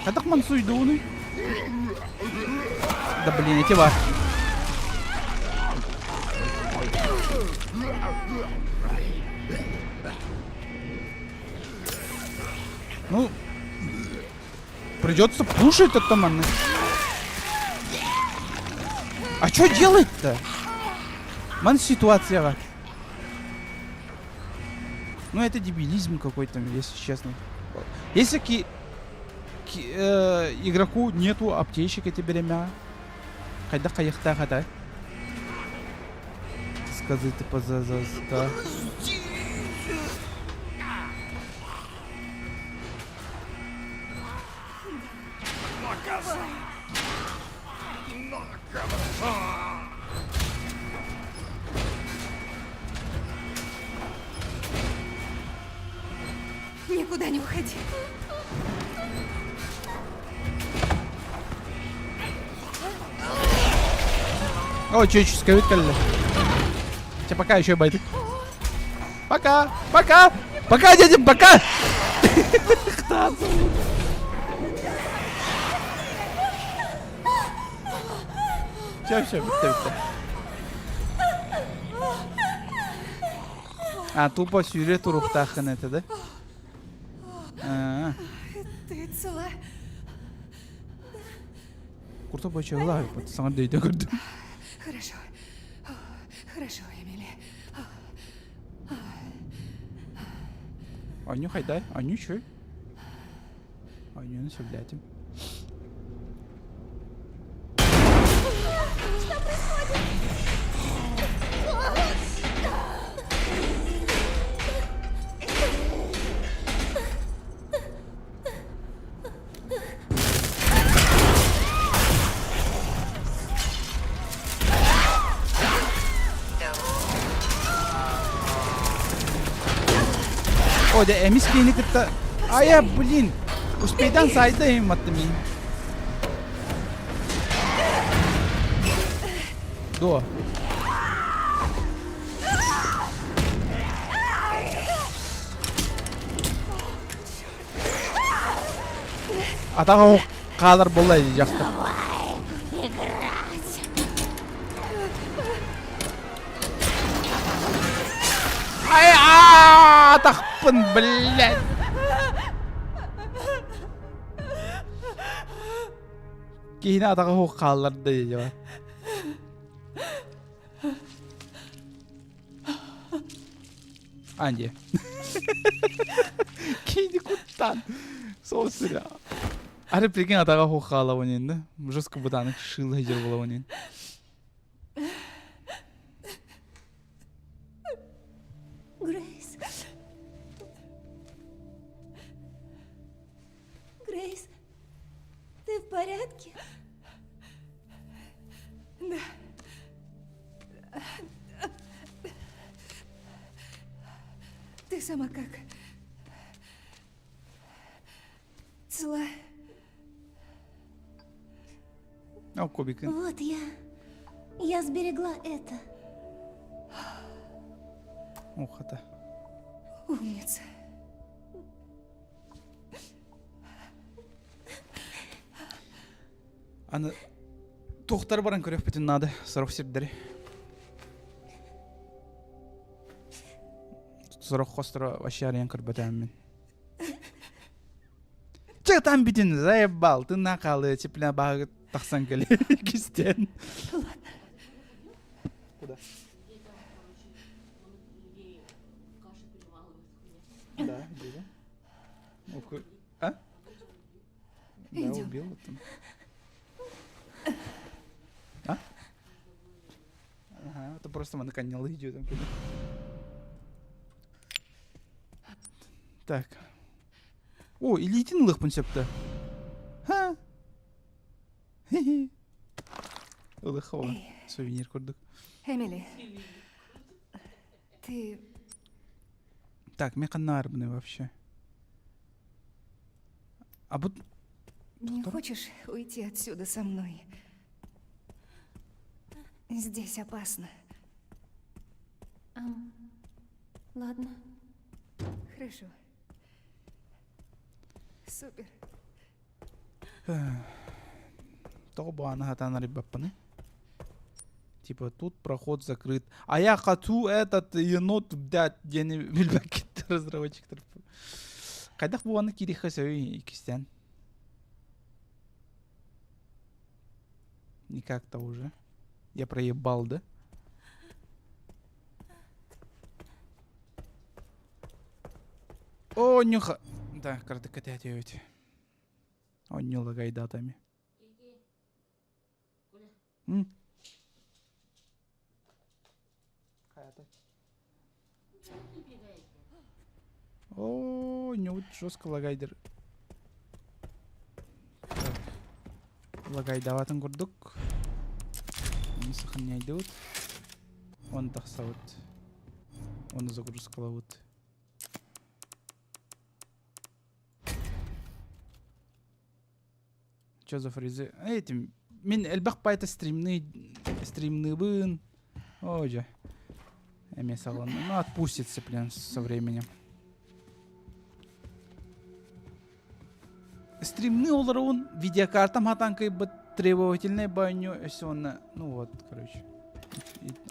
Хайдах мансуйдууну? Да блин, эти бар. Ну, придется пушить оттаманны. А что делать-то? Ман ситуацияҕа. Ну это дебилизм какой-то, если честно. Если ки, ки, игроку нету аптечек эти беремя. Хайдах хайыхта хата. Сказать типа за за. Никуда не уходи. О, чуть-чуть кэллэ. Че, пока еще байтык. Пока! Пока! Пока, дядя, пока! Все, все, бүттэ, бүттэ. А, тупо сүүрэ туруктааххын это, да? А, Ты цела? Курта бочолаа, саҥа дөйдө көрдүм. Хорошо. Хорошо, Эмили. Аню хайдай, аню чөй. Анюны сөбүлээтим. Что происходит? О, дьэ, эмис киһини кытта... Айа, блин! Успейдан сайда им мин. До. Атаҕа хаалар буолла дьахтар. Ай, атахпын, блядь! Киһини атаҕа суох хаалларда дии Анди. Киһини куттаан. Сол сыра. Ары прикинь атаҕа суох хаалабын инде. Жестко бытанык шыылы сылдьар буолабын ин. Грейс. Грейс, ты в порядке? Да. Ты сама как? Цела? О, кубик. Вот я. Я сберегла это. Ох, это. Умница. Аны туохтар баран көрүөхпүтүн наада сорох сирдэри. Сорох хосторо вообще арыйан көрбөтөммүн. Чэ там бүтүн заебал, тына хаалыы чипле баһыгыт тахсан кэлэ кистен. Куда? Да, было. А? Да, Идем. убил там. А? Ага, это просто манекан идет. Так. О, илиитин ылыахпын сөптө. Ха. Хи-хи. Ылыха Сувенир курдук. Эмили, ты Так, мен ханна арбыны вообще? А бу не Доктор? хочешь уйти отсюда со мной? Здесь опасно. Ам, ладно. Хорошо. Супер. Тоҕо бааны хатаан арыйбаппыный? Типа тут проход закрыт. А я хочу этот енот, блядь, диэни билбэккит разработчиктар. Хайдах буоланы киириэххэ сөбүй иккистээн? Никак-то уже. Я проебал, да? О, нюха. Да, картыка тятевить. Он не лагайдатами. М? О, не жестко лагайдер. Лагайдаватын курдук. Ону сохраняйдыбыт. Оны тахсабыт. Оны загрузкалабыт. Что за фризы? Этим мин элбэх байта стримны стримныбын. О, же. Эмиэ саҕаланна. Ну, отпустится, блин, со временем. Стримны олоробун, видеокартам хатан кыйбыт требовательный байню өссө уонна, ну вот, короче.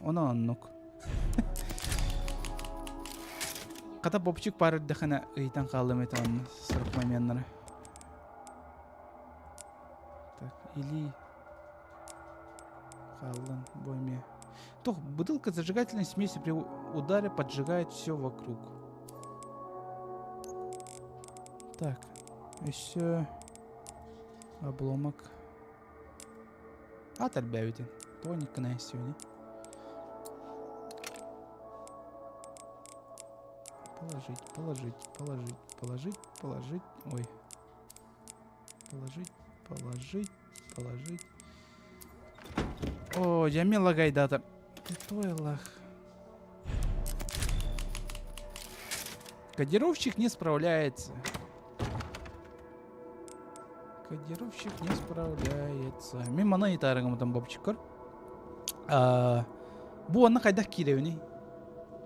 Она оннук. Хата бопчик пар эрдэхинэ ыйтан хааллым этэ онно сорох моменнары. Так, или хааллан бу эмиэ. Туох, бутылка зажигательной смеси при ударе поджигает все вокруг. Так, еще обломок. Ат элбээбитин. Тоник гына сегодня. Положить, положить, положить, положить, положить. Ой. Положить, положить, положить. О, дьэ эмиэ лагайдаата. Той лах. Кодировщик не справляется. Кодировщик не справляется. Мин мана итаарыгымытан бабчыккар. Бу онно хайдах киирэбиний?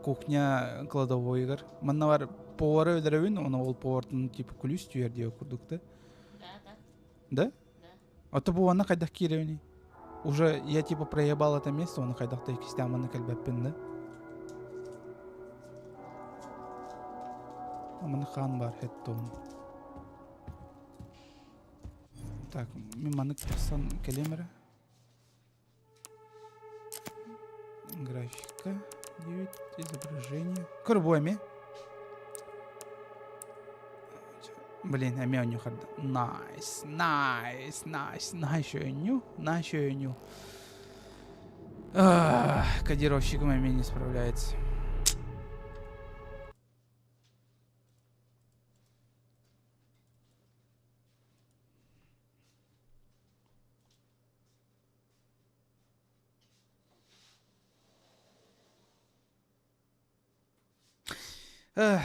Кухня кладовойыгар. Манна бар повара өлөрөбүн, оны ол повартын типа күлүс түһэр диye курдук да. Да, да. Да? Да. А то бу онно хайдах киирэбиний? Уже я типа проебал это место, оны хайдах да иккистээн манна кэлбэппин да. Аманы хаан бар хеттон. Так, мин маннык тахсан кэлиэм эрэ. Графика 9, изображение. Көр бу эмиэ. Блин, эмиэ онньу харда. Найс, найс, найс, найс оонньуу, найс оонньуу. Кодировщиком эмиэ не справляется. Эх.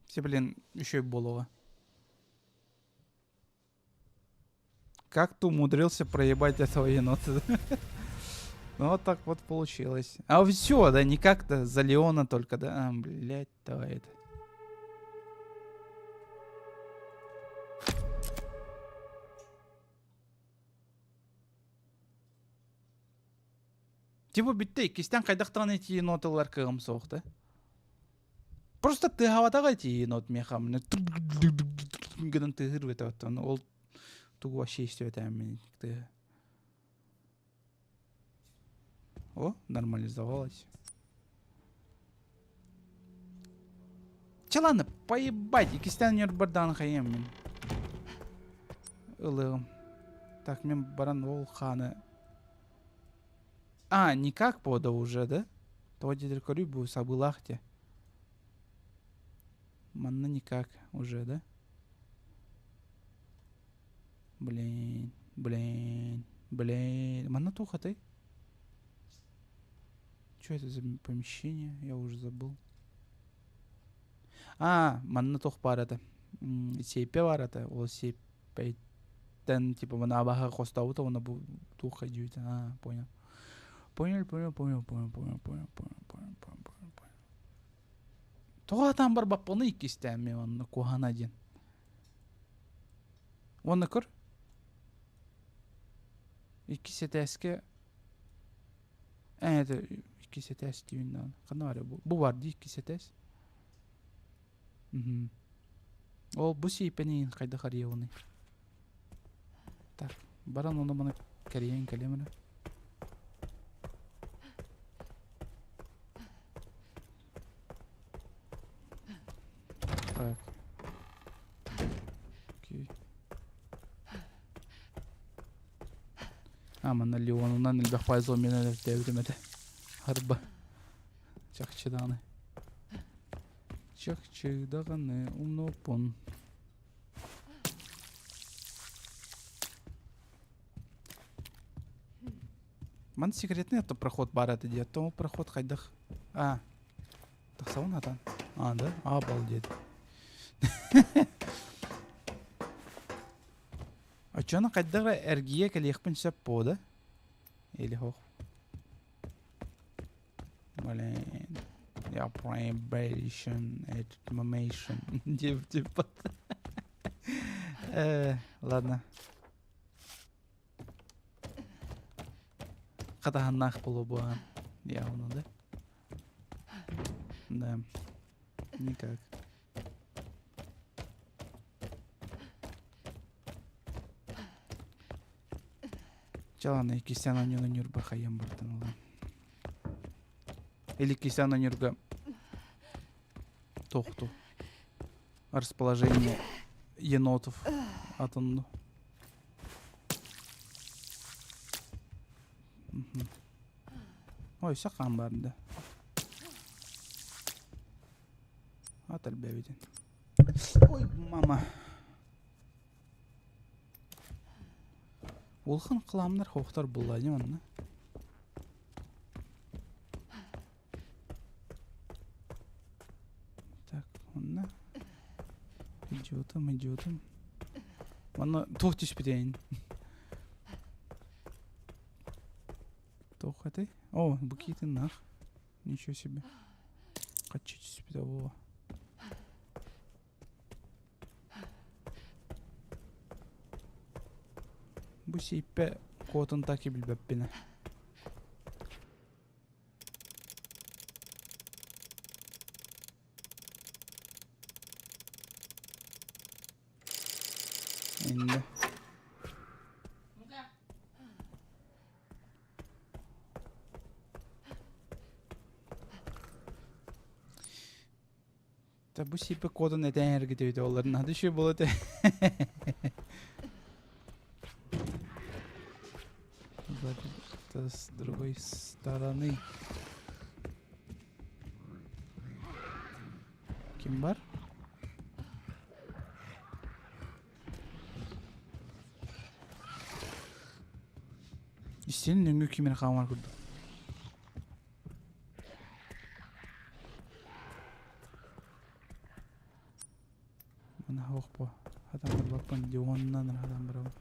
Все, блин, еще и Болова. Как ты умудрился проебать этого енота? Ну вот так вот получилось. А все, да, не как-то за Леона только, да? А, блядь, давай это. Типа бүттэ иккистээн хайдах даҕаны ити еноталар кыаҕым суох да. Просто тыаһаабатаҕа ити енот миэхэ гынан тыаһыыр эбэтэ оттон ол тугу вообще истибэтэҕим тыаһы. О, нормализовалась. Чэ ладно, поебать, иккистээн ньурбардаан хайыам мин. Ылыам. Так, мин баран ол хааны А, никак пода уже, да? Тоҕо диэтэр көрүй бу сабыылаах те. Манна никак уже, да? Блин, блин, блин. Манна туох этэй? Что это за помещение? Я уже забыл. А, манна туох баар этэ? Сиэппэ баар этэ. Ол сиэппэйтэн типа мана абаһа хостообута уонна бу туох дьүүтэ. А, понял. Понял, понял, понял, понял, понял, понял, понял, понял, понял, понял, понял. Тоҕо атаан барбаппыный иккистээн мен онно куһана диэн. Уонна көр. Иккис этээскэ это иккис этээс диибин даҕаны. Ханна баар бу? Бу бар дии иккис этээс. Мгм. Ол бу сиипэни хайдах арыйабыный? Так, баран ону маны кэрийэн кэлиэм эрэ. Так. Окей. А, манна Леонунан элбэх пазл мен өлөртөөбүтүм этэ. Арба. Чахчы даҕаны. Чахчы даҕаны умнуоппун. Ман секретный это проход баар этэ дии. Оттон ол проход хайдах? А, тахсабын хатан. А, да? Обалдеть. Оччону хайдах эрэ эргийэ кэлиэхпин сөп буо да? Или хоох? Блин. Я probation, information. Типа. Ладно. Хатаһаннаах буолуо явно, да? Да. Никак. Чалана иккистээн оонньууну Ньурба хайыам бартан ылан. Или иккистээн оонньуурга туохту расположение енотов атын Ой, сахан бар да. Ат элбэбитин. Ой, мама. Улахан кыламнар хоохтор булла ини манна. Так, онно. Идиотым, идиотым. Манна туох түспүтейин. Туох этэй? О, бу киитин Ничего себе. Хочу түспүтэ буолуо. Бу сииппэ куотун так и билбэппин. Инде. Та бу сииппэ кодун этэн эргитибит олларын надо еще было те. Это с другой стороны. Ким бар? Истин нөҥү кимин хаамар курдук. Мана хоох бо. Хатан барбаппын Дионнан хатан барабын.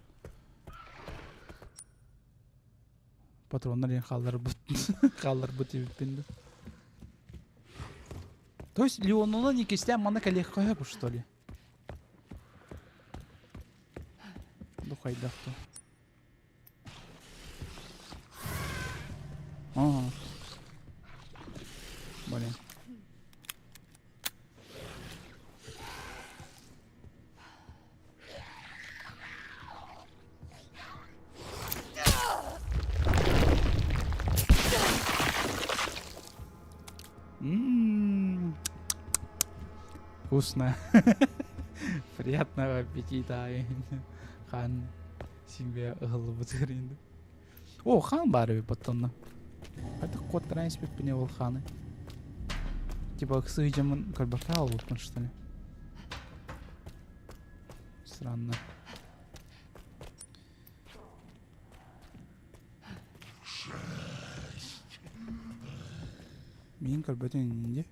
Патроннар диэн хаалларбыт хаалларбыт эбиппин да. То есть Леонунан иккистээн манна кэлиэххэ сөп что ли? Бу хайдах то? Ага. Блин. М-м-м. Вкусно. Приятного аппетита. Хан себе ыһыллыбыт гэринди. О, хан баар эбит баттанна. Хайдах куоттаран испиппине ол ханы. Типа сыдьамын көрбөккө хаалбыппын что ли? Странно. Миин көрбөтүн иннинде.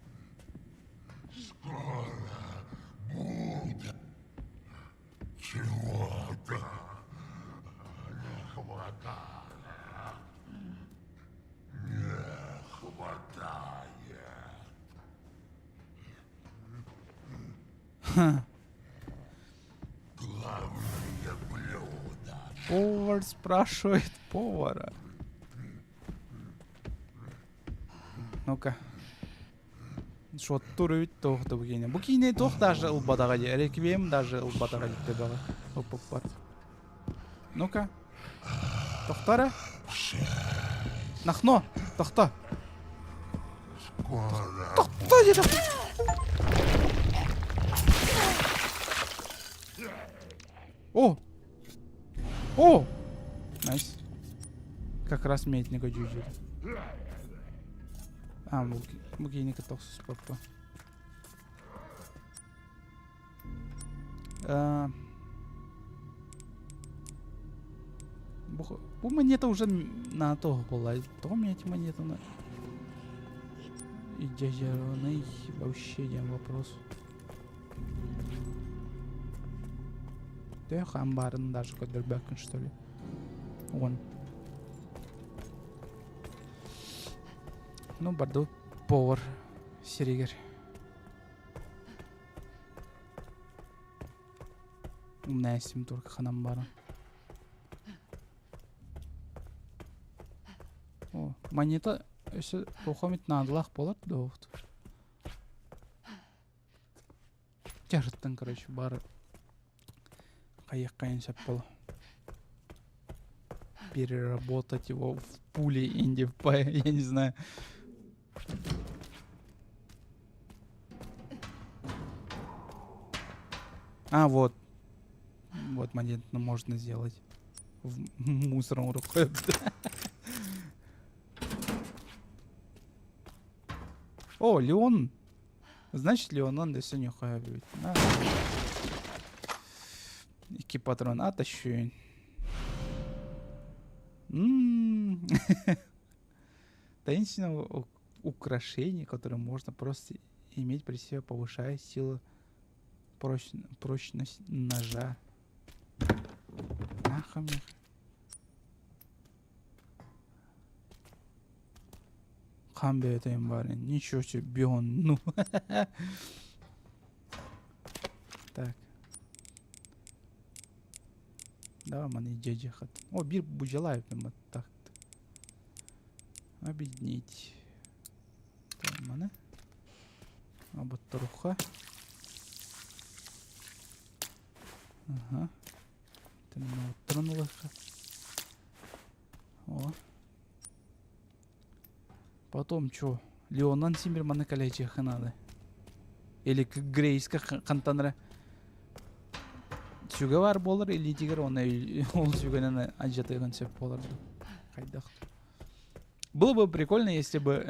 Чего-то не хватает. Не хватает. Главное блюдо. Повар спрашивает повара. Ну-ка. Суоттуур эбит туох да бу киинэ. Бу киинэ туох даже ылбатаҕа дии. Реквием даже ылбатаҕа дии Оппоппар. Ну-ка. Тохто эрэ. Нахно! Тохто! Тохто диэтэх! О! О! Найс. Как раз метника дьүүдьүүр. А, бу киини кытта охсуспаппа. Бу, бу монета уже на то была. То мне эти монеты на... Идеальный вообще один вопрос. Төһө амбарын даже көрдөрбөккүн что ли? Вон. Ну, барду повар сиригер. Умнайсим только ханам баран. О, монета өссө туохамит наадалаах буолар дуо? Жарыттан, короче, бары хайыаххайын сөп боло. Переработать его в пули инди я не знаю. А, вот. Вот монету можно сделать. В мусором рукой. О, Леон. Значит, Леонан да все нехай будет. На. Икки патрон. А, тащу. Таинственного украшение, которое можно просто иметь при себе, повышая силу прочность ножа. Нахамех. Хаан бэйэтэ барин. Ничего себе, бион, ну. Так. Давай маны дьэдьэхат. О, биир будьалаев так. Объединить. Маны. Оботторуха. Ага. Тронулаха. О. Потом чё? Леонан симир маны калечиха надо. Или Грейска хантанра. Сүгэ бар буолар илиитигэр уонна ол сүгэнэн алдьатыан сөп буолар хайдах. Было бы прикольно, если бы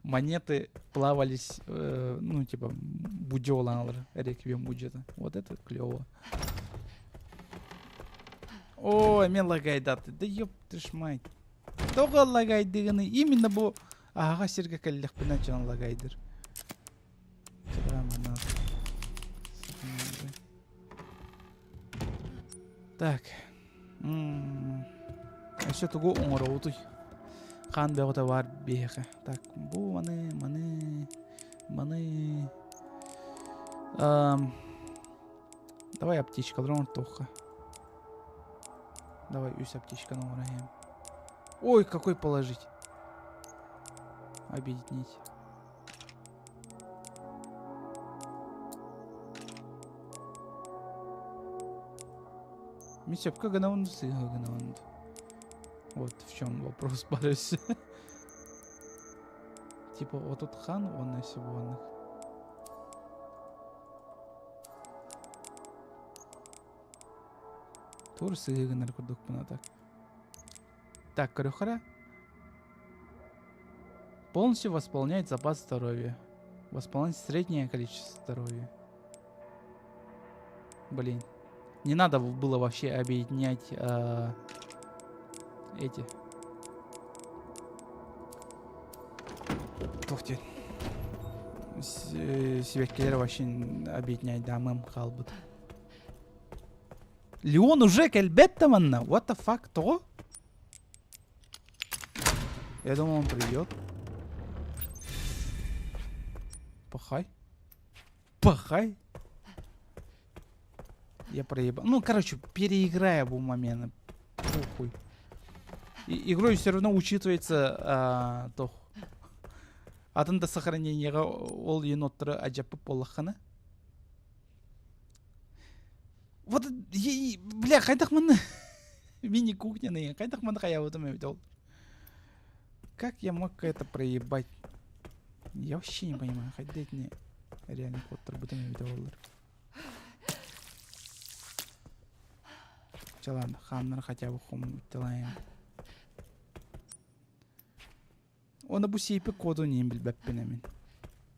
монеты плавались, э, ну, типа, будёланалар, реквием бюджета. Вот это клево. Ой, мен лагайдаты. Да ёб ты ж мать. Тоҕо лагайдыгыный? Именно бу аһаҕас сиргэ кэллэхпинэ дьон лагайдыр. Так. Өссө тугу оҥоробутуй? Хаан бөҕөтө баар биһиэхэ. Так, бу маны, маны, маны... Эм, давай аптечкалары оҥортуохха. Давай үс аптечканы оҥоройм. Ой, какой положить? Объединить. Мин сөпкө гынабын сыыһа гынабын Вот в чем вопрос барыс. Типа отут хан уонна сибуонных. Тур сыыһы гынар курдукпун а так. Так, көрөхөрө. Полностью восполняет запас здоровья. Восполнять среднее количество здоровья. Блин. Не надо было вообще объединять э, эти. Туох диэн. Сибэккилэр вообще объединять дамым хаалбыт. Леон уже кэлбэт да манна. What the fuck, тоҕо? Я думал, он придет. Пахай. Пахай. Я проебал. Ну, короче, переиграю бу момент. Похуй. И, игрой все равно учитывается а, то. Атын да сохранениеҕа ол еноттары адьаппыт буоллаххына. Вот, бля, хайдах манна мини-кухняны, хайдах манна хайабытым эбит ол. Как я мог это проебать? Я вообще не понимаю, хайда итини реально куоттарбытым эбит оллар. Чэ ладно, хааннары хотя бы хомуйталайын. Уонна бу сиэпи кодун иһин билбэппин эмин.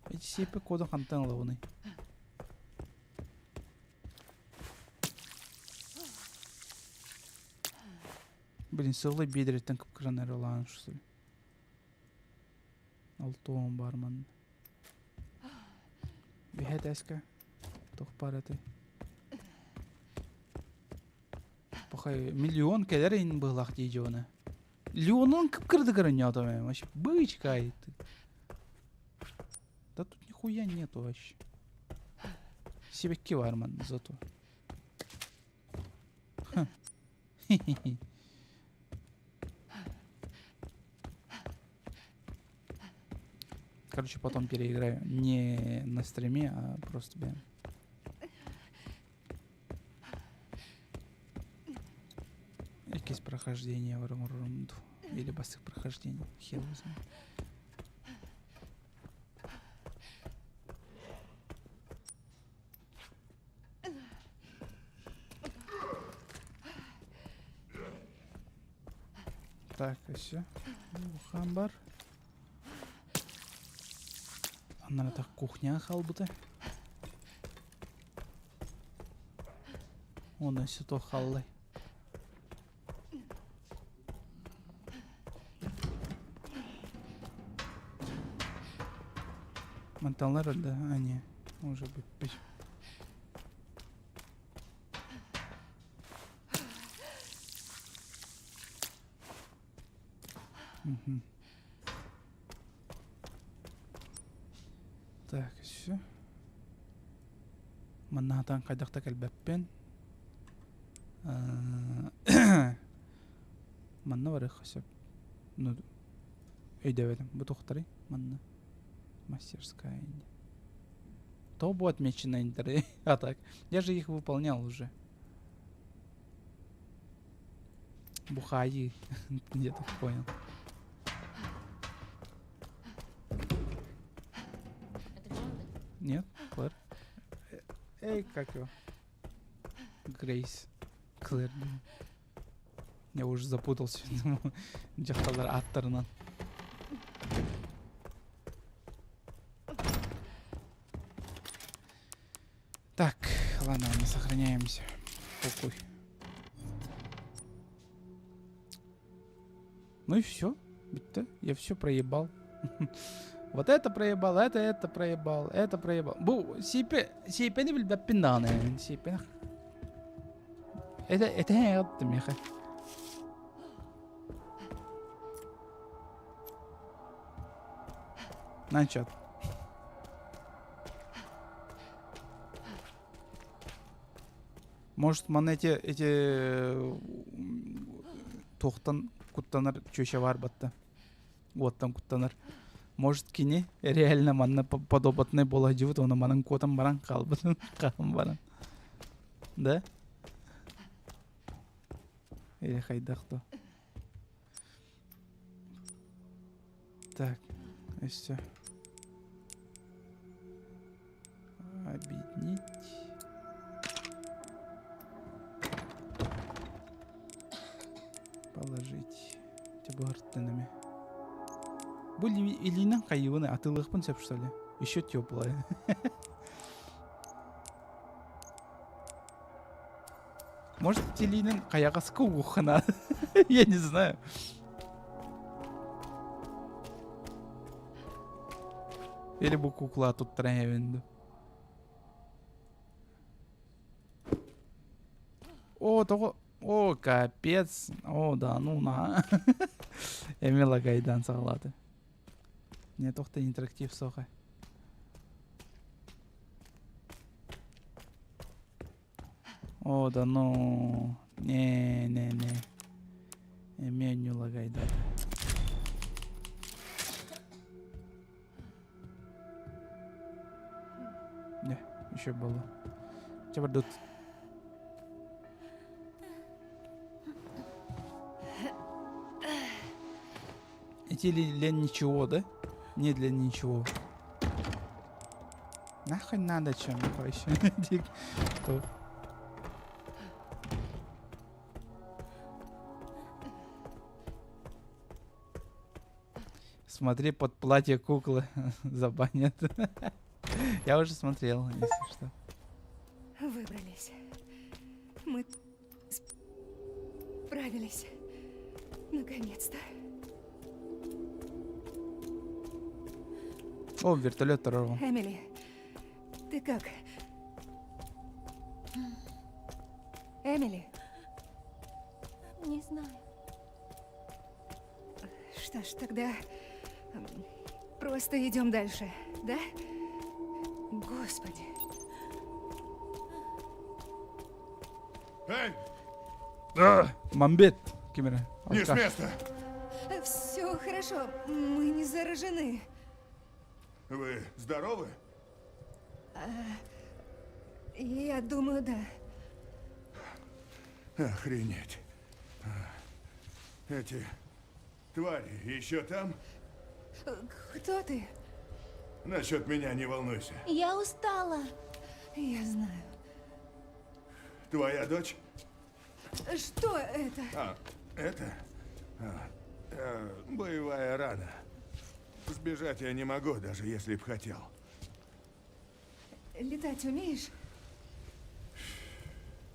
Эти сиэпи кодун хантан ылабыный? Блин, сыллай биэдэриттэн кып-кыран эрэ улаан что ли. Алтуон баар манна. Биһэ этээскэ туох баар этэй? Пахай миллион кэлэр ин быһылаах дии дьоно. Леонун кып-кырды көрөнньөөтө вообще бычка ты. Да тут нихуя нету вообще. Сибэкки баар манна зато. Короче, потом переиграю. Не на стриме, а просто бэм. Якесь прохождение в Или басых прохождений. Хер его знает. Так, все. Хамбар. Аннара так кухня хаалбыта. Онон сито халлай. Манталар да, а не, уже быть. Угу. Так, все. Маннаатан хайдах да кэлбэппин. Манна барыахха сөп. Ну, өйдөөбөтүм. Бу туохтарый? Манна. Мастерская. То было отмечено интер. А так. Я же их выполнял уже. Бухаи. Я так понял. Это Джон, да? Нет, Клэр. Эй, как его? Грейс. Клэр. Я уже запутался. Дьахталлар ааттарынан. Так, ладно, мы сохраняемся. Похуй. Ну и все. Я все проебал. Вот это проебал, это проебал, это проебал. Бу сипе сипени билбэппин даҕаны. Сипени. Это это меха. Начат. Может, манна эти туохтан куттанар чүөчэ баар батта. Уоттан куттанар. Может, кини реально манна подопытный буола дьыбыт, оны манан куотан баран хаалбытын хаалан баран. Да? Или хайдах то. Так, и все. Объединить. Положить. Тибартынами. Бу илиинэн хайыбын атыылыахпын сөп что ли? Еще теплая. Может, илиинэн хайаҕаска угуххана? Я не знаю. Или бу кукла туттаран эбин О, того... О, капец. О, да, ну на. Эмиэ лагайдаан саҕалаата. Не туох да интерактив суоҕа. О, да ну. Не, не, не. Эмиэ лагайдаата. Не, еще было. Чабардут. Эти ли для ничего, да? Не для ничего. Нахуй надо чем вообще? Смотри под платье куклы забанят. Я уже смотрел, если что. Выбрались. Мы справились. Наконец-то. О, вертолет торорҕо. Эмили, ты как? Эмили. Не знаю. Что ж, тогда просто идем дальше, да? Господи. Эй! Мамбет ким эрэ. Не с места! Все хорошо, мы не заражены. Вы здоровы? Я думаю, да. Охренеть. Эти твари еще там? Кто ты? Насчет меня не волнуйся. Я устала. Я знаю. Твоя дочь? Что это? А, это? А, э, боевая рана. Сбежать я не могу, даже если б хотел. Летать умеешь?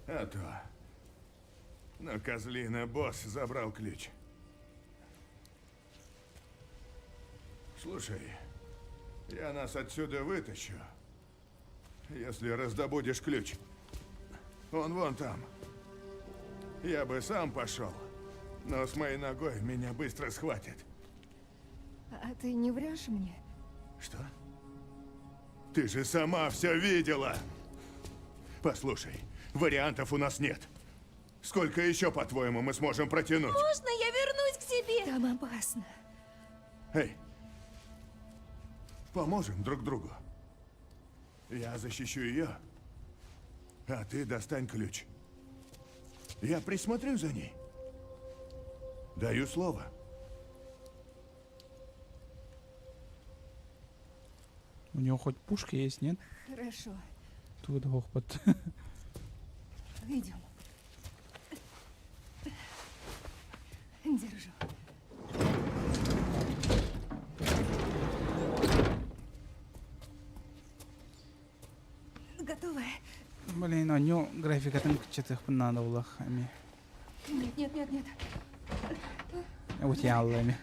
А то. Но козлина босс забрал ключ. Слушай, я нас отсюда вытащу, если раздобудешь ключ. Он вон там. Я бы сам пошел, но с моей ногой меня быстро схватят. А ты не врешь мне? Что? Ты же сама все видела! Послушай, вариантов у нас нет. Сколько еще, по-твоему, мы сможем протянуть? Можно я вернусь к себе? Там опасно. Эй, поможем друг другу. Я защищу ее, а ты достань ключ. Я присмотрю за ней. Даю слово. У него хоть пушка есть, нет? Хорошо. Тут гохпот. Идем. Держу. Готова? Блин, оонньуу графикатын кыччатыахпын наада буоллах эмиэ. Нет, нет, нет, нет. Утуйаалла эмиэ.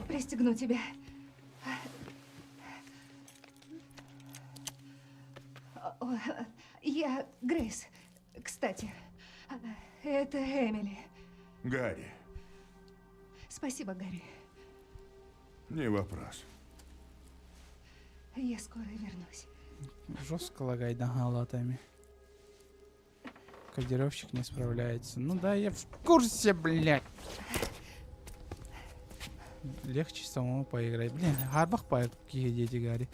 Пристегну тебя. О, Я Грейс, кстати. Это Эмили. Гарри, Спасибо, Гарри. не вопрос. Я скоро вернусь. Жестко лагает галатами. Кодировщик не справляется. Ну да, я в курсе, блядь. Легче самому поиграть. Блин, харбах по какие дети, Гарри.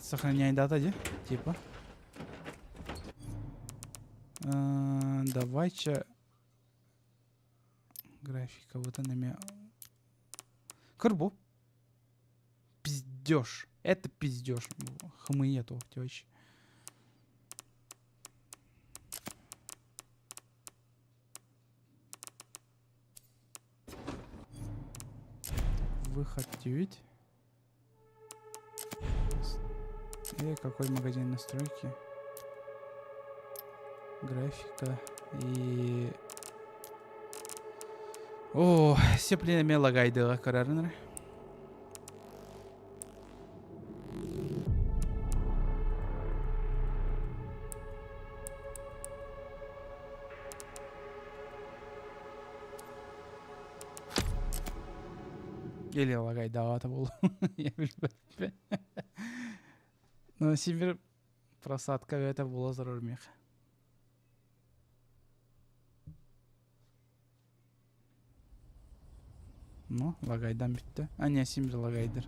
Сохраняй дата, де? Типа. Э, Давайте. Графика, вот она меня. Кырбу. Пиздеж. Это пиздеж. Хмыету, вообще. Выход 9. И какой магазин настройки? Графика и... О, сеплина лагайдыга көрөрүнөр. Или лагайдаата буолуо. Я билбэппин. Но сибир просадка это было зарурмех. Ну, лагайдан бүттэ. А, не, син биир лагайдыр.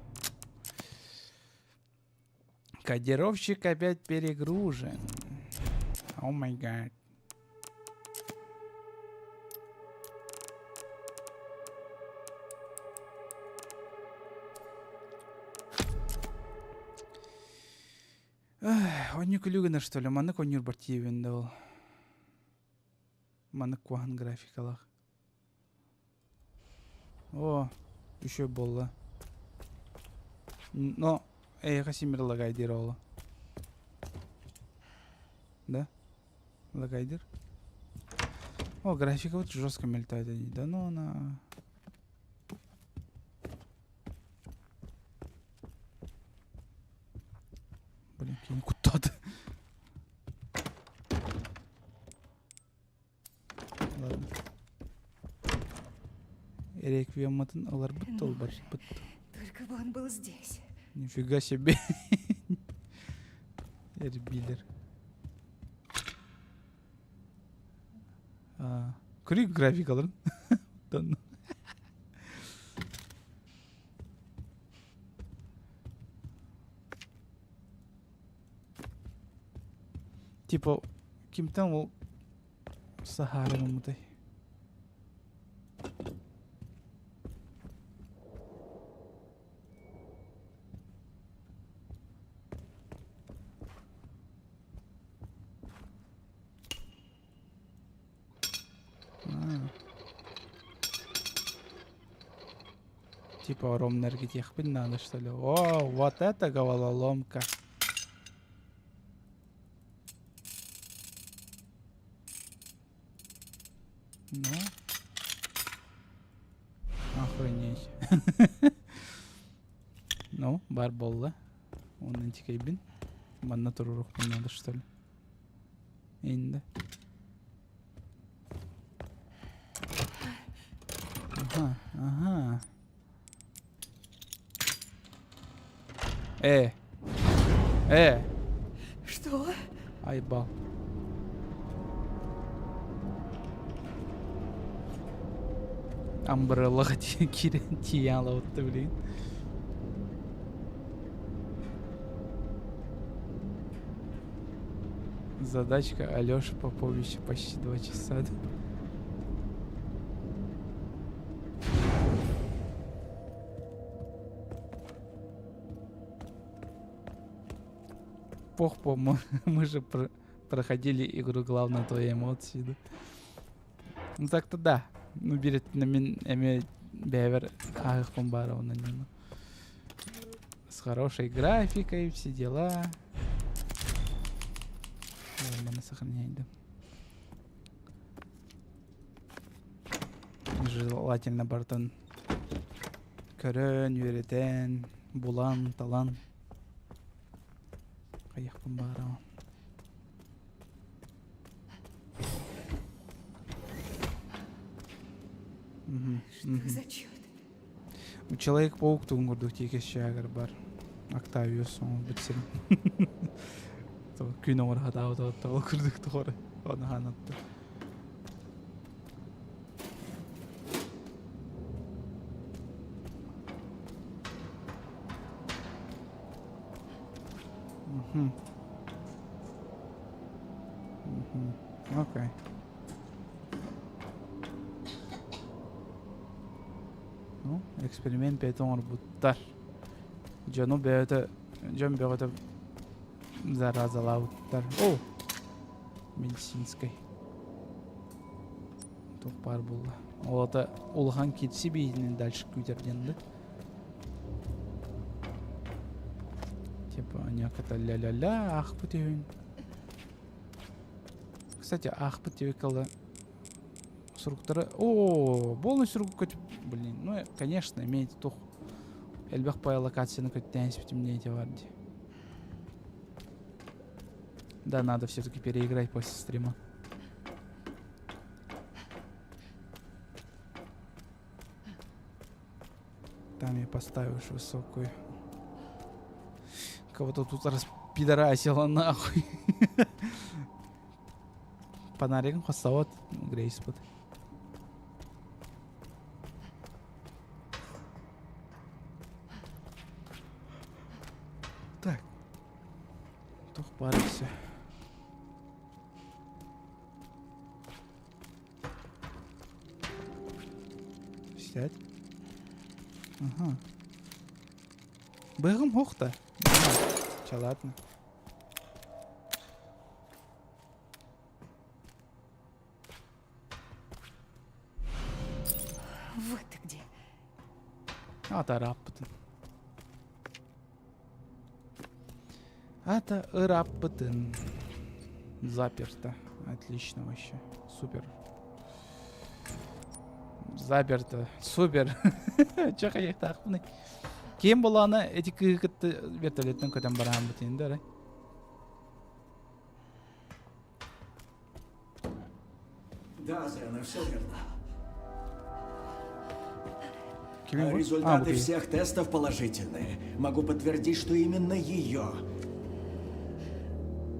Кодировщик опять перегружен. Oh my god. Онньу күлүү гынар что ли? Маннык оонньуур тиийбин да ол. Маннык куһаҕан графикалаах. О, еще буолла. Но эйиэхэ син биир лагайдыыр оҕоло. Да? Лагайдыр? О, графика вот жестко мелькает они. Да ну она... Блин, кини куттааты. Ладно. Реквиеммытын ыларбыт да ылбарбыт. Только бы он был здесь. Нифига себе. Эрбилер. Көрүй графикаларын. Типа, кимтэн ол саһаарыммытай? Типа ромно эргитиэхпин наада что ли? О, вот это головоломка. Ну. Охренеть. Ну, бар буолла. Онон тикэйбин. Манна туруруохпун наада что ли? Инде. Ага, ага. Э. Э. Что? Айбал. Амбреллаҕа киирэн тиийэн алабытта билигин. Задачка Алёша Попович почти 2 часа. Пох по мы, мы же проходили игру, главное твои эмоции, да. Ну так-то да. Ну биир мин эмиэ бэйэбэр ааһыахпын баар онно С хорошей графикой, все дела. Маны сохраняй, да. Желательно барытын көрөн, үөрэтэн, булан, талан. Хайыахпын баарабын. Что за черт? Человек-паук тугун курдук тиэкэс бар. Октавиус оҥорбут сирин. Күн оҥор хатаабыт ол курдук тоҕор. Оны ханатты. Мгм. Мгм. Окей. Ну, эксперимент бэйэтэ оҥорбуттар. Дьону бэйэтэ, дьон бөҕөтө заразалаабыттар. О! Медицинскэй. Туох баар буолла. Ол ата улахан кирси биитинэн дальше күүтэр диэн да. Типа, некото ля-ля-ля, аахпыт үһүн. Кстати, аахпыт диэбиккэ суруктары... О, полностью сурук Блин, ну, конечно, имеет тух элбэх по локацияны көттөөн испитим не бар дии. Да, надо все-таки переиграть после стрима. Там я поставишь высокую. Кого-то тут распидорасило нахуй. Фонаригын хостовот Грейс бут. Так. Туох баар все. Сядь. Ага. Быгым хохта. Ча, ладно. Вот ты где. Ата ырааппытын. Ата ырааппытын. Заперто. Отлично вообще. Супер. Заперто. Супер. Чэ хайыахтаахпыный. Киэн болаана эти кыыһы кытта вертолеттан көтөн барааммыт инде арай. Да, Зена, все верно. Кими бу? А, бу Результаты киһи. всех тестов положительные. Могу подтвердить, что именно ее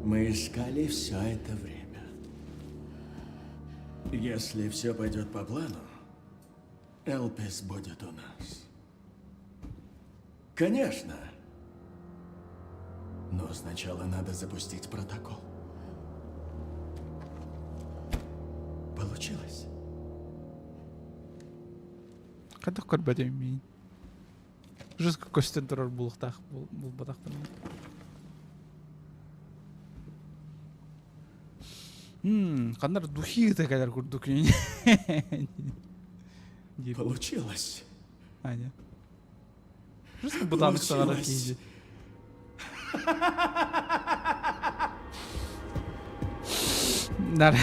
мы искали все это время. Если все пойдет по плану, Элпис будет у нас. Конечно. Но сначала надо запустить протокол. Получилось? Хайдах көрбөтүм миин. Жестко көстөн турар булуктаах булбатахпын. Ханнар духи кэлэр курдук Получилось. Аня. Жестко бытааннык саҥарар киһи. Нар.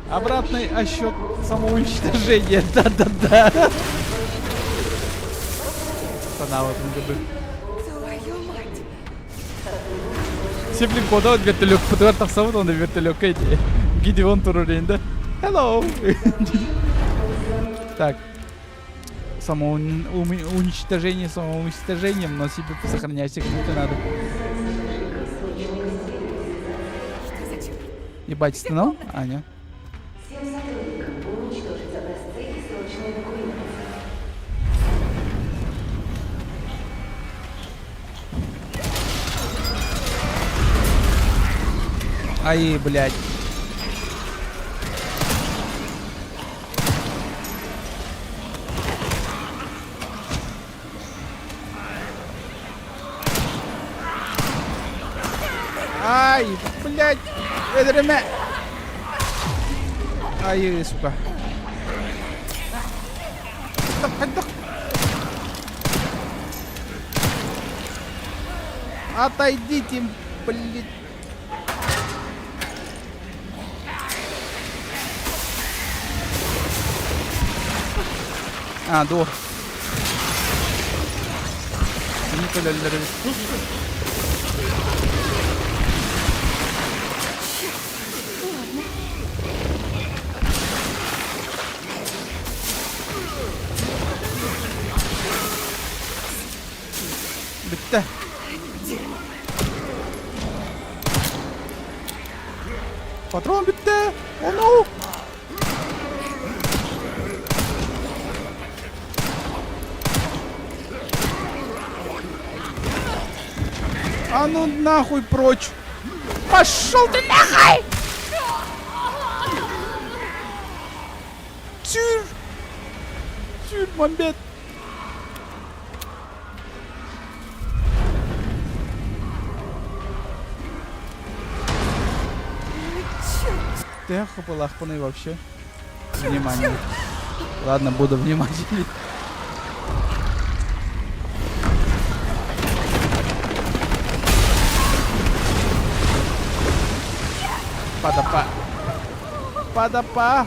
Обратный отсчет самоуничтожения. Да-да-да. Санаабытым курдук. Твою мать! Сиплин кода вертолет тахсабыт, онно вертолекка ити Гидеон турар да. Hello! Так. Самоуничтожение самоуничтожением, но себе сохранять секунды надо. Что за черт? Ебать, стонал? Аня. Всем сотрудникам уничтожить образцы и срочно эвакуироваться. Ай, блядь. Ай, блядь, өлөрүмэ. Ай, сука. Хайдах? Отойдите, блядь. А, дуо. Кини көлөллөрү Бүттэ. Патрон бүттэ! Oh no! А ну нахуй прочь! Пошел ты нахуй! Тюр! Тюр, мамбет! Ты хапалахпаный вообще. Внимание. Ладно, буду внимательней. Падапа. Падапа.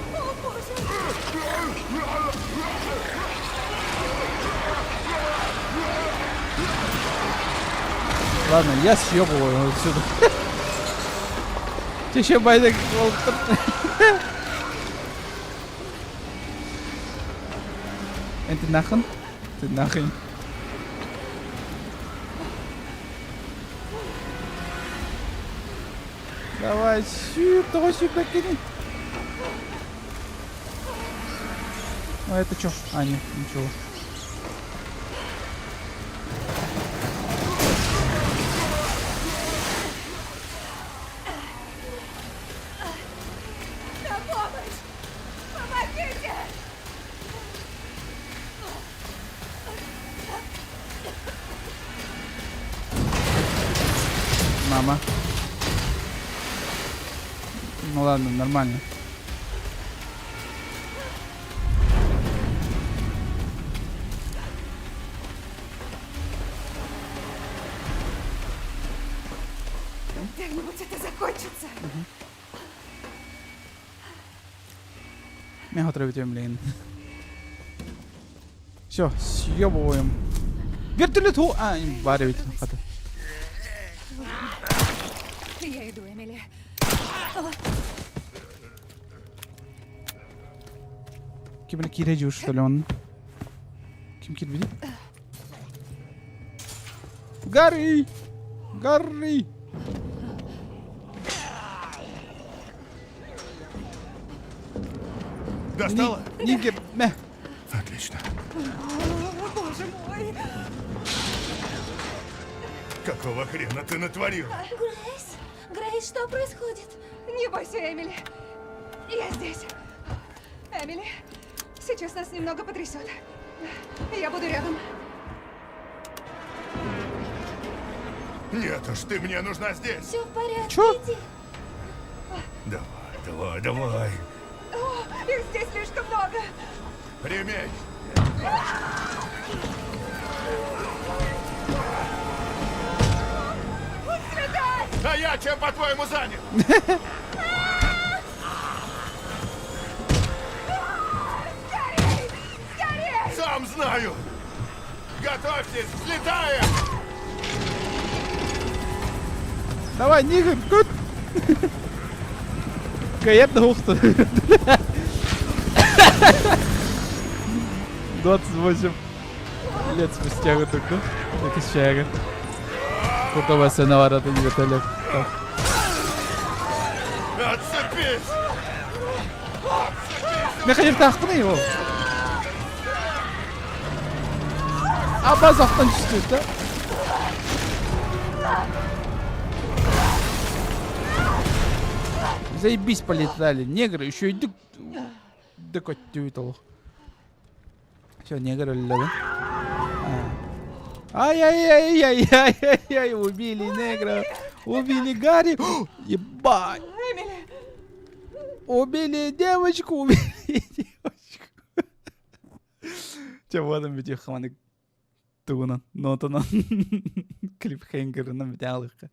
Ладно, я съебываю отсюда. Еще байдак. Эн ты нахын? Ты нахын. Давай, сюда, давай сюда кинь. А это что? А, нет, ничего. На помощь! Помогите! Мама. Ну ладно, нормально. Когда-нибудь это закончится. Мен хотро бүтүм блин. Все, съебываем. Вертолет! А, бар эбит. Хата. Я иду, Эмили. Ким кире что ли он? Ким кирбиди? Гарри! Гарри! Достала? Нигер, мэ. Отлично. О, боже мой! Какого хрена ты натворил? Грейс? Грейс, что происходит? Не бойся, Эмили. Я здесь. Эмили, сейчас нас немного потрясет. Я буду рядом. Нет уж, ты мне нужна здесь. Все в порядке, Чё? иди. Давай, давай, давай. О, их здесь слишком много. Ремень. А я чем, по-твоему, занят? Скорей! Сам знаю. Готовьтесь, взлетаем! Давай, нигер, good. Каят да ухта. 28 лет спустя курдук да? Икис чагы. Курдова сцена баратын вертолет. Отцепись! Мен тахпын его. Абаз охтон түстү да? Заебись полетали. Негры еще и дык көттүбүт олох. Все, негр өллөбү. Ай-яй-яй-яй-яй-яй-яй, убили негра. Убили Гарри. О, Ебать. Убили девочку, убили девочку. Че, вот бити хаманы тугунан, нотанан, клипхенгерынан бити алыкка.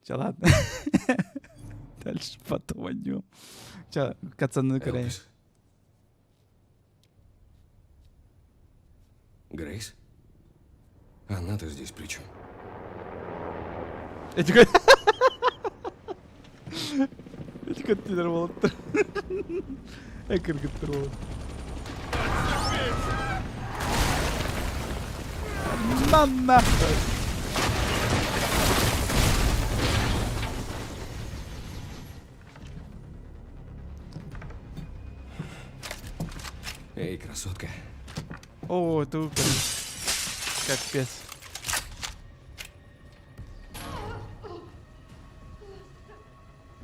Че, ладно. Дальше потом о нем. Че, кацаны көрейін. Элвис. Грейс? Она-то здесь при чем? Эти Эти көттүлөр болуптур. Экиргиттер болот. На нахуй. Эй, красотка. О, это Капец.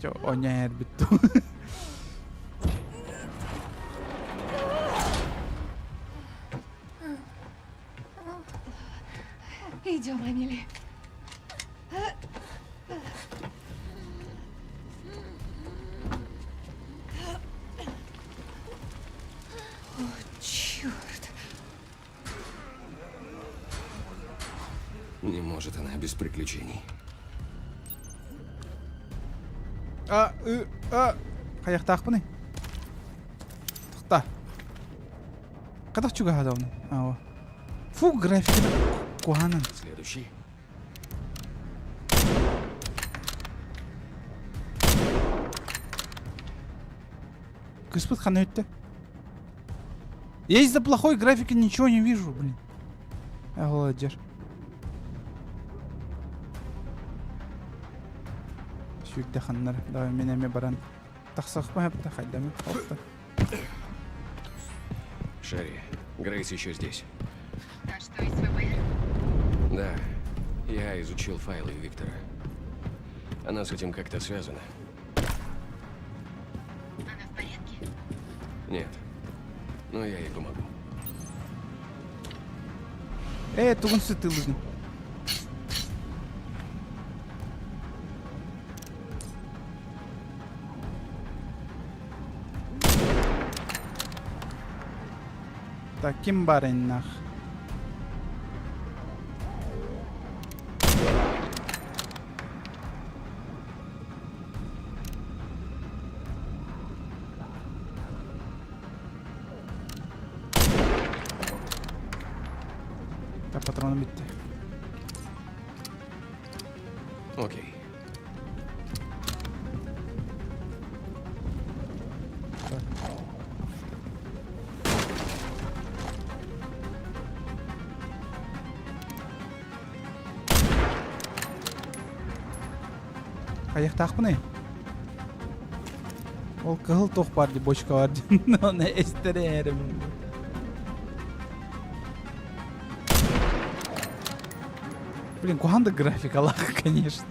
Чё, о, не, биту. Идем, Эмили. О, черт. Не может она без приключений. А, ы, а. Хайахтаахпыный? Тохта. Кадах чугаһадавны? А, Фу, графика куһаҕанын. Следующий. Кыыспыт ханна өттө. Я из-за плохой графики ничего не вижу, блин. Ағыладжар. Сүүрдэ ханнар. Давай мен эме баран. Тахсахпа хапта хайдами. Опта. Шерри, Грейс еще здесь. А что из ФБР? Да, я изучил файлы Виктора. Она с этим как-то связана. Она в порядке? Нет. Но я ей помогу. Э, тугун сытылыгын. Так, ким барыннах? Патроным bitti. Окей. Хайыахтаахпыный? Ол кыһыл туох баар дии, бочка бар дии. Оны эстэрээрим. Блин, куһаҕан да графикалаах, конечно.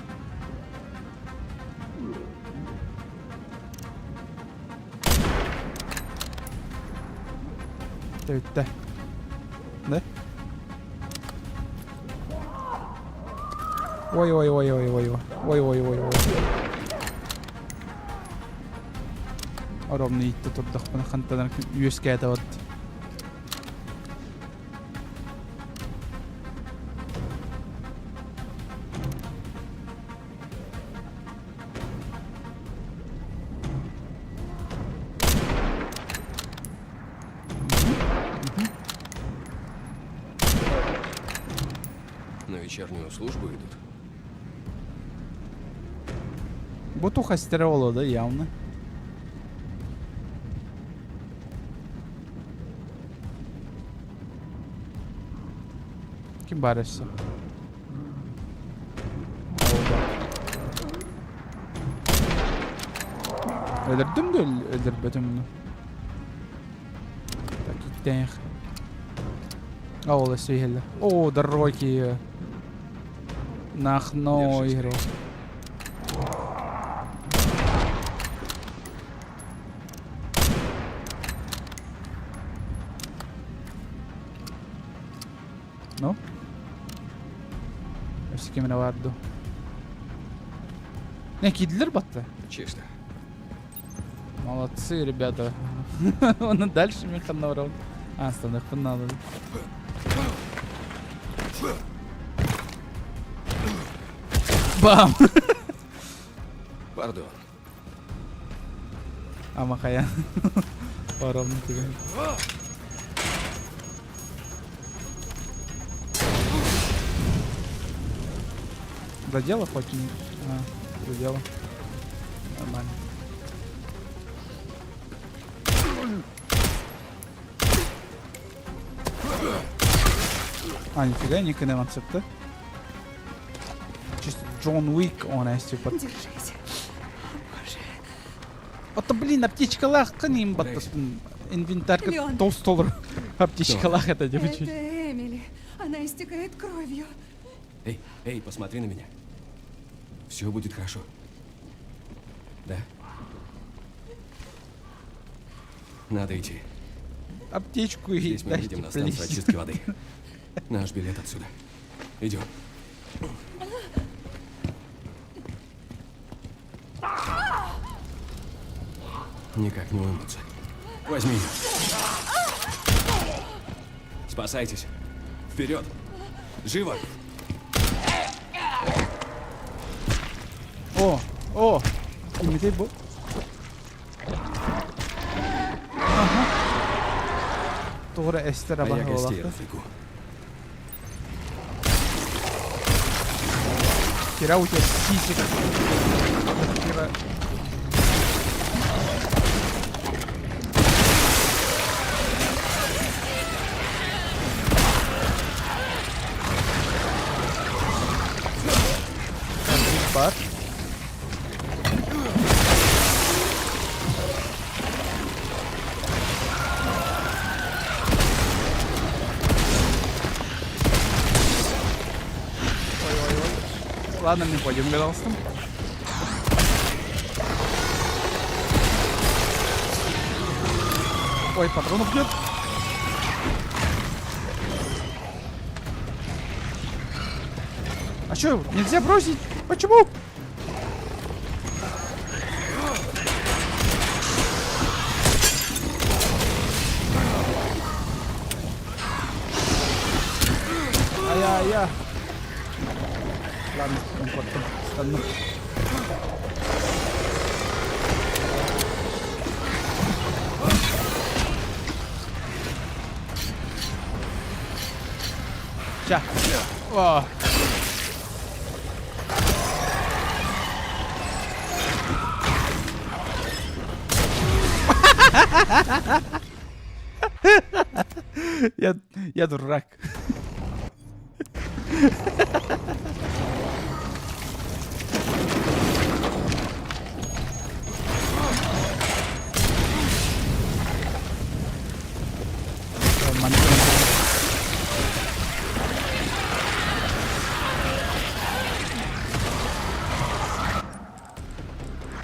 Бүттэ. Да? Ой, ой, ой, ой, ой, ой, ой, ой, ой. Оромну иитте турдахпына хантан үөскээтэ вот. На вечернюю службу идут. Бутуха стереоло, да, явно. Ким баар өссө? Өлөрдүм да өлөрбөтүм ну. Так, иктээх. Ол өссө иһэллэр. О, дороги. Нахно игру. Ну? Өссө ким эрэ баар дуу? Не, киирдилэр батта. Чисто. Молодцы, ребята. Он дальше механоров. А, стандарт надо. Бам! Пардон. Ама хайа. Паромный тебе. Задело хоть не? А, задело. Нормально. А, нифига, не концепта. Чисто Джон Уик, он, типа. Держись. Боже. Это, блин, аптечкалаах им инвентарь Леон. толстолор аптечкалаах это девочки. Это Эмили. Она истекает кровью. Эй, эй, посмотри на меня. Все будет хорошо. Да? Надо идти. Аптечку и Здесь мы дайте, выйдем на станцию please. очистки воды. Наш билет отсюда. Идем. Никак не уймутся. Возьми ее. Спасайтесь. Вперед! Живо! О, о, имитей бу. Ага. Тоҕо эстер А я гостей абаһы развлеку. Хера у тебя сисек. Хера. Бар. Ой-ой-ой. Ладно, мы пойдем, пожалуйста. Ой, патронов нет. А что, нельзя бросить? Почему? Ай-яй-яй. Ладно, он потом стану. Ча. О. Я, я дурак.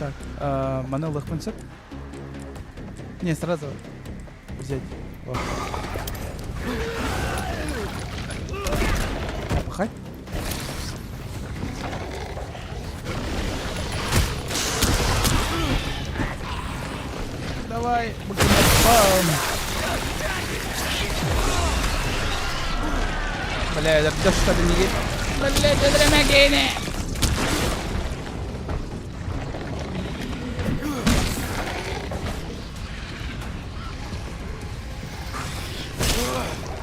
Так, маны ылыахпын сөп. Не, сразу взять. Вот. Пахать. Давай, бам. Бля, это что ли не Блядь, это Мегини!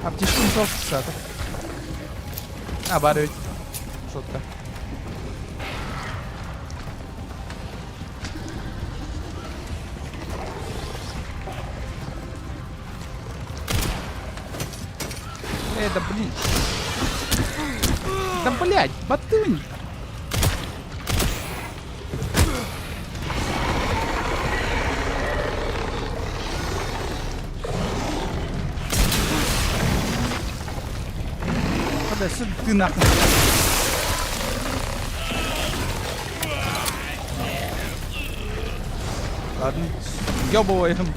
Аптечкам суох саата. А, баар эбит. Шутка. Э, да блин. Да блядь, батынь! Бля, ты нахуй. Ладно, ёбываем.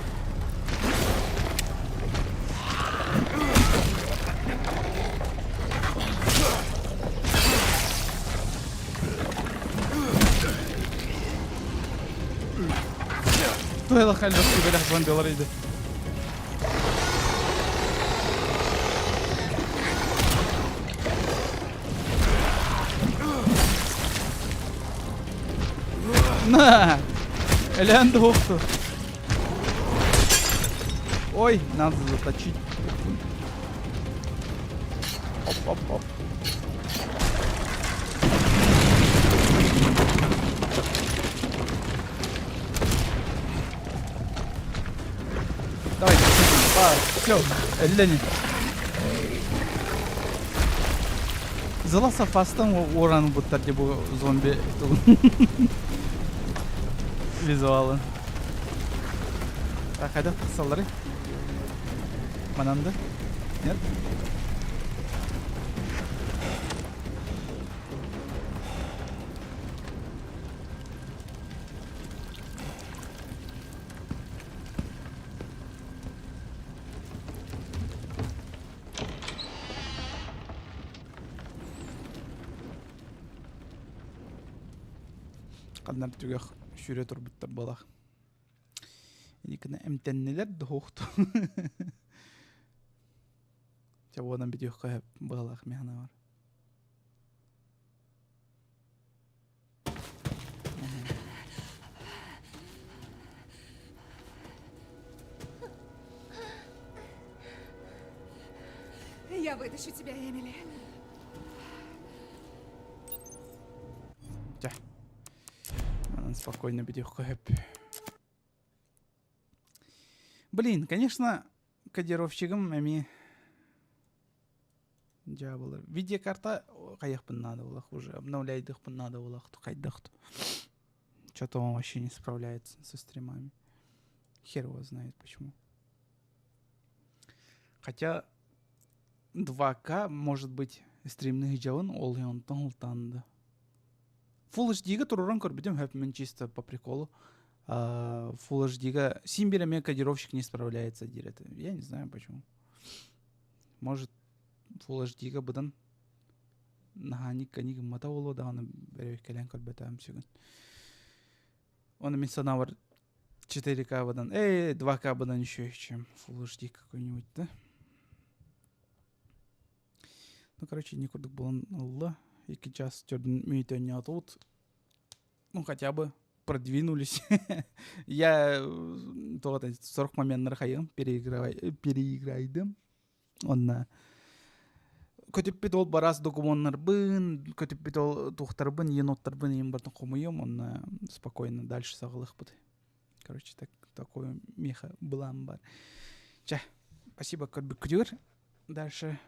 Туһа хальбас кибелэх зомбилар иди. На! Элен доктор. Ой, надо заточить. Оп-оп-оп. Давай, все, Лени. The Last of Us-тан уоран буттар дии бу зомби визуалы. Так, хайдах тахсалларый? Манан да? Нет? Ханна түгэх сүүрэ турбуттар буолах. Иникина эмтэннилэр да хуохту. Чэ уонан бүтүөххэ быһалаах миһана бар. Я вытащу тебя, Эмили. Чэ. Манан спокойно бүтүөххэ сөп. Блин, конечно, кодировщигым эми дьаабылар. Видеокарта хайыахпын наада буолах уже, обновляйдыхпын наада буолах хайдах Что-то он вообще не справляется со стримами. Хер его знает почему. Хотя 2К, может быть, стримных дьалын ол онтон ылтанды. Full HD-га туруран көрбүтүм хөп мен чисто по приколу. Full HD-га син биир кодировщик не справляется диир это. Я не знаю почему. Может, Full HD-га быдан наһаа никка гыммата буолуо даҕаны бэрэбиккэлээн көрбөтөм сүгүн. Оны мин санаабар 4К быдан, 2К быдан еще чем Full HD какой-нибудь, да? Ну, короче, не курдук буолан ылла. Икки час төрдүн мүйтөнньоотубут. Ну, хотя бы продвинулись. Я тоҕо сорох моменнары хайым переиграйдым. Онна. Көтүппүт ол бараас докумуоннарбын, көтүппүт ол туохтарбын, еноттарбын иин бартын хомуйуом, онно спокойно дальше саҕалыахпыт. Короче, так, такой меха былаан бар. Чэ, спасибо көрбүккүтүгэр. Дальше.